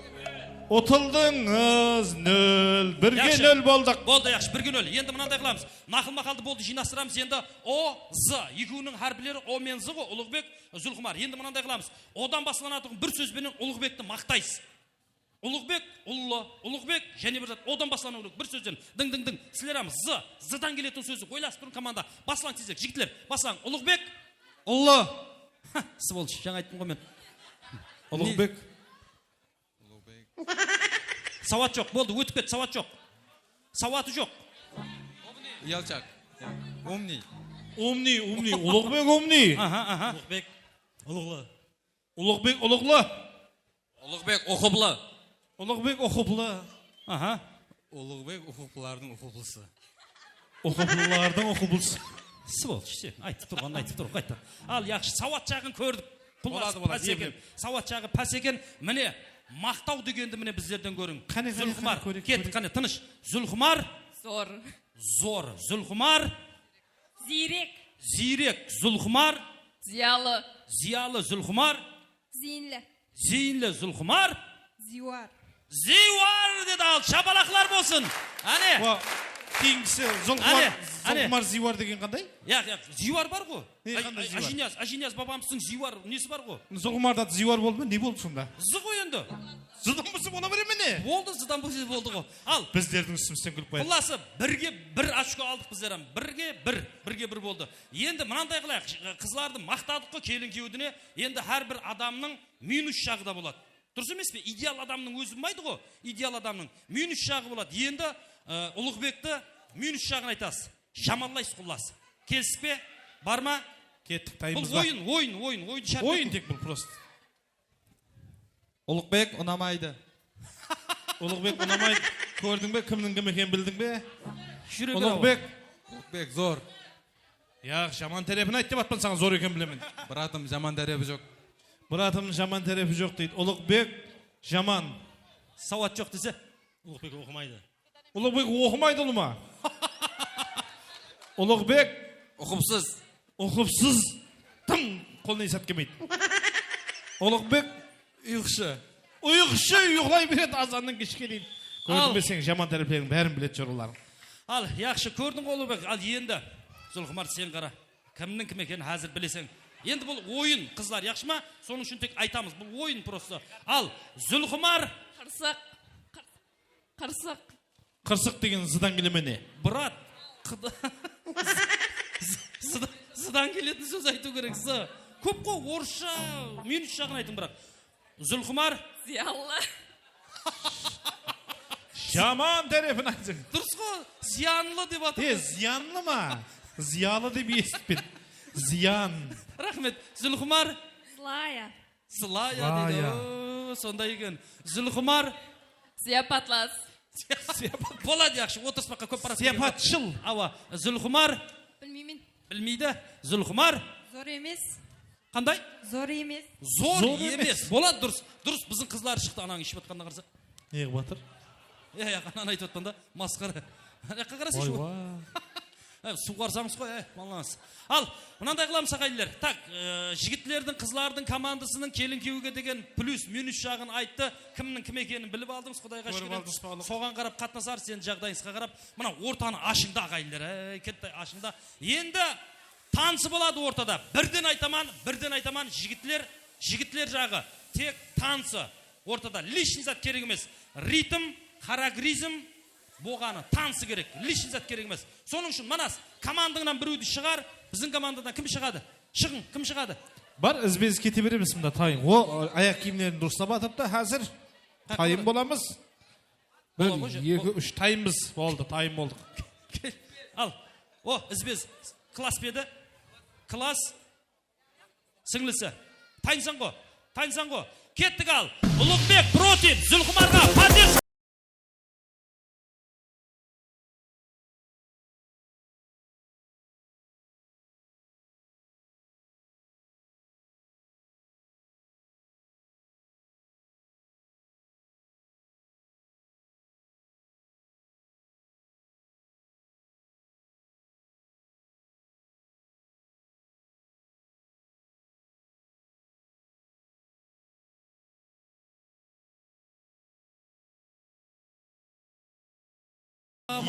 Utıldıńız, nol. Birge nol boldıq. Boldı, yaqshı, birge nol. Endi mınanday qılamız. Naqıl-maqaldı boldı, jıynastıramız. Endi O, Z. Ekewiniń háripleri O men Z ǵo, Uluǵbek, Zulxumar. Endi mınanday qılamız. Odan baslanatuǵın bir sóz benen Uluǵbekti maqtaysız. Uluǵbek, ullı, Uluǵbek, jáne bir zat, odan baslanıw kerek, bir sózden, dıń, dıń, dıń, sizler hám Z, Z-dan keletuǵın sózdi oylasıp turıń, komanda. Baslań tezirek, jigitler, baslań. Uluǵbek, ullı. Ha, swolch, jańa ayttım ǵoy men. Uluǵbek. Sawat joq, boldı, ótip ketti, sawat joq. Sawatı joq. Ялчак. Умный. Умный, умный, Uluǵbek umniy. Aha, aha. Uluǵbek, uluǵlı. Uluǵbek, uluǵlı. Uluǵbek, uqıplı. Uluǵbek, uqıplı. Aha. Uluǵbek, uqıplılardıń uqıplısı. Uqıplılardıń uqıplısı. Swolch, sen aytıp turǵanın aytıp tur, qayta. Al, yaqshı, sawat jaǵın kórdik. Qullası, boladı, boladı, pás eken. Sawat jaǵı pás eken. Mine, maqtaw degendi mine bizlerden kóriń. Qáne, qáne, Zulxumar, qáne, kóreyik, kettik, kóreyik. Qáne, tınısh. Zulxumar. Zor. Zor. Zulxumar. Ziyrek. Ziyrek. Zulxumar. Ziyalı. Ziyalı. Zulxumar. Zeyinli. Zeyinli. Zulxumar. Ziywar. Ziywar dedi, al, shapalaqlar bolsın. Áne. O, keyingisi Zulxumar, áne, áne. Zulxumar Ziywar degen qanday? Yaq, yaq, Ziywar bar ǵo. Ne, qanday Ziywar? Ájiniyaz, Ájiniyaz babamızdıń Ziywar nesi bar ǵo? Zulxumarda Ziywar boldı ma? Ne boldı sonda? Zı ǵo endi. Zıdan bolsa bola bere me ne? Boldı, zıdan bolsa boldı ǵo. Al. Bizlerdiń ústimizden kúlip qoyadı. Qullası, birge bir ochko aldıq bizler hám. Birge bir, birge bir boldı. Endi mınanday qılayıq, qızlardı maqtadıq ǵo kelin kewdine. Endi hár bir adamnıń minus jaǵı da boladı. Durıs emes pe? Ideal adamnıń ózi bolmaydı ǵo. Ideal adamnıń minus jaǵı boladı. Endi, ı, Uluǵbekti minus jaǵın aytasız. Jamanlaysız, qullası. Kelistik pe? Bar ma? Kettik, tayımız ba? Bul oyın, oyın, oyın, oyın shárt. Oyın tek bul prosto. Uluǵbek unamaydı. Uluǵbek unamaydı. Kórdiń be, kimniń kim ekenin bildiń be? Júre ber, Uluǵbek. Uluǵbek zor. Yaq, jaman tárepin ayt dep atpan saǵan, zor eken bilemen. Bratım, jaman tárepi joq. Bratım, jaman tárepi joq deydi. Uluǵbek jaman. Sawat joq dese? Uluǵbek oqımaydı. Uluǵbek oqımaydı, ulıwma. Uluǵbek. Uqıpsız. Uqıpsız. Dım qolına esat kelmeydi. Uluǵbek. Uyqıshı. Uyqıshı, uyıqlay beredi azannan keshke deyin. Al. Ótpeseń, jaman tárepleriniń bárin biledi joralarıń. Al, yaqshı, kórdiń ǵo, Uluǵbek. Al, endi, Zulxumar, sen qara. Kimniń kim ekenin házir bileseń. Endi bul oyın, qızlar, yaqshı ma? Sonıń ushın tek aytamız. Bul oyın prosto. Al, Zulxumar. Qırsıq. Qırsıq. Qırsıq degen zıdan kele me ne? Brat, qıda-, zı-, zı-, zıdan keletin sóz aytıw kerek, zı. Kóp ǵo, orıssha, minus jaǵın aytıń, biraq. Zulxumar. Zıyanlı. Jaman tárepin aytıń. Durıs ǵo, zıyanlı dep atır. E, zıyanlı ma? Zıyalı dep esitpedim. Zıyan. Raxmet. Zulxumar. Zlaya. Zlaya deydi. Zlaya. Oo, sonday eken. Zulxumar. Zıyapatlas. Boladı, yaqshı, otırıspaqqa kóp paraq bergen. Zıyapatshıl. Awa, Zulxumar. Bilmeymen. Bilmeydi. Zulxumar. Zor emes. Qanday? Zor emes. Zor emes. Zor emes. Boladı, durıs. Durıs, biziń qızlar shıqtı, anań iship atqanına qarasa. Ne qılıp atır? Ya, ya, ananı aytıp atpan da, masqara. Anaqqa qarasa shu. Oy, wa. Há, suwǵarsańız ǵoy, e, mallanız. Al, mınanday qılamız, aqayınlar. Tak, e, jigitlerdiń, qızlardıń komandasınıń kelin kúyewge degen plyus, minus jaǵın ayttı. Kimniń kim ekenin bilip aldıńız, Qudayǵa shúkir. Kórip aldıńız, sawlıq. Soǵan qarap qatnasarız, endi jaǵdayıńızǵa qarap. Mına ortanı ashıń da, aqayınlar, ey, ketti ashıń da. Endi tansı boladı ortada. Birden aytaman, birden aytaman, jigitler, jigitler jaǵı tek tansı. Ortada lishniy zat kerek emes. Ritm, xorografizm bolǵanı, tansı kerek. Lishniy zat kerek emes. Sonıń ushın, Manas, komandańnan birewdi shıǵar, biziń komandadan kim shıǵadı? Shıǵıń, kim shıǵadı? Bar, izbe-iz kete beremiz, mında tayın. O, ayaq kiyimlerin durıslap atırıptı, házir tayın bolamız. Bir, eki, úsh, tayınbız. Boldı, tayın boldıq. Al. O, izbe-iz. Klass pa edi? Klass. Sińlisi. Tayınsań ǵo. Tayınsań ǵo. Kettik al. Uluǵbek protiv Zulxumarǵa podderj-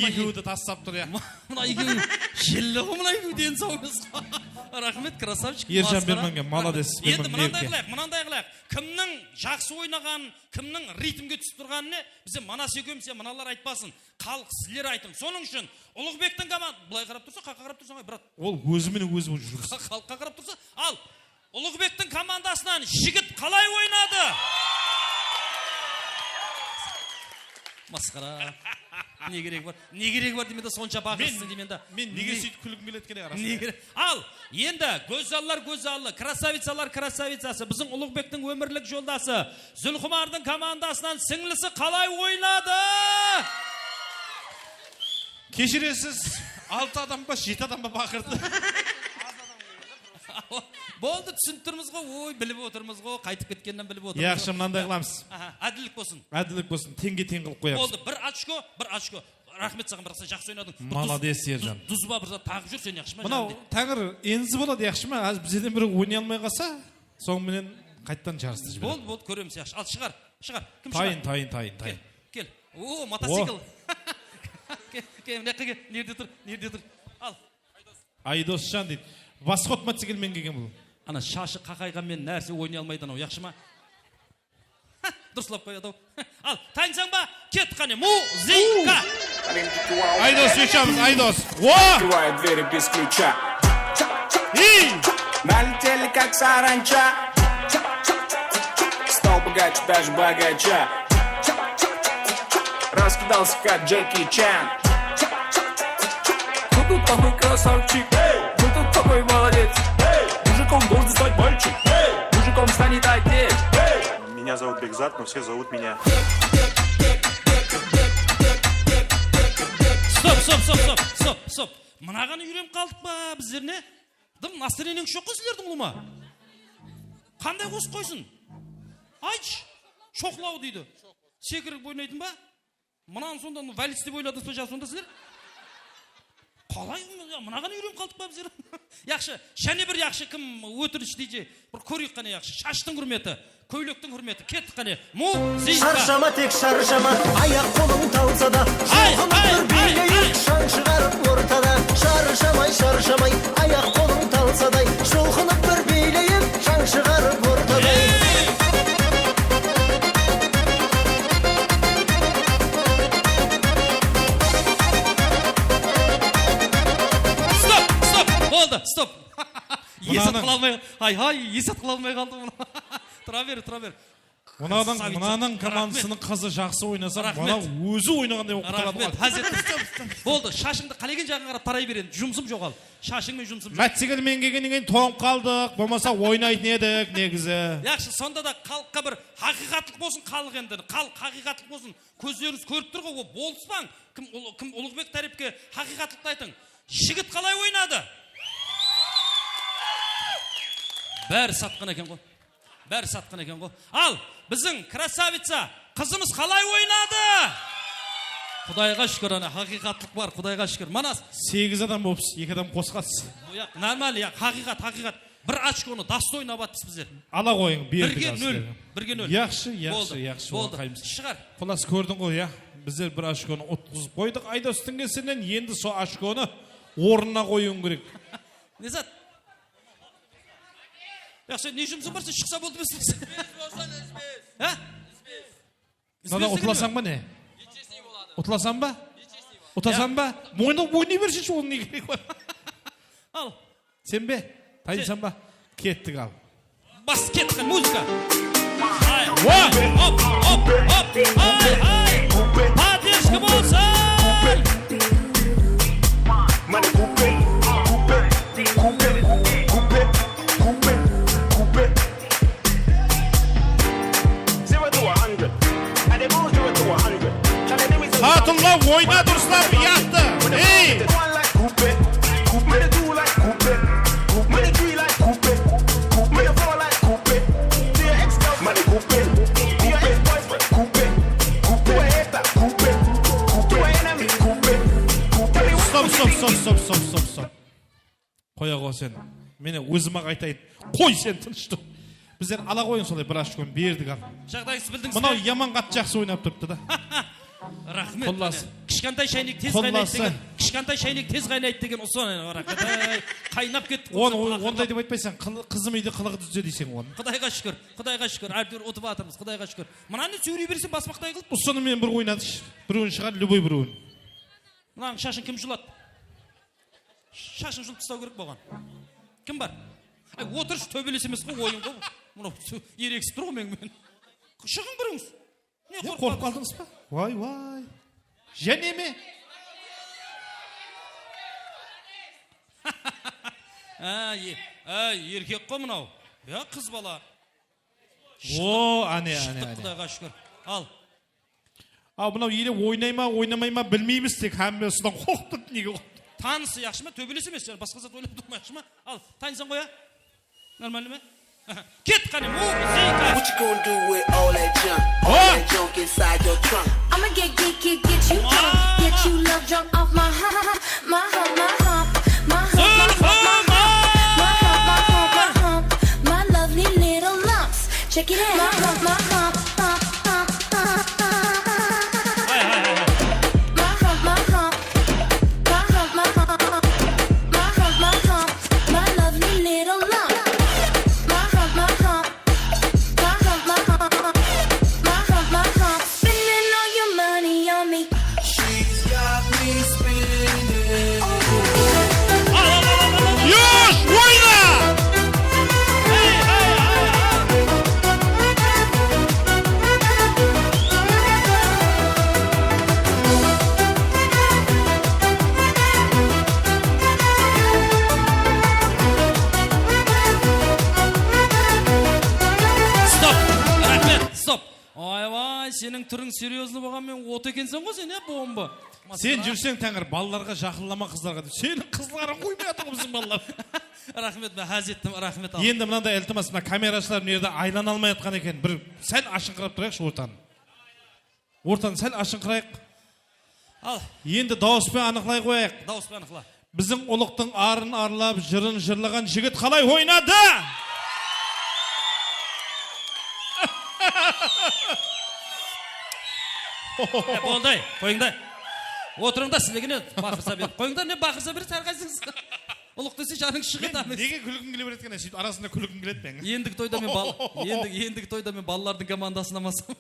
Ekewdi taslap tur, ya. Mına ekewi jilli ǵo, mına ekewi deni saw emes ǵo. Raxmet, krasavchik. Erjan Bermange, malades. Endi mınanday qılayıq, mınanday qılayıq. Kimniń jaqsı oynaǵanın, kimniń ritmge túsip turǵanın ne, bize Manas ekewimiz, ya mınalar aytpasın. Xalıq, sizler aytıń. Sonıń ushın Uluǵbektiń koman-, bılay qarap tursa, qaqqa qarap tursań, ay, brat. Ol ózi menen ózi júrgizdi. Xalıqqa qarap tursa, al, Uluǵbektiń komandasınan jigit qalay oynadı? Masqara. Ne keregi bar? Ne keregi bar deymen de, sonsha baǵırsıń deymen de. Men nege sóytip kúlgim keledi eken arasında? Ne kerek? Al, endi gózzallar gózzali, krasavitsalar krasavitsası, biziń Uluǵbektiń ómirlik joldası, Zulxumardıń komandasınan sińlisi qalay oynadı? Keshiresiz, altı adam ba, jeti adam ba baqırdı. Boldı, túsinip turmız ǵo, oy, bilip otırmız ǵo, qaytıp ketkennen bilip otırmız ǵo. Yaqshı, mınanday qılamız. Aha, ádillik bolsın. Ádillik bolsın, teńge-teń qılıp qoyamız. Boldı, bir ochko, bir ochko. Raxmet saǵan, biraq sen jaqsı oynadıń. Malades, Erjan. Duz, duz ba bir zat taǵıp júr sen, yaqshı ma? Mınaw, táńir enzi boladı, yaqshı ma? Házir bizlerden biri oynay almay qalsa, sonıń menen qaytadan jarıstı jiberedi. Boldı, boldı, kóremiz, yaqshı. Al, shıǵar, shıǵar. Kim shıǵar? Tayın, tayın, tayın, tayın. Kel, kel. O, motocikl. Kel, kel, mına jaqqa kel. Nerde tur, nerde tur. Al. Aydosjan deydi. Восход motociklmen kelgen bul. Ana shashı qaqayǵan menen nárse oynay almaydı anaw, yaqshı ma? Durıslap qoyadı-aw. Al, tayınsań ba? Kettik, qáne, muzıka! Айдос, Aydos. О! Открываю двери без ключа. Эй! Налетели, как саранча. Стал богаче даже богача. Раскидался, как Джеки Чан. Кто тут такой красавчик? Кто тут такой молодец? Мужиком должен стать мальчик. Мужиком станет отец. Меня зовут Бекзат, но все зовут меня. Stop, stop, stop, stop, stop, stop. Mınaǵan úyrenip qaldıq pa bizler, ne? Dım, настроениеńiz joq ǵoy sizlerdiń, ulıwma. Qanday qosıq qoysın? Aytshı. Shoqlaw deydi. Sekirip oynaytın ba? Mınanı sonda, ну, vals dep oyladıńız ba, ja, sonda sizler? Qalay, ya, mınaǵan úyrenip qaldıq pa bizler? Yaqshı, jáne bir yaqshı kim, ótirish, D J, bir kóreyik qáne, yaqshı. Shashtıń húrmeti. Kóylektiń húrmeti. Kettik qáne. Muzıka. Sharshama, tek sharshama, ayaq-qolıń talsa da, ay, shulqınıp ay, bir ay, biyleyik, ay, shań shıǵarıp ortada. Sharshamay, sharshamay, ayaq-qolıń talsaday, shulqınıp bir biyleyik, shań shıǵarıp ortada. Ey! Stop, stop, boldı, stop. Esat qıla almay, hay, hay, esat qıla almay qaldı mına. Tura ber, tura ber. Mınanıń, krasavitsa, mınanıń komandasınıń qızı jaqsı oynasa, mına ózi oynaǵanday bolıp qaladı. Raxmet, házir. Boldı, shashıńdı qálegen jaǵıńa qarap taray ber endi, jumısım joq al. Shashıń menen jumısım joq. Mátsegelmen kelgennen keyin tońıp qaldıq, bolmasa oynaytın edik negizi. Yaqshı, sonda da xalıqqa bir haqıyqatlıq bolsın, xalıq endi, xalıq haqıyqatlıq bolsın. Kózlerińiz kórip tur ǵoy, o, bolıspań. Kim ul-, kim Uluǵbek tárepke haqıyqatlıqtı aytıń. Jigit qalay oynadı? Bári satqan eken ǵoy. Bári satqan eken ǵoy. Al, biziń krasavitsa qızımız qalay oynadı? Qudayǵa shúkir, ana, haqıyqatlıq bar, Qudayǵa shúkir. Mana. Segiz adam bolıpsız, eki adam qosqansız. Yaq, normalno, yaq, haqıyqat, haqıyqat. Bir ochkonı dostoyno alıp atırmız bizler. Ala qoyıń, berdik. Birge nol, birge nol. Yaqshı, yaqshı, yaqshı, boldı. Shıǵar. Qullas, kórdiń ǵoy, ya. Bizler bir ochkonı utqızıp qoydıq Aydos Tińgesennen, endi sol ochkonı ornına qoyıwıń kerek. Ne zat? Yaqshı, ne jumısıń bar, sen shıqsa boldı emes pe? Há? Mınadan utılasań ba ne? Utılasań ba? Utasań ba? Moynap oynay bersinshi, onıń ne keregi bar? Al. Sen be? Tayınsań ba? Kettik al. Bas, kettik, muzıka. Ay, hop, hop, hop, ay, ay. Podderjka bolsın! Qatınlar, oyna durıslap, uyattı. Ey! Stop, stop, stop, stop, stop, stop, stop. Qoya ǵo sen. Mine, ózim-aq aytayın. Qoy sen, tınısh tur. Bizler ala qoyıń solay, bir ochkonı berdik al. Jaǵdayıńızdı bildińiz be? Mınaw yaman qattı jaqsı oynap turıptı da. Raxmet. Qullası. Kishkantay shaynek tez qaynaydı degen, kishkantay shaynek tez qaynaydı degen usı, raxmet. Ay, qaynap kettik. Onı, onday dep aytpaysań, qıl-, qızım úyde qılıǵı dúzde deyseń onı. Qudayǵa shúkir, Qudayǵa shúkir, ábdewir utıp atırmız, Qudayǵa shúkir. Mınanı sóyrey berseń basmaqtay qılıp. Usını menen bir oynatıshı. Birewin shıǵar, любой birewin. Mınanıń shashın kim juladı? Shashın julıp taslaw kerek bolǵan. Kim bar? Ay, otırshı, tóbelese emes ǵoy, oyın ǵoy. Mınaw ereksip tur ǵoy meniń menen. Shıǵıń birińiz. Ne, qorqıp qaldıńız ba? Vay, vay. Jáne me? Á, e-, á, erkek ǵoy mınaw. Ya, qız bala. O, áne, áne, áne. Shıqtıq, Qudayǵa shúkir. Al. Al, mınaw ele oynay ma, oynamay ma bilmeymiz, tek hámme usıdan qorqıp turıptı, nege qorqıp turıptı? Tanısı yaqshı ma, tóbelese emes, basqa zat oynap turma, yaqshı ma? Al, tanısań ǵoy, á? Normalno ma? Ket qáne, muzıka! What you gonna do with all that junk? All that junk inside your trunk. I'ma get, get, get, get you drunk. Get you love drunk off my hump, my hump, my hump, my hump, my hump, my hump, my hump, my hump, my hump, my lovely little lumps. Check it out. My hump, my hump, hump, hump, hump, hump. My hump, my hump, my hump, my hump, my hump, my hump, my lovely little lump. My hump, my hump, my hump, my hump, my hump, my hump. Spending all your money on me. She's got me spending. Yosh, oyna! Stop! Raxmet, stop! Oy-vay, seniń túriń серьёзный bolǵan menen ot ekenseń ǵoy sen, ya, bomba. Sen júrseń, Táńir, balalarǵa jaqınlama, qızlarǵa dep. Seniń qızlarıń qoymay atır ǵoy biziń balalar. Raxmet, men ház ettim, raxmet al. Endi mınanday iltimas, mına kamerashılar mına jerde aylana almay atqan eken. Bir sál ashıńqırap turayıqshı ortanı. Ortanı sál ashıńqırayıq. Al. Endi dawıs penen anıqlay qoyayıq. Dawıs penen anıqla. Biziń ulıqtıń arın arlap, jırın jırlaǵan jigit qalay oynadı? E, boldı, qoyıń da. Otırıń da, sizlerge ne baqırsa berip. Qoyıń da, ne baqırsa beresiz hár qaysıńız. Ulıq dese janıń shıǵadı. Nege kúlkim kele beredi eken, sóytip arasında kúlkim keledi meniń. Endigi toyda men bal-, endigi, endigi toyda men balalardıń komandasına masam.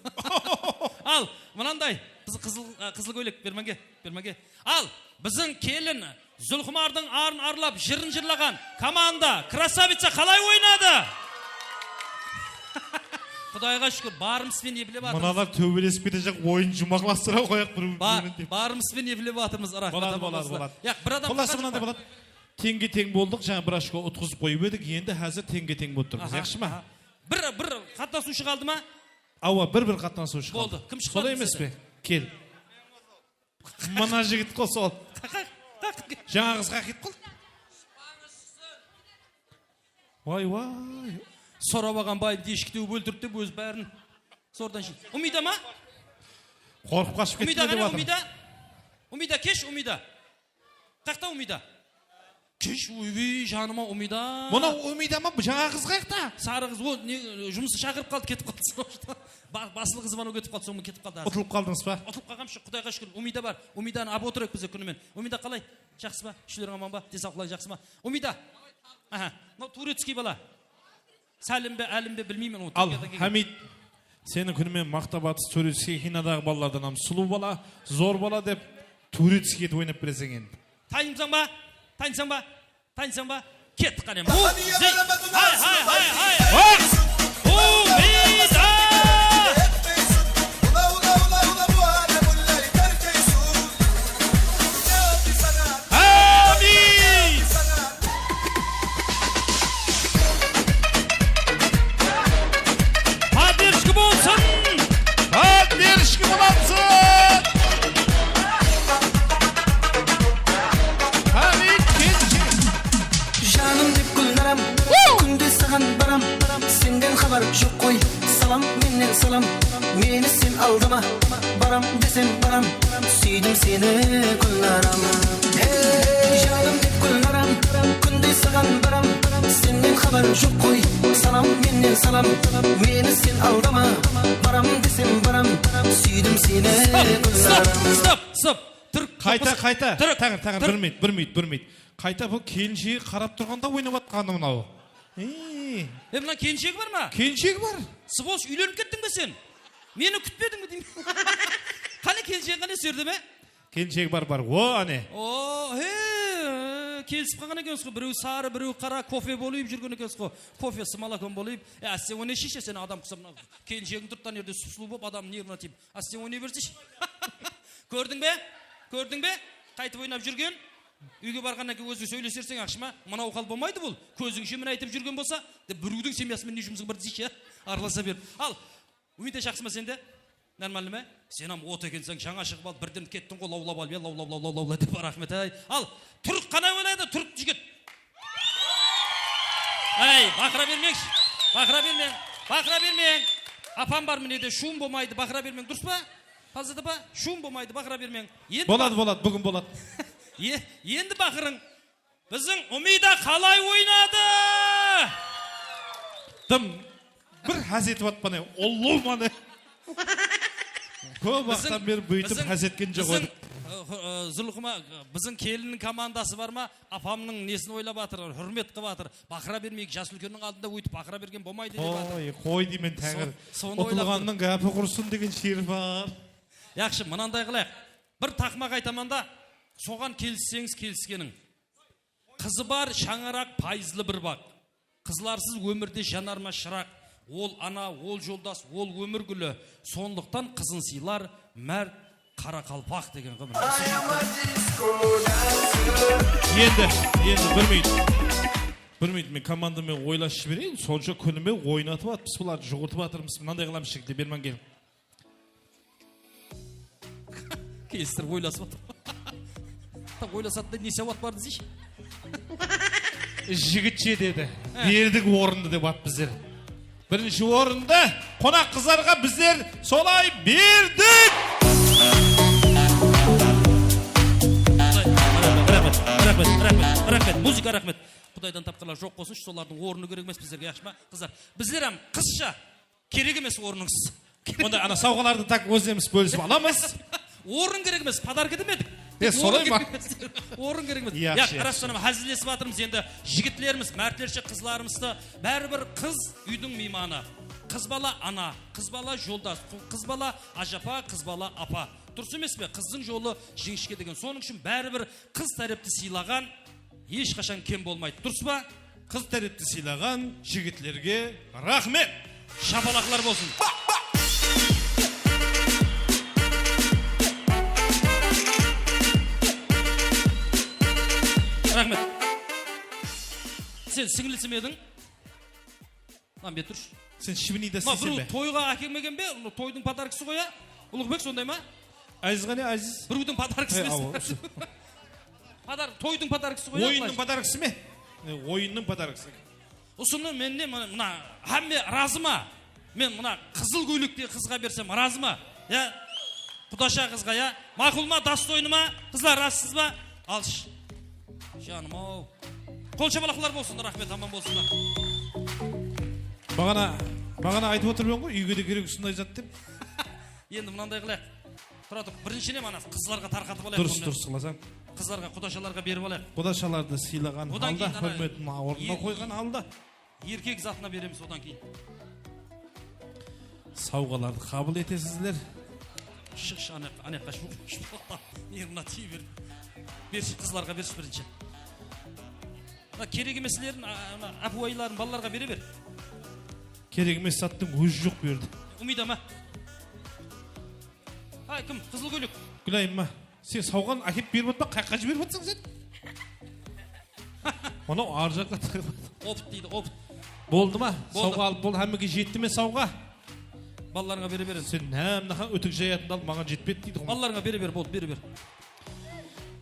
Al, mınanday, qızıl, qızıl, a, qızıl kóylek, bermenge, bermenge. Al, biziń kelin Zulxumardıń arın arlap, jırın jırlaǵan komanda, krasavitsa qalay oynadı? Qudayǵa shúkir, barımız benen eplep atırmız. Mınalar tóbelesip ketejaq, oyın juwmaqlastıra qoyaq bir-birin dep. Barımız benen eplep atırmız, raxmet. Boladı, boladı, boladı. Yaq, bir adam. Qullası mınanday boladı. Teńge-teń boldıq, jańa bir ochko utqızıp qoyıp edik, endi házir teńge-teń bolıp turmız, yaqshı ma? Bir, bir qatnasıwshı qaldı ma? Awa, bir, bir qatnasıwshı qaldı. Boldı, kim shıqpadı bizde? Solay emes pe? Kel. Mına jigit qo sol. Jańa qız qaqıyıp qaldı. Way, way. Sorap alǵan bayım deshki tewip óltirdi dep ózi bárin sordan jeydi. Umida ma? Qorqıp qashıp ketti dep atır. Umida qáne, Umida? Umida, kesh, Umida. Qaqta Umida? Kesh, oybey, janıma Umida. Mına Umida ma? Jańa qız qayaqta? Sarı qız, o, ne, jumısı shaqırıp qaldı, ketip qaldı. Ba-, baslı qızı bar, o ketip qaldı, soń ketip qaldı házir. Utılıp qaldıńız ba? Utılıp qalǵanbız, Qudayǵa shúkir. Umida bar. Umidanı alıp otırayıq biz de kúnimen. Umida qalay? Jaqsı ba? Ishler aman ba? Densawlıqlar jaqsı ma? Umida. Aha. Mınaw turetskiy bala. Sálim be, Álim be, bilmeymen onı. Al, Hámid, seniń kúnimen maqtap atırmız, turetskiy xinadaǵı balalardan hám sulıw bala, zor bala dep, turetskiy etip oynap bereseń endi. Tanıysań ba? Tanıysań ba? Tanıysań ba? Kettik qáne. Hay, hay, hay, hay. Umida! Hámid! Поддержка bolsın! Поддержка bolsın! Hámid Kenji! Janım dep Gúlnaram, kúnde saǵan baram, senden xabar joq qoy. Salam mennen salam, meni sen aldama. Baram desem baram, súydim seni Gúlnaram. Hey, janım dep Gúlnaram, kúnde saǵan baram, senden xabar joq qoy. Salam mennen salam, meni sen aldama. Baram desem baram, súydim seni Gúlnaram. Stop, stop, stop. Turk, qayta, qayta. Turk, Tańır, Tańır, bir minut, bir minut, bir minut. Qayta bul kelinshegi qarap turǵanda oynap atqanı mınaw. Ey. E, mına kelinshegi bar ma? Kelinshegi bar. Svolosh, úylenip kettiń be sen? Meni kútpediń be deymen. Qáne kelinshegi, qáne, sol jerde me? Kelinshegi bar, bar. O, áne. O, he, kelisip qalǵan ekensiz ǵo. Birew sarı, birew qara, kofe bolıp júrgen ekensiz ǵo. Kofe s molokon bolıp. E, áste oynayshı, sen adam qusap, mına kelinshegiń turıptan jerde sup-sulıw bolıp, adamnıń nervına tiyip. Áste oynay berseyshi. Kórdiń be? Kórdiń be? Qaytıp oynap júrgen. Úyge barǵannan keyin óziń sóyleserseń, yaqshı ma? Mınaw hal bolmaydı bul. Kózińshe mine aytıp júrgen bolsa, de, birewdiń semyası menen ne jumısıń bar deyshi, ya? Aralasa berip. Al, Umida, jaqsı ma sende? Normalno ma? Sen hám ot ekenseń, jańa shıǵıp al, birden kettiń ǵo, lawlap al, ya, lawlap, lawlap, lawlap dep, raxmet, ay. Al, Turk qanay oylaydı, Turk jigit. Ay, baqıra bermeń, baqıra bermeń, baqıra bermeń. Apam bar mine de, shuwım bolmaydı, baqıra bermeń, durıs pa? Falzat apa, shuwım bolmaydı, baqıra bermeń. Endi boladı, boladı, búgin boladı. E, endi baqırıń. Biziń Umida qalay oynadı? Dım. Bir ház etip atpan, ullı mane. Kóp waqıttan beri búytip ház etken joq edik. Biziń, ı, ı, Zulxuma, biziń kelinniń komandası bar ma? Apamnıń nesin oylap atır, húrmet qılıp atır. Baqıra bermeyik, jas úlkenniń aldında óytip baqıra bergen bolmaydı dep atır. Qoy, qoy deymen, Tańır. Utılǵannıń gápi qursın degen shiyir bar. Yaqshı, mınanday qılayıq. Bir taqmaq aytaman da, soǵan kelisseńiz, keliskeniń. Qızı bar shańaraq, payızlı bir baǵ. Qızlarsız ómirde janar ma shıraq? Ol ana, ol joldas, ol ómir gúli. Sonlıqtan qızın sıylar márt qaraqalpaq degen ǵo, mine. Endi, endi bir minut. Bir minut, men komandammen oylasıp jibereyin. Sonsha kúnime oynatıp atırmız, bulardı juwırtıp atırmız. Mınanday qılamız, jigitler, berman keliń. Kelistirip oylasıp atır. Tam oylasatınday ne sawat bar deseyshi. Jigit jetedi. He. Berdik orındı dep at bizler. Birinshi orındı qonaq qızlarǵa bizler solay berdik. Raxmet, raxmet, raxmet, raxmet. Muzıka raxmet. Qudaydan tapqanlar joq bolsınshı, solardıń ornı kerek emes bizlerge, yaqshı ma, qızlar? Bizler hám qızsha kerek emes ornıńız. Onda ana sawǵalardı tak ózlerimiz bólisip alamız. Orın kerek emes, podarka demedik. E, solay ma? Orın kerek emes. Orın kerek emes. Yaqshı, yaqshı. Rastan hám házillesip atırmız endi. Jigitlerimiz, mártlershe qızlarımızdı, báribir qız úydiń miymanı. Qız bala ana, qız bala joldas, qız bala ájapa, qız bala apa. Durıs emes pe? Qızdıń jolı jeńiske degen. Sonıń ushın báribir qız tárepti sıylaǵan hesh qashan kem bolmaydı. Durıs pa? Qız tárepti sıylaǵan jigitlerge raxmet. Shapalaqlar bolsın. Raxmet. Sen sińlisi me ediń? Mınan beri turshı. Sen shibiniyda isleysen be? Mına birew toyǵa ákelmegen be? Toydıń podarkası ǵoy, a? Uluǵbek, sonday ma? Áziz qáne, Áziz? Birewdiń podarkası emes. Awa, usı. Podar-, toydıń podarkası ǵoy, a? Oyınnıń podarkası me? E, oyınnıń podarkası. Usını men ne, mına, mına hámme razı ma? Men mına qızıl kóylektegi qızǵa bersem, razı ma? Ya? Qudasha qızǵa, ya? Maqul ma, dostoyno ma? Qızlar, razısız ba? Alshı. Janım-aw. Qol shapalaqlar bolsın, raxmet, aman bolsınlar. Baǵana, baǵana aytıp otırman ǵoy, úyge de kerek usınday zat dep. Endi mınanday qılayıq. Tura tur, birinshinen ana qızlarǵa tarqatıp alayıq. Durıs, durıs qılasań. Qızlarǵa, qudashalarǵa berip alayıq. Qudashalardı sıylaǵan halda, húrmetin ornına qoyǵan halda. Erkek zatına beremiz odan keyin. Sawǵalardı qabıl etesizler. Shıqshı, ana, ana jaqqa shıp, shıp, iyrına tiye ber. Bershi, qızlarǵa bershi birinshi. Mına kerek emeslerin, a, mına ápiwayıların balalarǵa bere ber. Kerek emes zattıń ózi joq bu jerde. Umida ma? Ay, kim? Qızıl kóylek. Gúlayım ma? Sen sawǵanı ákep berip atpa, qayaqqa jiberip atsań sen? Mınaw arı jaqqa tırıp atır. Opıt deydi, opıt. Boldı ma? Boldı. Sawǵa alıp boldı, hámmege jetti me sawǵa? Balalarıńa bere ber endi. Sen námnaqań útik jayatındı alıp, maǵan jetpedi deydi ǵoy. Balalarıńa bere ber, boldı, bere ber.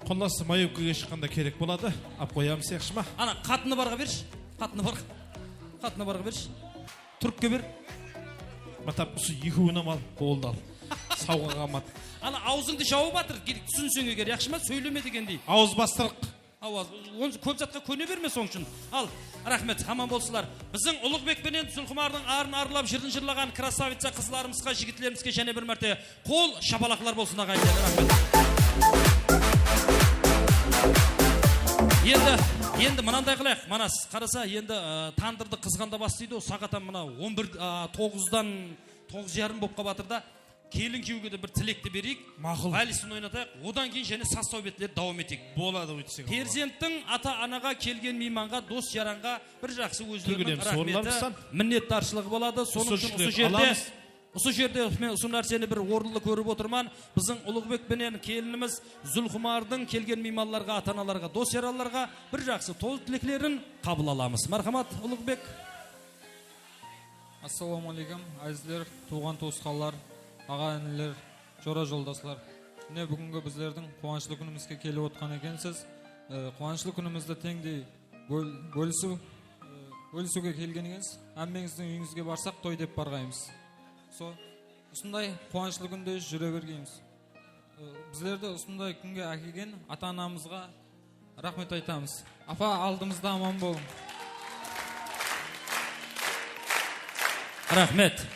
Qullası, mayovkaǵa shıqqanda kerek boladı. Alıp qoyamız, yaqshı ma? Ana, qatını barǵa bershi. Qatını bar. Qatını barǵa bershi. Túrkke ber. Matap, usı ekewin hám al, boldı al. Sawǵa qalmadı. Ana, awzıńdı jawıp atır, túsinseń eger, yaqshı ma? Sóyleme degendey. Awız bastırıq. Awa, onı kóp zatqa kóne berme, sonıń ushın. Al, raxmet, aman bolsınlar. Biziń Uluǵbek penen Zulxumardıń arın arılap, jırın jırlaǵan krasavitsa qızlarımızǵa, jigitlerimizge jáne bir márte qol shapalaqlar bolsın, aǵayinler, raxmet. Endi, endi mınanday qılayıq, Manas, qarasa, endi, ı, tandırdı qızǵanda bas deydi ǵoy, saǵat hám mına on bir, ı, toǵızdan, toǵız yarım bolıp qalıp atır da. Kelin kúyewge de bir tilekti bereyik. Maqul. Valistin oynatayıq. Odan keyin jáne saz-sáwbetlerdi dawam eteyik. Boladı, óytsek. Perzenttiń ata-anaǵa, kelgen miymanǵa, dos-jaranǵa bir jaqsı ózleriniń raxmeti, minnetdarshılıǵı boladı. Sonıń ushın usı jerde, usı jerde men usı nárseni bir orınlı kórip otırman. Biziń Uluǵbek penen kelinimiz Zulxumardıń kelgen miymanlarǵa, ata-analarǵa, dos-jaranlarǵa bir jaqsı toy tileklerin qabıl alamız. Márhamat, Uluǵbek. Assalawma áleykum, ázizler, tuwǵan-tuwısqanlar, aǵa-iniler, jora-joldaslar. Mine, búgingi bizlerdiń quwanıshlı kúnimizge kelip otqan ekensiz. E, quwanıshlı kúnimizdi teńdey ból-, bólisiw, e, bólisiwge kelgen ekensiz. Hámmeńizdiń úyińizge barsaq, toy dep barǵaymız. So, usınday quwanıshlı kúnde júre bergeymiz. E, bizlerdi usınday kúnge ákelgen ata-anamızǵa raxmet aytamız. Apa, aldımızda aman bolıń. Raxmet.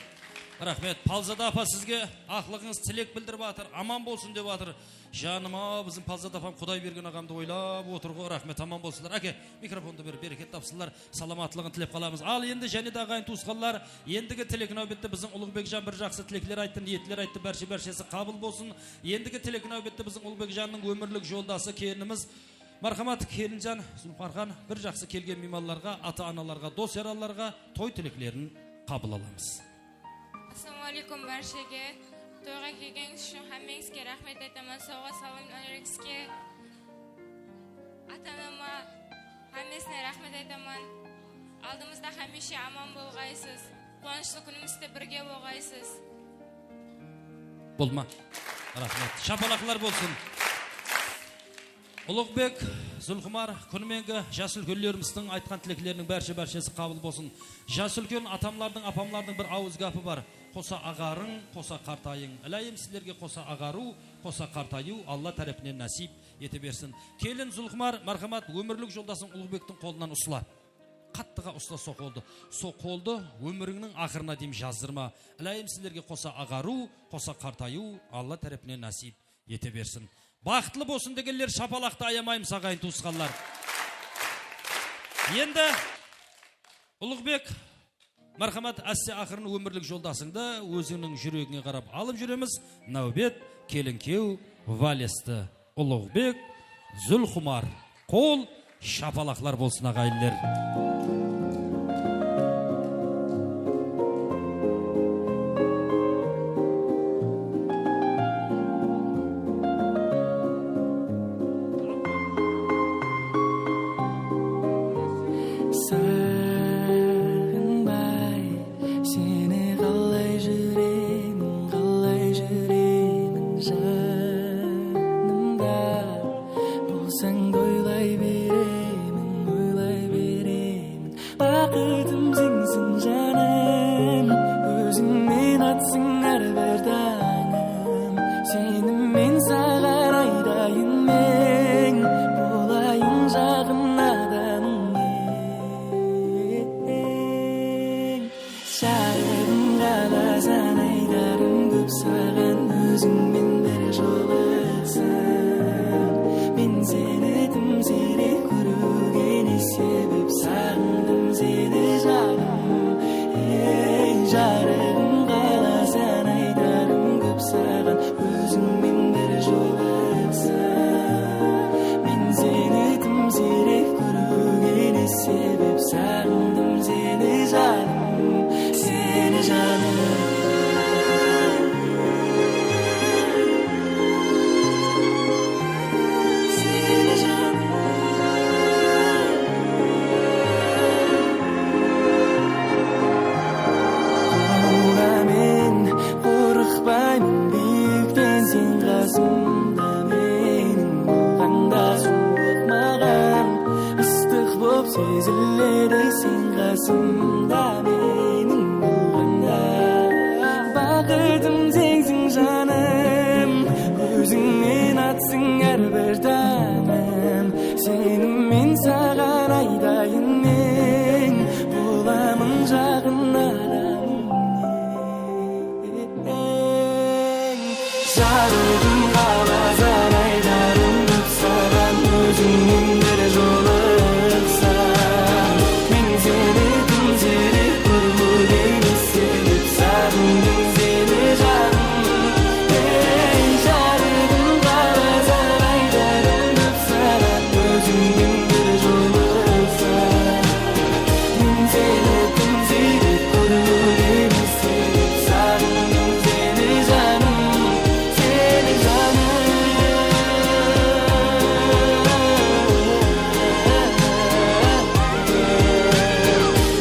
Raxmet. Palzada apa, sizge aqlıǵıńız tilek bildirip atır, aman bolsın dep atır. Janım-aw, biziń Palzada apam Qudaybergen aǵamdı oylap otır ǵoy. Raxmet, aman bolsınlar. Áke, mikrofondı berip, bereket tapsınlar. Salamatlıǵın tilep qalamız. Al, endi jáne de aǵayin-tuwısqanlar, endigi tilek náwbette biziń Uluǵbekjan bir jaqsı tilekler ayttı, niyetler ayttı, bárshe-bárshesi qabıl bolsın. Endigi tilek náwbette biziń Uluǵbekjannıń ómirlik joldası, kelinimiz, márhamat, kelinjan Zulxumarxan bir jaqsı kelgen miymanlarǵa, ata-analarǵa, dos-jaranlarǵa toy tileklerin qabıl alamız. Assalawma áleykum bárshege. Toyǵa kelgenińiz ushın hámmeńizge raxmet aytaman. Sawǵa salamlaringizge. Ata-anama hámmesine raxmet aytaman. Aldımızda hámiyshe aman bolǵaysız. Quwanıshlı kúnimizde birge bolǵaysız. Boldı ma? Raxmet. Shapalaqlar bolsın. Uluǵbek, Zulxumar, kúnimegi jas úlkenlerimizdiń aytqan tilekleriniń bárshe-bárshesi qabıl bolsın. Jas úlken atamlardıń, apamlardıń bir awız gápi bar. Qosa aǵarıń, qosa qartayıń. Iláyım sizlerge qosa aǵarıw, qosa qartayıw Alla tárepinen násiyp ete bersin. Kelin Zulxumar, márhamat, ómirlik joldasıń Uluǵbektiń qolınan usla. Qattıǵa usla sol qoldı. Sol qoldı ómirińniń aqırına deyin jazdırma. Ilayım sizlerge qosa aǵarıw, qosa qartayıw Alla tárepinen násiyp ete bersin. Baxıtlı bolsın degenler shapalaqtı ayamaymız, aǵayin tuwısqanlar. Endi Uluǵbek, márhamat, áste aqırın ómirlik joldasıńdı, ózińniń júregińe qarap alıp júremiz. Náwbet kelin-kúyew valesti. Uluǵbek, Zulxumar. Qol shapalaqlar bolsın, aǵayinler. Saǵınbay, seni qalay júremen, qalay júremen janımda. Bolsań da oylay beremen, oylay beremen. Baxıtım senseń janım, ózińmen atsıń hár bir tańım. Senimen saǵan aytayın men, bolayın jaǵın adamıń eń. Jarıǵım, qalasań aytarım kóp saǵan, ózińmen bir jolıqsam. Men seni dım siyrek kóriwge ne sebep, saǵındım seni janım. Ey, jarıǵım, qalasań aytarım kóp saǵan, ózińmen bir jolıqsam. Men seni dım siyrek kóriwge ne sebep, saǵındım seni janım, seni janım. Seni janım. Qorqpayman biyikten, sen qasımda meniń bolǵanda. Suwıq maǵan ıstıq bolıp seziledi, sen qasımda meniń bolǵanda. Baxıtım senseń janım, ózińmen atsıń hár bir tańım. Senimen saǵan aytayın men, bolamın jaǵın adamıń eń. Jarıǵım, qalasań aytarım kóp saǵan, ózińmen bir jolıqsam. Men seni dım siyrek kóriwge ne sebep, saǵındım seni janım. Ey, jarıǵım, qalasań aytarım kóp saǵan, ózińmen bir jolıqsam. Men seni dım siyrek kóriwge ne sebep, saǵındım seni janım, seni janım.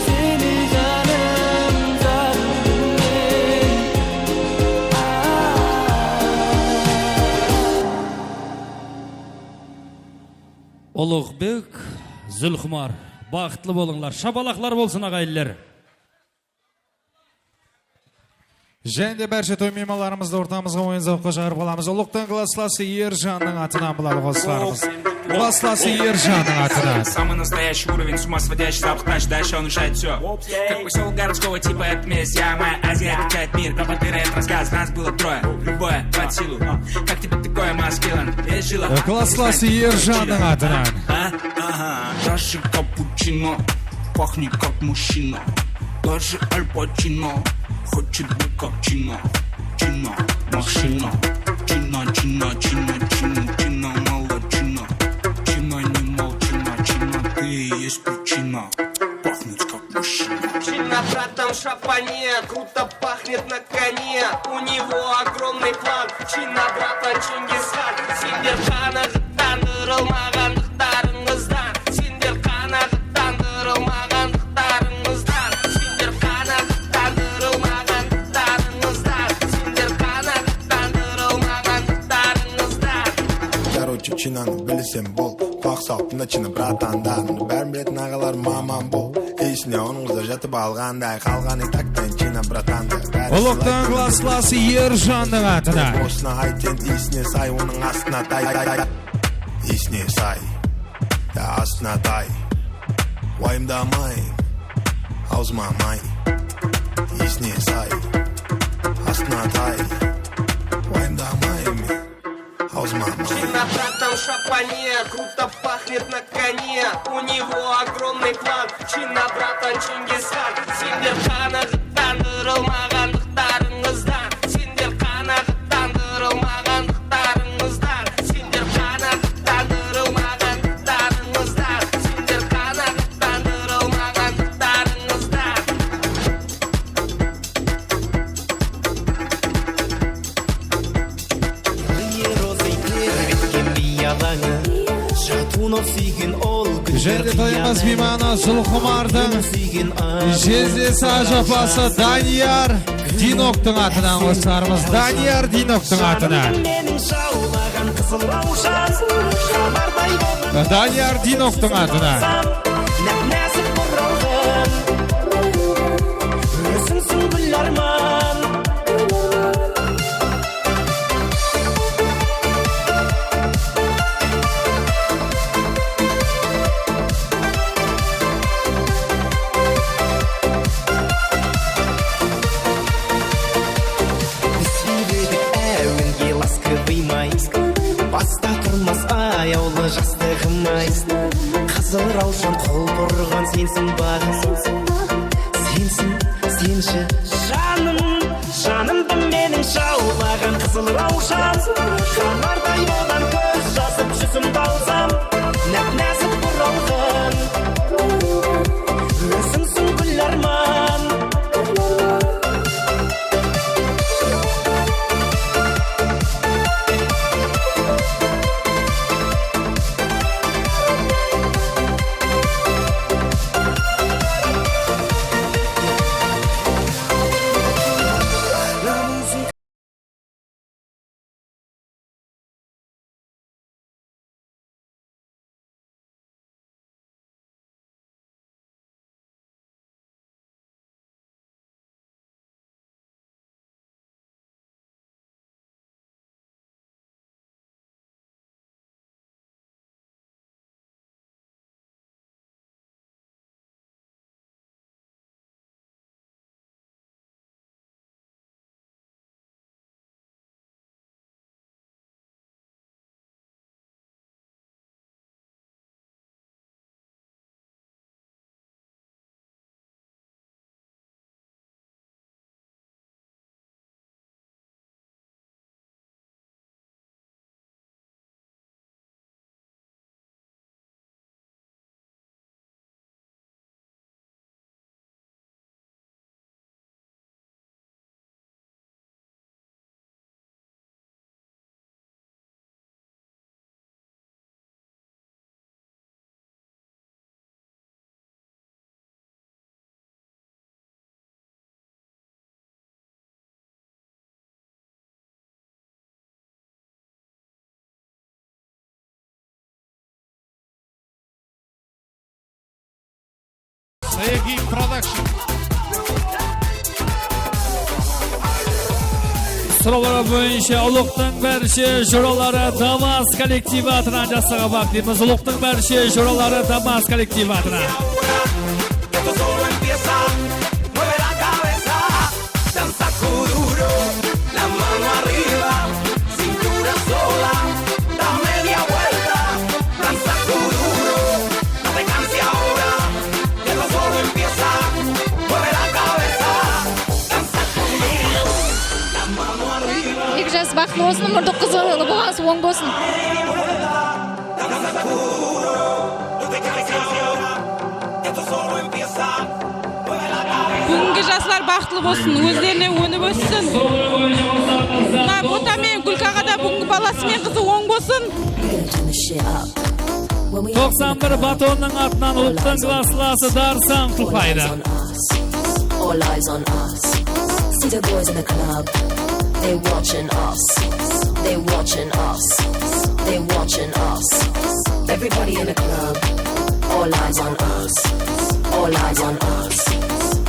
Seni janım, janım men. Uluǵbek, Zulxumar, baxıtlı bolıńlar. Shapalaqlar bolsın, aǵayinler. Jáne de bárshe toy miymanlarımızdı ortamızǵa oyın-zawıqqa shaqırıp alamız. Ulıqtan klasslası Erjannıń atınan bulalı qosılarımız. Klasslası Erjannıń atınan. Самый настоящий уровень, с ума сводящий запах, дальше, дальше он решает всё. Как посёлок городского типа, это месть, я моя Азия, отвечает мир, квартира, это рассказ, нас было трое, любое под силу. Как тебе такое, маскилан? Есть жила? Klasslası Erjannıń atınan. А? Ага. Чаши капучино, пахнет как мужчина. Даже Аль Пачино хочет быть как Чина. Чина, машина. Чина, Чина, Чина, Чина, Чина, молодчина. Чина, не молчина, Чина, ты и есть причина. Пахнет как мужчина. Чина, братан, в шапане, круто пахнет на коне. У него огромный план. Чина, братан, Чингисхан. Сендер qanaǵıttandırılmaǵandıqtarıńızdan. Sender qanaǵıttandırılmaǵandıqtarıńızdan. Sender qanaǵıttandırılmaǵandıqtarıńızdan. Sender qanaǵıttandırılmaǵandıqtarıńızdan. Короче, Chinanı bilsem bol. Qulaq sal, tına China bratandan. Bárin biletin aǵalar, maman bol. Esine onıń qızı jatıp alǵanday. Qalǵanı taktan China bratanday. Ulıqtan klasslası Erjannıń atınan. Osına ayt sen, esine say, onıń astına tay, tay, tay. Esine say, ya astına tay. Уайымдамай, аузыма май, иісіне сай, астына тай. Уайымдамай мен, аузыма май. Чина, братан, в шапане, круто пахнет на коне. У него огромный план. Чина, братан, Чингисхан. Сендер qanaǵıtlandırılmaǵanlıqtarıńızdan, sendер qanaǵıtlandırılmaǵanlıqtarıńızdan, sendер qanaǵıtlandırılmaǵanlıqtarıńızdan, sendер qanaǵıtlandırılmaǵanlıqtarıńızdan. Jáne de toyınbas miymanı Zulqumardıń jezdesi, ájapası Daniyar Dinoktıń atınan qosılarmız. Daniyar Dinoktıń atınan. Daniyar Dinoktıń atınan. Biz sıyladık áwenge ласковый май. Basta turmas ayawlı jastıǵım-ay. Qızıl rawshan qol burǵan sensiń baǵım. Sensiń, senshi. Janım, janımdı meniń jawlaǵan qızıl rawshan. Xamarday bolǵan kóz jasım, júzim balzam. Náp-názik buralǵan. Ózińsiń gúl árman. Sayagiy Production. Sorawlar boyınsha Ulıqtıń bárshe joraları Damas kollektivi atınan jassaǵa baǵıtlaymız. Ulıqtıń bárshe joraları Damas kollektivi atınan. Eki jas baxıtlı bolsın, murdı qızılı bolǵansı oń bolsın. Búgingi jaslar baxıtlı bolsın, ózlerine ónip óssin. Mına Bota menen Gúlkaǵa da búgingi balası menen qızı oń bolsın. Toqsan bir batonnıń atınan Ulıqtıń klaslası Darsan tılpaydı. All eyes on us. See the boys in the club. They watching us. They watching us. They watching us. Everybody in the club. All eyes on us. All eyes on us.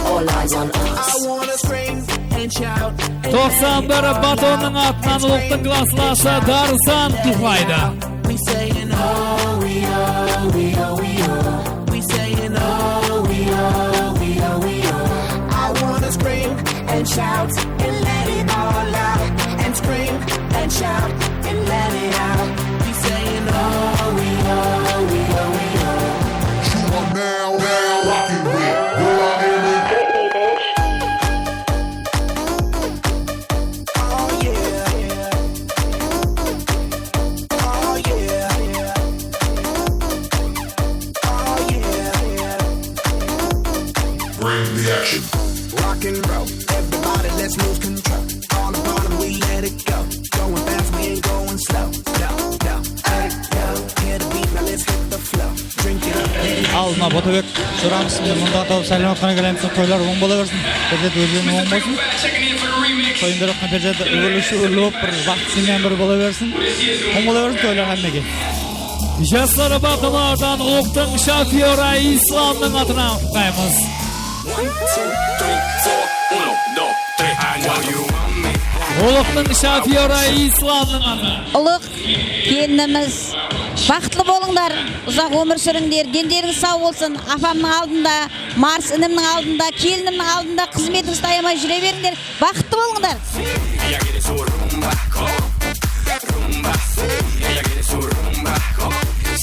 All eyes on us. I wanna scream and shout and Toqsan bir batonnıń atınan Ulıqtıń klaslası Darsan tılpaydı. We saying, oh, we, oh, we, oh, we, oh. We saying, oh, Shout and let it all out. And scream and shout and let it out. We saying, "Oh, we, oh, we, oh, we, oh." You are now, now rocking with Will I Am in. Hit me, bitch. Oh, yeah. Oh, yeah. Oh, yeah. Bring the action. Rock and roll, everybody, let's lose control. All the bottom, we let it go. Going fast, we ain't going slow. No, no, hey, yo, hear the beat, now let's hit the flow. Drink it up, let it. Al, mına Botabek joramız, mında tawıp saylanıp atqan kelemiz, toylar oń bola bersin. Perzent ózlerine oń bolsın. Toyın berip atqan perzent úgirli-shúgirli bolıp, bir baxıtlı semyam bir bola bersin. Oń bola bersin toylar hámmege. Jaslar baqılardan Ulıqtıń shofyori Islamnıń atınan qutlaymız. Ulıqtıń shofyori Islamnıń atı. Ulıq kelinimiz, baxıtlı bolıńlar, uzaq ómir súrińler, denderińiz saw bolsın. Apamnıń aldında, Mars inimniń aldında, kelinimniń aldında xızmetińizdi ayamay júre berińler. Baxıtlı bolıńlar. Ella quiere su rumba, co-, rumba. Ella quiere su rumba, co-,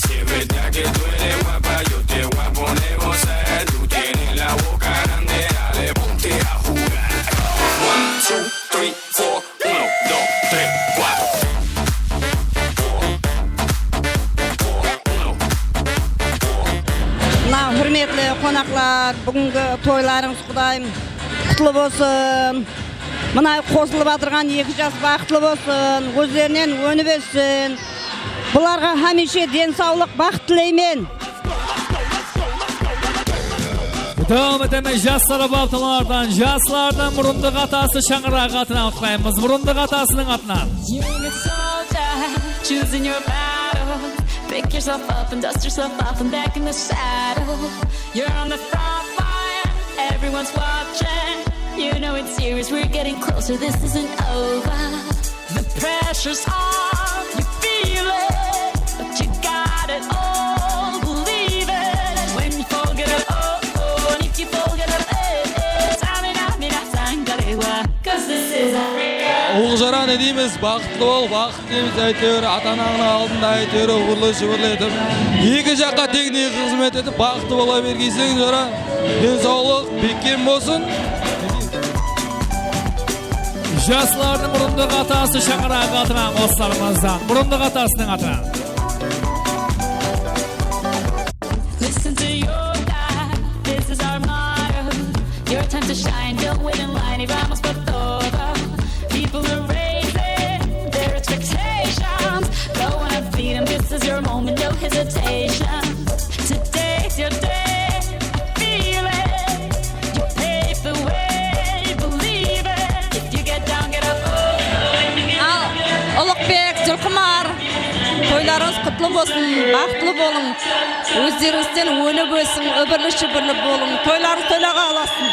si es verdad que tú eres guapa, yo te voy a poner a gozar. Tú tienes la boca grande, dale, ponte a jugar. One, two, three, four. Uno, dos, tres, cuatro. Mına, húrmetli qonaqlar, búgingi toylarıńız, Qudayım, qutlı bolsın. Mına, qosılıp atırǵan eki jas baxıtlı bolsın, ózlerinen ónip óssin. Bularǵa hámiyshe densawlıq, baxıt tileymen. Dawam etemiz, jaslar baqılardan, jaslardıń murındıq atası shańaraǵı atınan qutlaymız, murındıq atasınıń atınan. You're a soldier, choosing your battle. Pick yourself up and dust yourself off and back in the saddle. You're on the front line, everyone's watching. You know it's serious, we're getting closer, this isn't over. The pressure's on, you feel it, but you got it all, believe it. When you fall, get up, oh, oh, and if you fall, get up, eh, eh. Samina, mina, sangarewa, 'cause this is Africa. Ulıq jara, ne deymiz, baxıtlı bol, baxıt tileymiz, áytewir, ata-anańnıń aldında, áytewir, úgirli-shúgirli etip, eki jaqqa teńdey xızmet etip, baxıtlı bola bergeyseń, jara, densawlıq bekkem bolsın. Jaslardıń murındıq atası shańaraǵı atınan, qoslarımızdan, murındıq atasınıń atınan. Listen to your God, this is our motto. Your time to shine, don't wait in line, y vamos por todo. People are raising their expectations. Go on, feed 'em, this is your moment, no hesitation. Today's your day, feel it. You pave the way, believe it. If you get down, get up, oh. Al, Ulıqbek, Jılqımar, toylarıńız qutlı bolsın, baxıtlı bolıń. Ózlerińizden ónip ósiń, úbirli-shúbirli bolıń. Toylarıńız toylarǵa ulasın.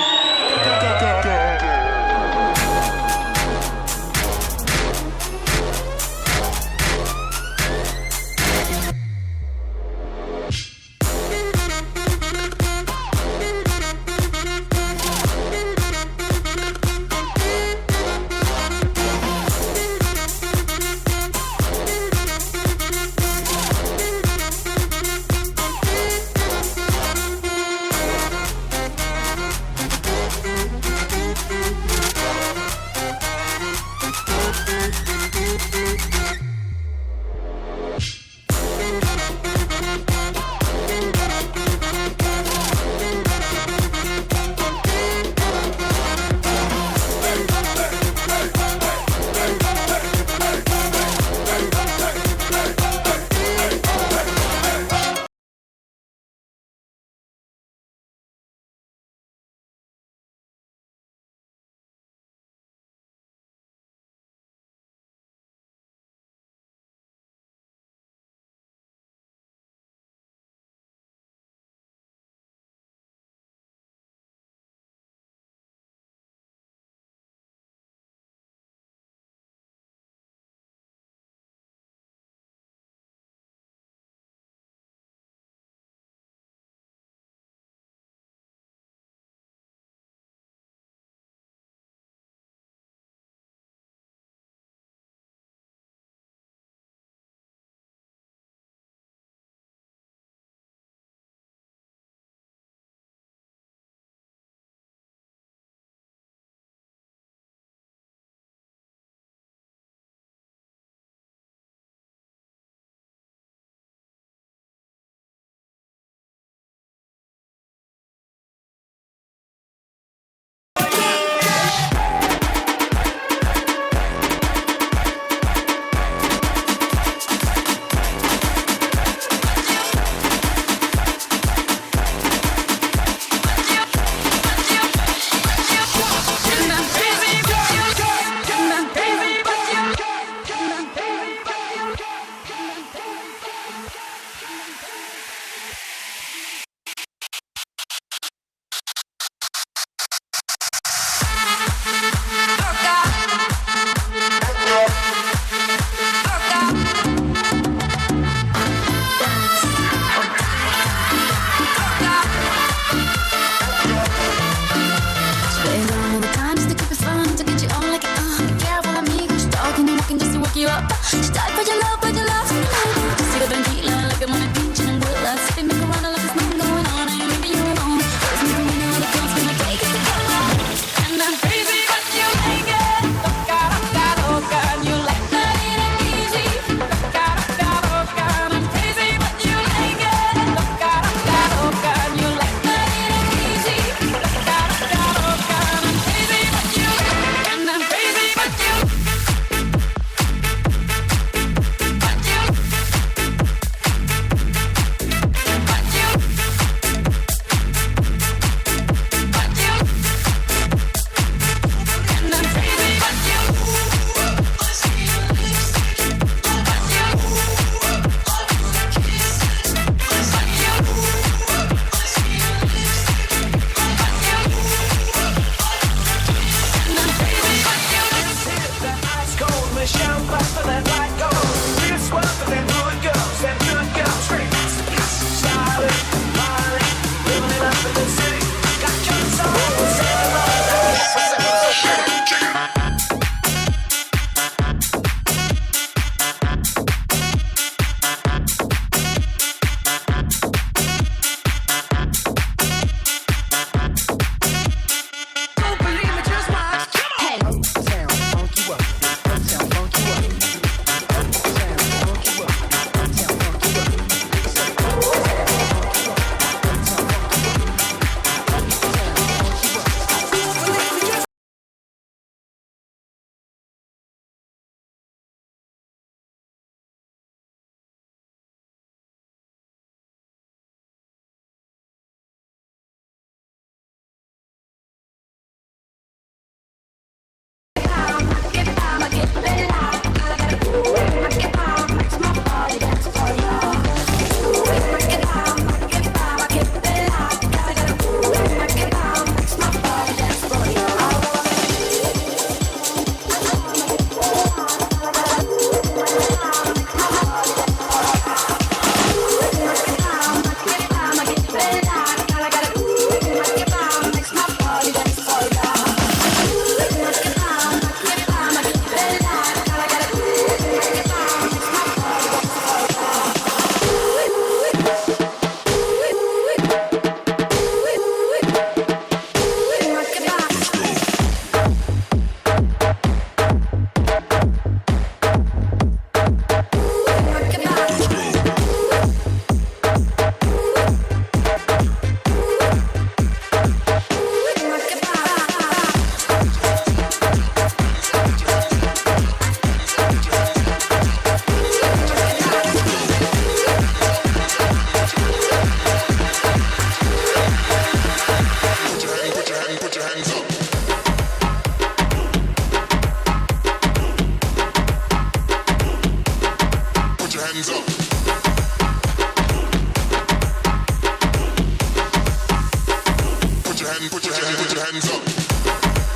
Hands up,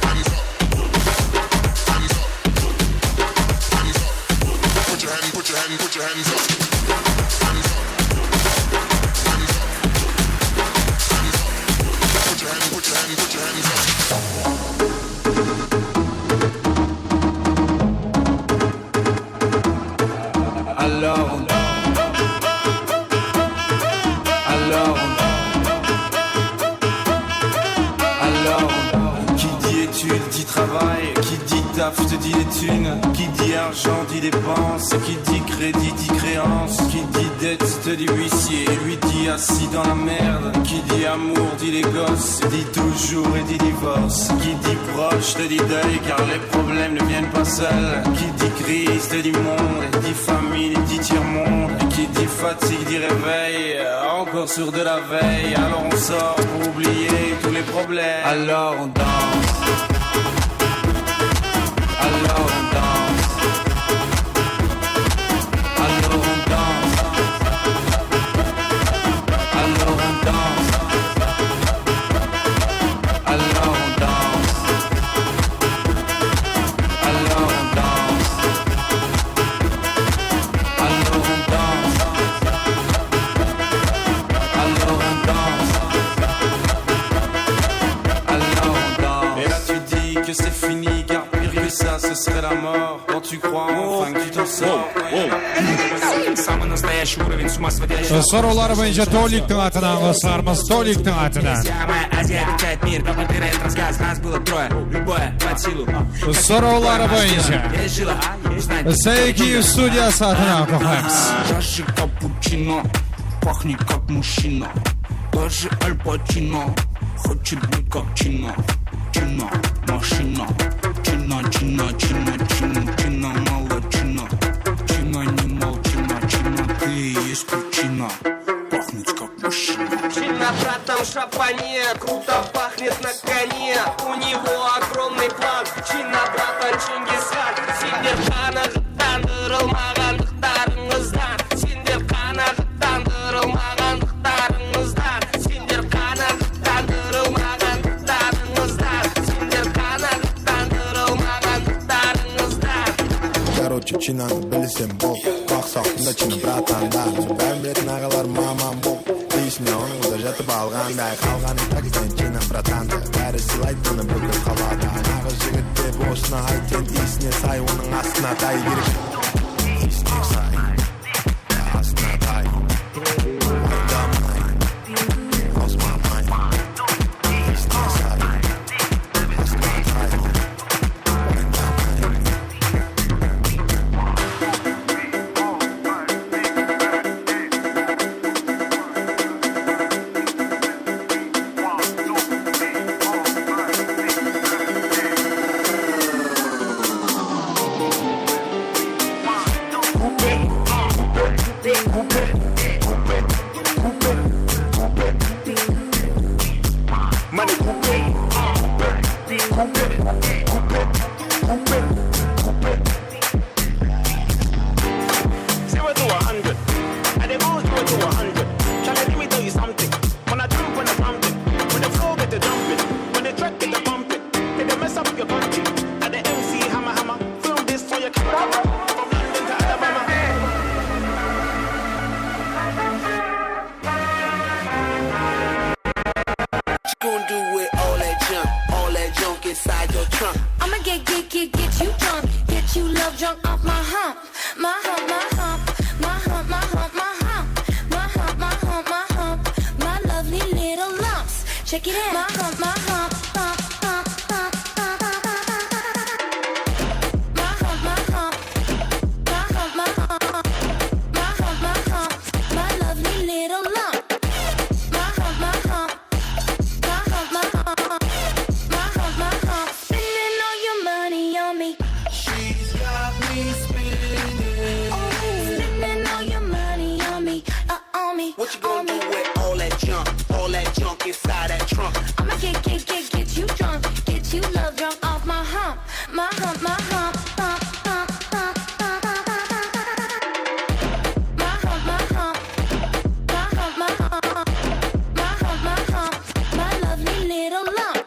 hands up, hands up, hands up. Put your hand, put your hand, put your hands up. Hands up, hands up, hands up. Put your hand, put your hand, put your hands up. Alors on danse. Alors on danse. Alors on danse. Qui dit études dit travail, qui dit taf te dit les thunes, qui dit argent dit dépenses, qui dit crédit dit créance, qui dit dette te dit huissier, lui dit assis dans la merde, qui dit amour dit les gosses, dit toujours et dit divorce, qui dit proche te dit deuil car les problèmes ne viennent pas seuls, qui dit crise te dit monde, dit famine dit tiers-monde, qui dit fatigue dit réveil, encore sur de la veille, alors on sort pour oublier tous les problèmes. Alors on danse. Alors on danse. Alors on danse. Alors on danse. Alors on danse. Alors on danse. Alors on danse. Alors on danse. Alors on danse. Et là tu dis que c'est fini, car pire que ça, ce serait la mort. Quand tu crois enfin que tu t'en sors. Самый настоящий уровень с ума сводящий. Sorawlar boyınsha Toliktiń atınan qosılarmız, Toliktiń atınan. Самая Азия объединяет мир, как Пантера и Трансгаз, нас было трое, любое под силу. Sorawlar boyınsha. Пережила, знать. Sayki studiyası atınan qosılarmız. Чаши капучино, пахни как мужчина. Даже Аль Пачино хочет быть как Чина. Чина, машина. Чина, чина, чина, чина, чина, мало чина. Чина, не молчина, чина, ты и есть причина. Пахнуть как мужчина. Чина, братан, шапане, круто пахнет на коне. У него огромный план. Чина, братан, Чингисхан. Сендер qanaǵıttandırılmaǵandıqtarıńızdan. Sender qanaǵıttandırılmaǵandıqtarıńızdan, sender qanaǵıttandırılmaǵandıqtarıńızdan, sender qanaǵıttandırılmaǵandıqtarıńızdan. Короче, Chinanı bilsem bol, qulaq sal, tında China, bratanda. Bárin biletin aǵalar, mamam bol. Deysin, onıń da jatıp alǵanday, qalǵanın tak sen China, bratanda. Bári sıylaydı bunı búgin qalada. Naǵız jigit dep osını ayt, sen iyisine say, onıń astına tay, gerek. Iyisine say. Zero to a hundred. And the goal zero to a hundred. Charlie, let me tell you something. When I jump on the something, when the flow get to jumping, when the track get to pumping, then they mess up your country. And the M C hammer hammer, film this for your camera. From London to Alabama. What you gonna do with all that junk, all that junk inside your trunk? I'ma get, get, get, get you drunk, get you love drunk off my hump. My hump, my hump, my hump, my hump, my hump. My hump, my hump, my hump, my lovely little lumps. Check it out. My hump, my hump, hump, hump, hump, hump. My hump, my hump, my hump, my hump, my hump, my hump, my lovely little lump. My hump, my hump, my hump, my hump, my hump, my hump. Spending all your money on me. She's got me spending. Oh, spending all your money on me, uh, on me. What you gonna do with all that junk, all that junk inside that trunk? I'ma get, get, get, get you drunk, get you love drunk off my hump, my hump, my hump, hump, hump, hump, hump, hump. My hump, my hump, my hump, my hump, my hump, my hump, my lovely little lump.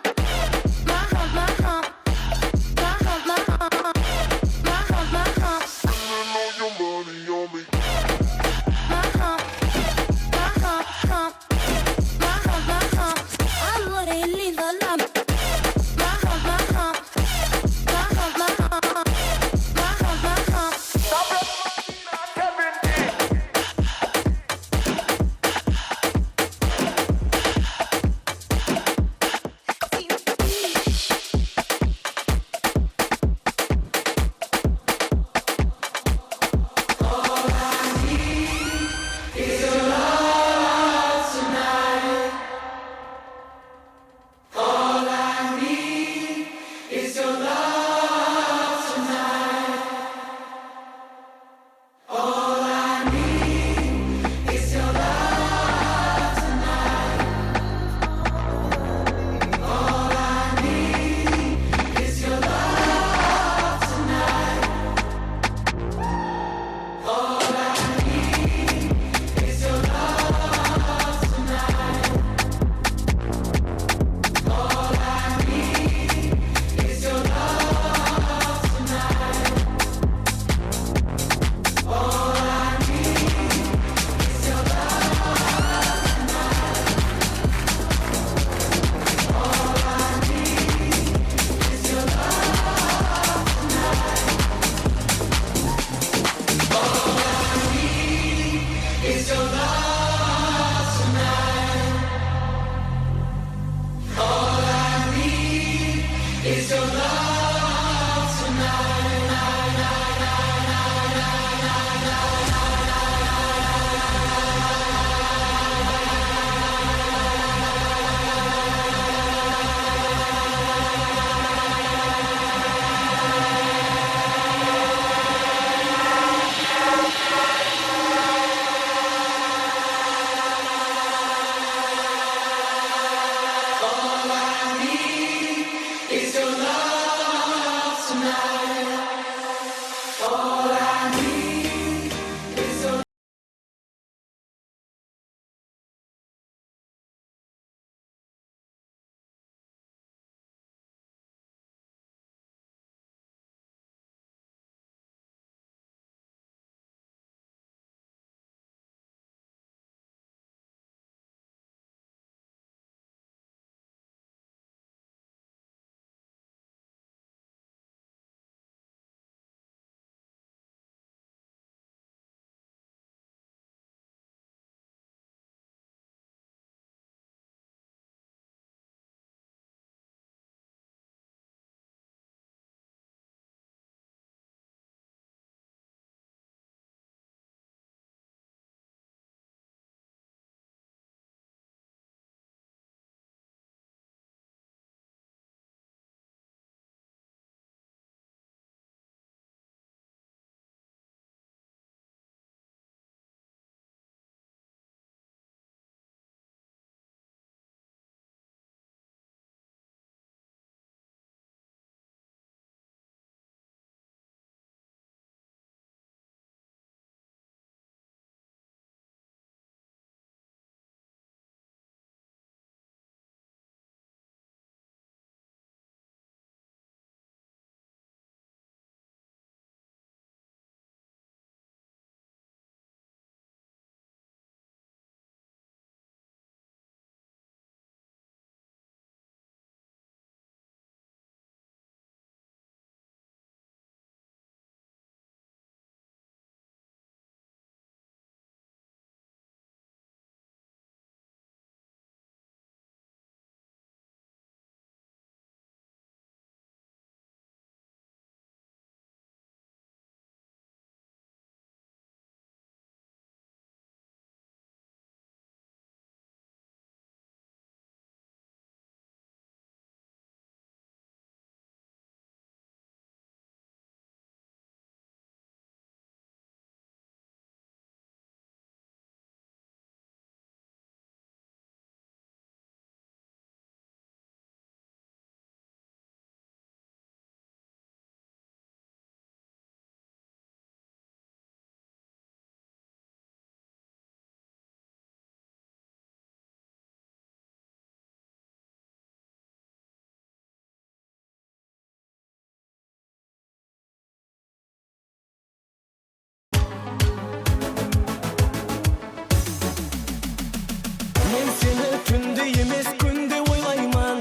Men seni túnde emes, kúnde oylayman.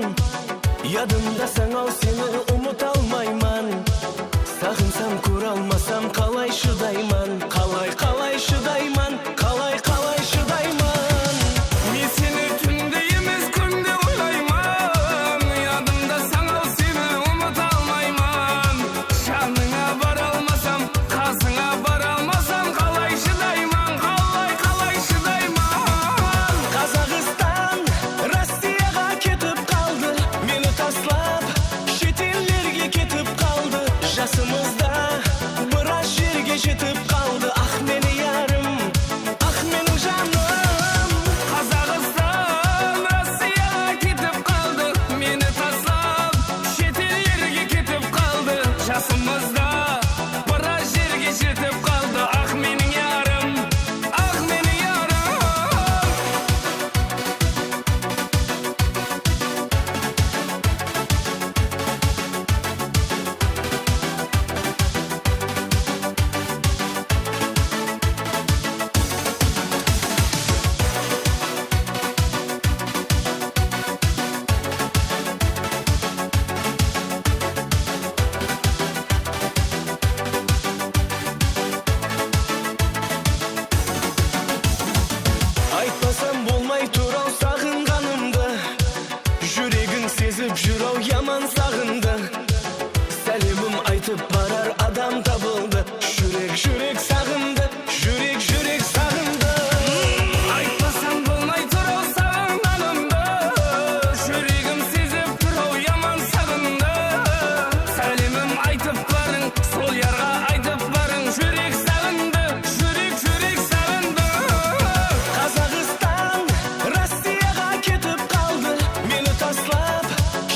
Yadımdasań-aw, seni umıta almayman. Saǵınsam, kóre almasam, qalay shıdayman? Qalay, qalay shıdayman? Qalay, qalay shıdayman? Men seni túnde emes, kúnde oylayman. Yadımdasań-aw, seni umıta almayman. Janıńa bara almasam, qasıńa bara almasam, qalay shıdayman, qalay, qalay shıdayman? Qazaxstan Rossiyaǵa ketip qaldı, meni taslap, shet ellerge ketip qaldı. Jasımızda biraz jerge jetip qaldı, ah, meni yarım. Ah, meniń janım. Qazaxstan Rossiyaǵa ketip qaldı, meni taslap, shet ellerge ketip qaldı. Jasımızda biraz jerge jetip qaldı, ah, meniń yarım, ah, meniń yarım. Aytpasam bolmay tur-aw saǵınǵanımdı. Júregim sezip júr-aw yaman saǵındı. Sálemim aytıp barar adam tabıldı. Júrek, júrek saǵındı, júrek, júrek saǵındı. Aytpasam bolmay tur-aw saǵınǵanımdı. Júregim sezip tur-aw yaman saǵındı. Sálemim aytıp barıń, sol yarǵa aytıp barıń. Júrek saǵındı, júrek, júrek saǵındı. Qazaxstan Rossiyaǵa ketip qaldı, meni taslap,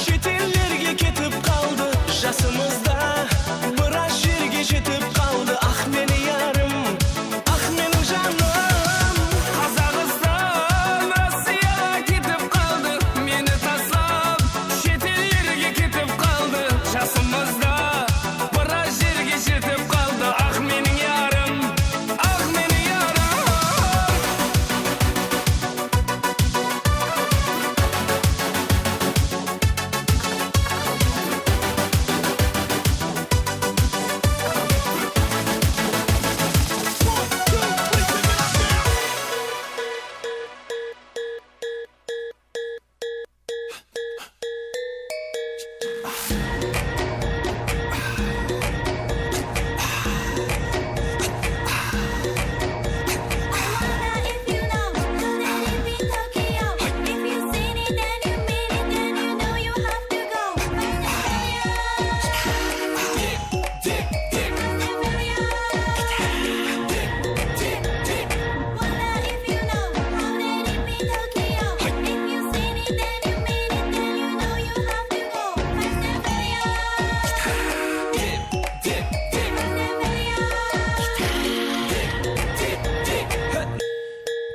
shet ellerge ketip qaldı. Jasımızda biraz jerge jetip qaldı, ah, meni yarım, ah, meniń janım. Qazaxstan Rossiyaǵa ketip qaldı, meni taslap, shet ellerge ketip qaldı. Jasımızda biraz jerge jetip qaldı, ah, meniń yarım, ah, meniń yarım.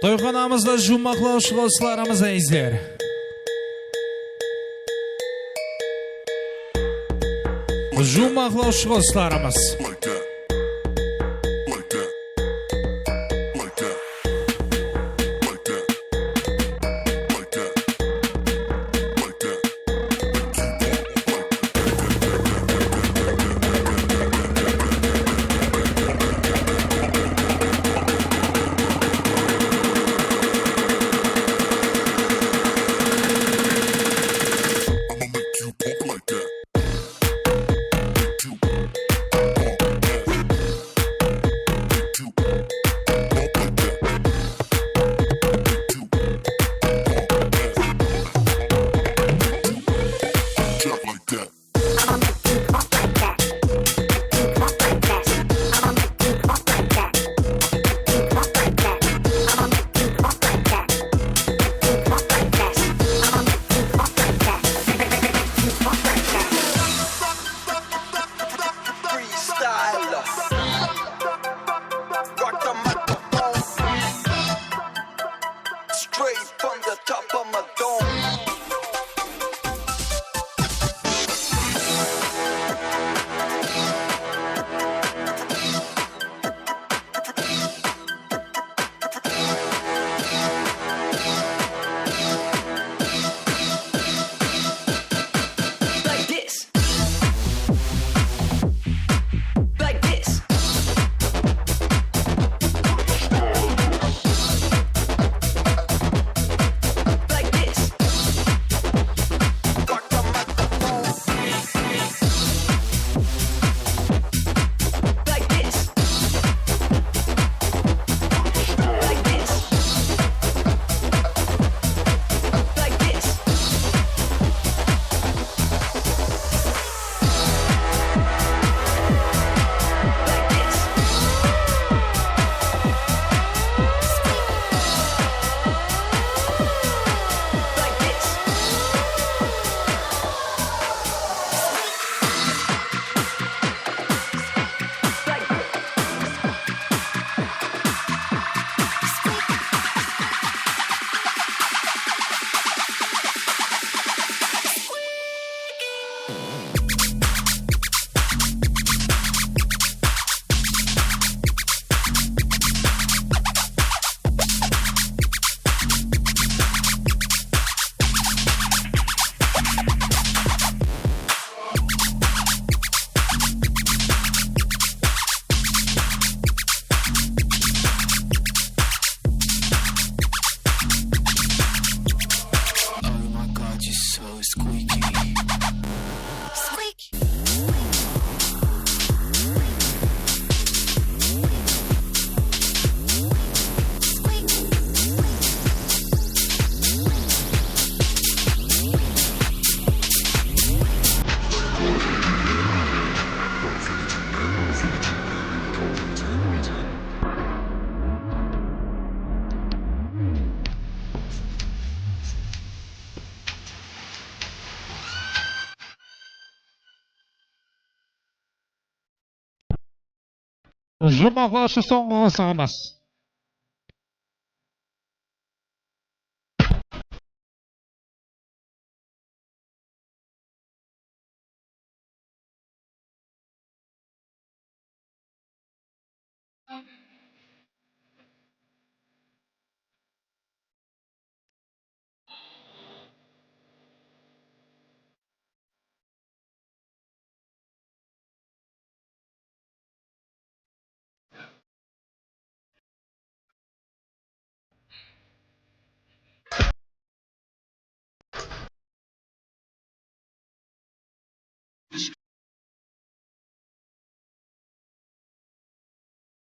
Toyxanamızda juwmaqlawshı qosıqlarımız, ázizler. Juwmaqlawshı qosıqlarımız. Juwmaqlashıw sońǵı qosıǵımız.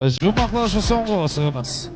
Juwmaqlashıw sońǵı qosıǵımız.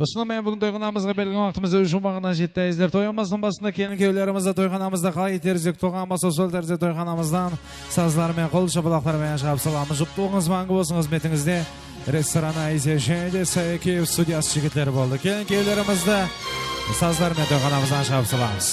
Usınıń menen búgin toyxanamızǵa berilgen waqtımız óz juwmaǵına jetti, ázizler. Toy almasınıń basında kelin-kúyewlerimizdi toyxanamızda qalay itersek, toǵan basa sol tárizde toyxanamızdan sazlar menen, qol shapalaqlar menen shaqırıp salamız. Juwıplıǵıńız máńgi bolsın xızmetińizde. Restoran Aziya jáne de Sayakeev studiyası jigitleri boldı. Kelin-kúyewlerimizdi sazlar menen toyxanamızdan shaqırıp salamız.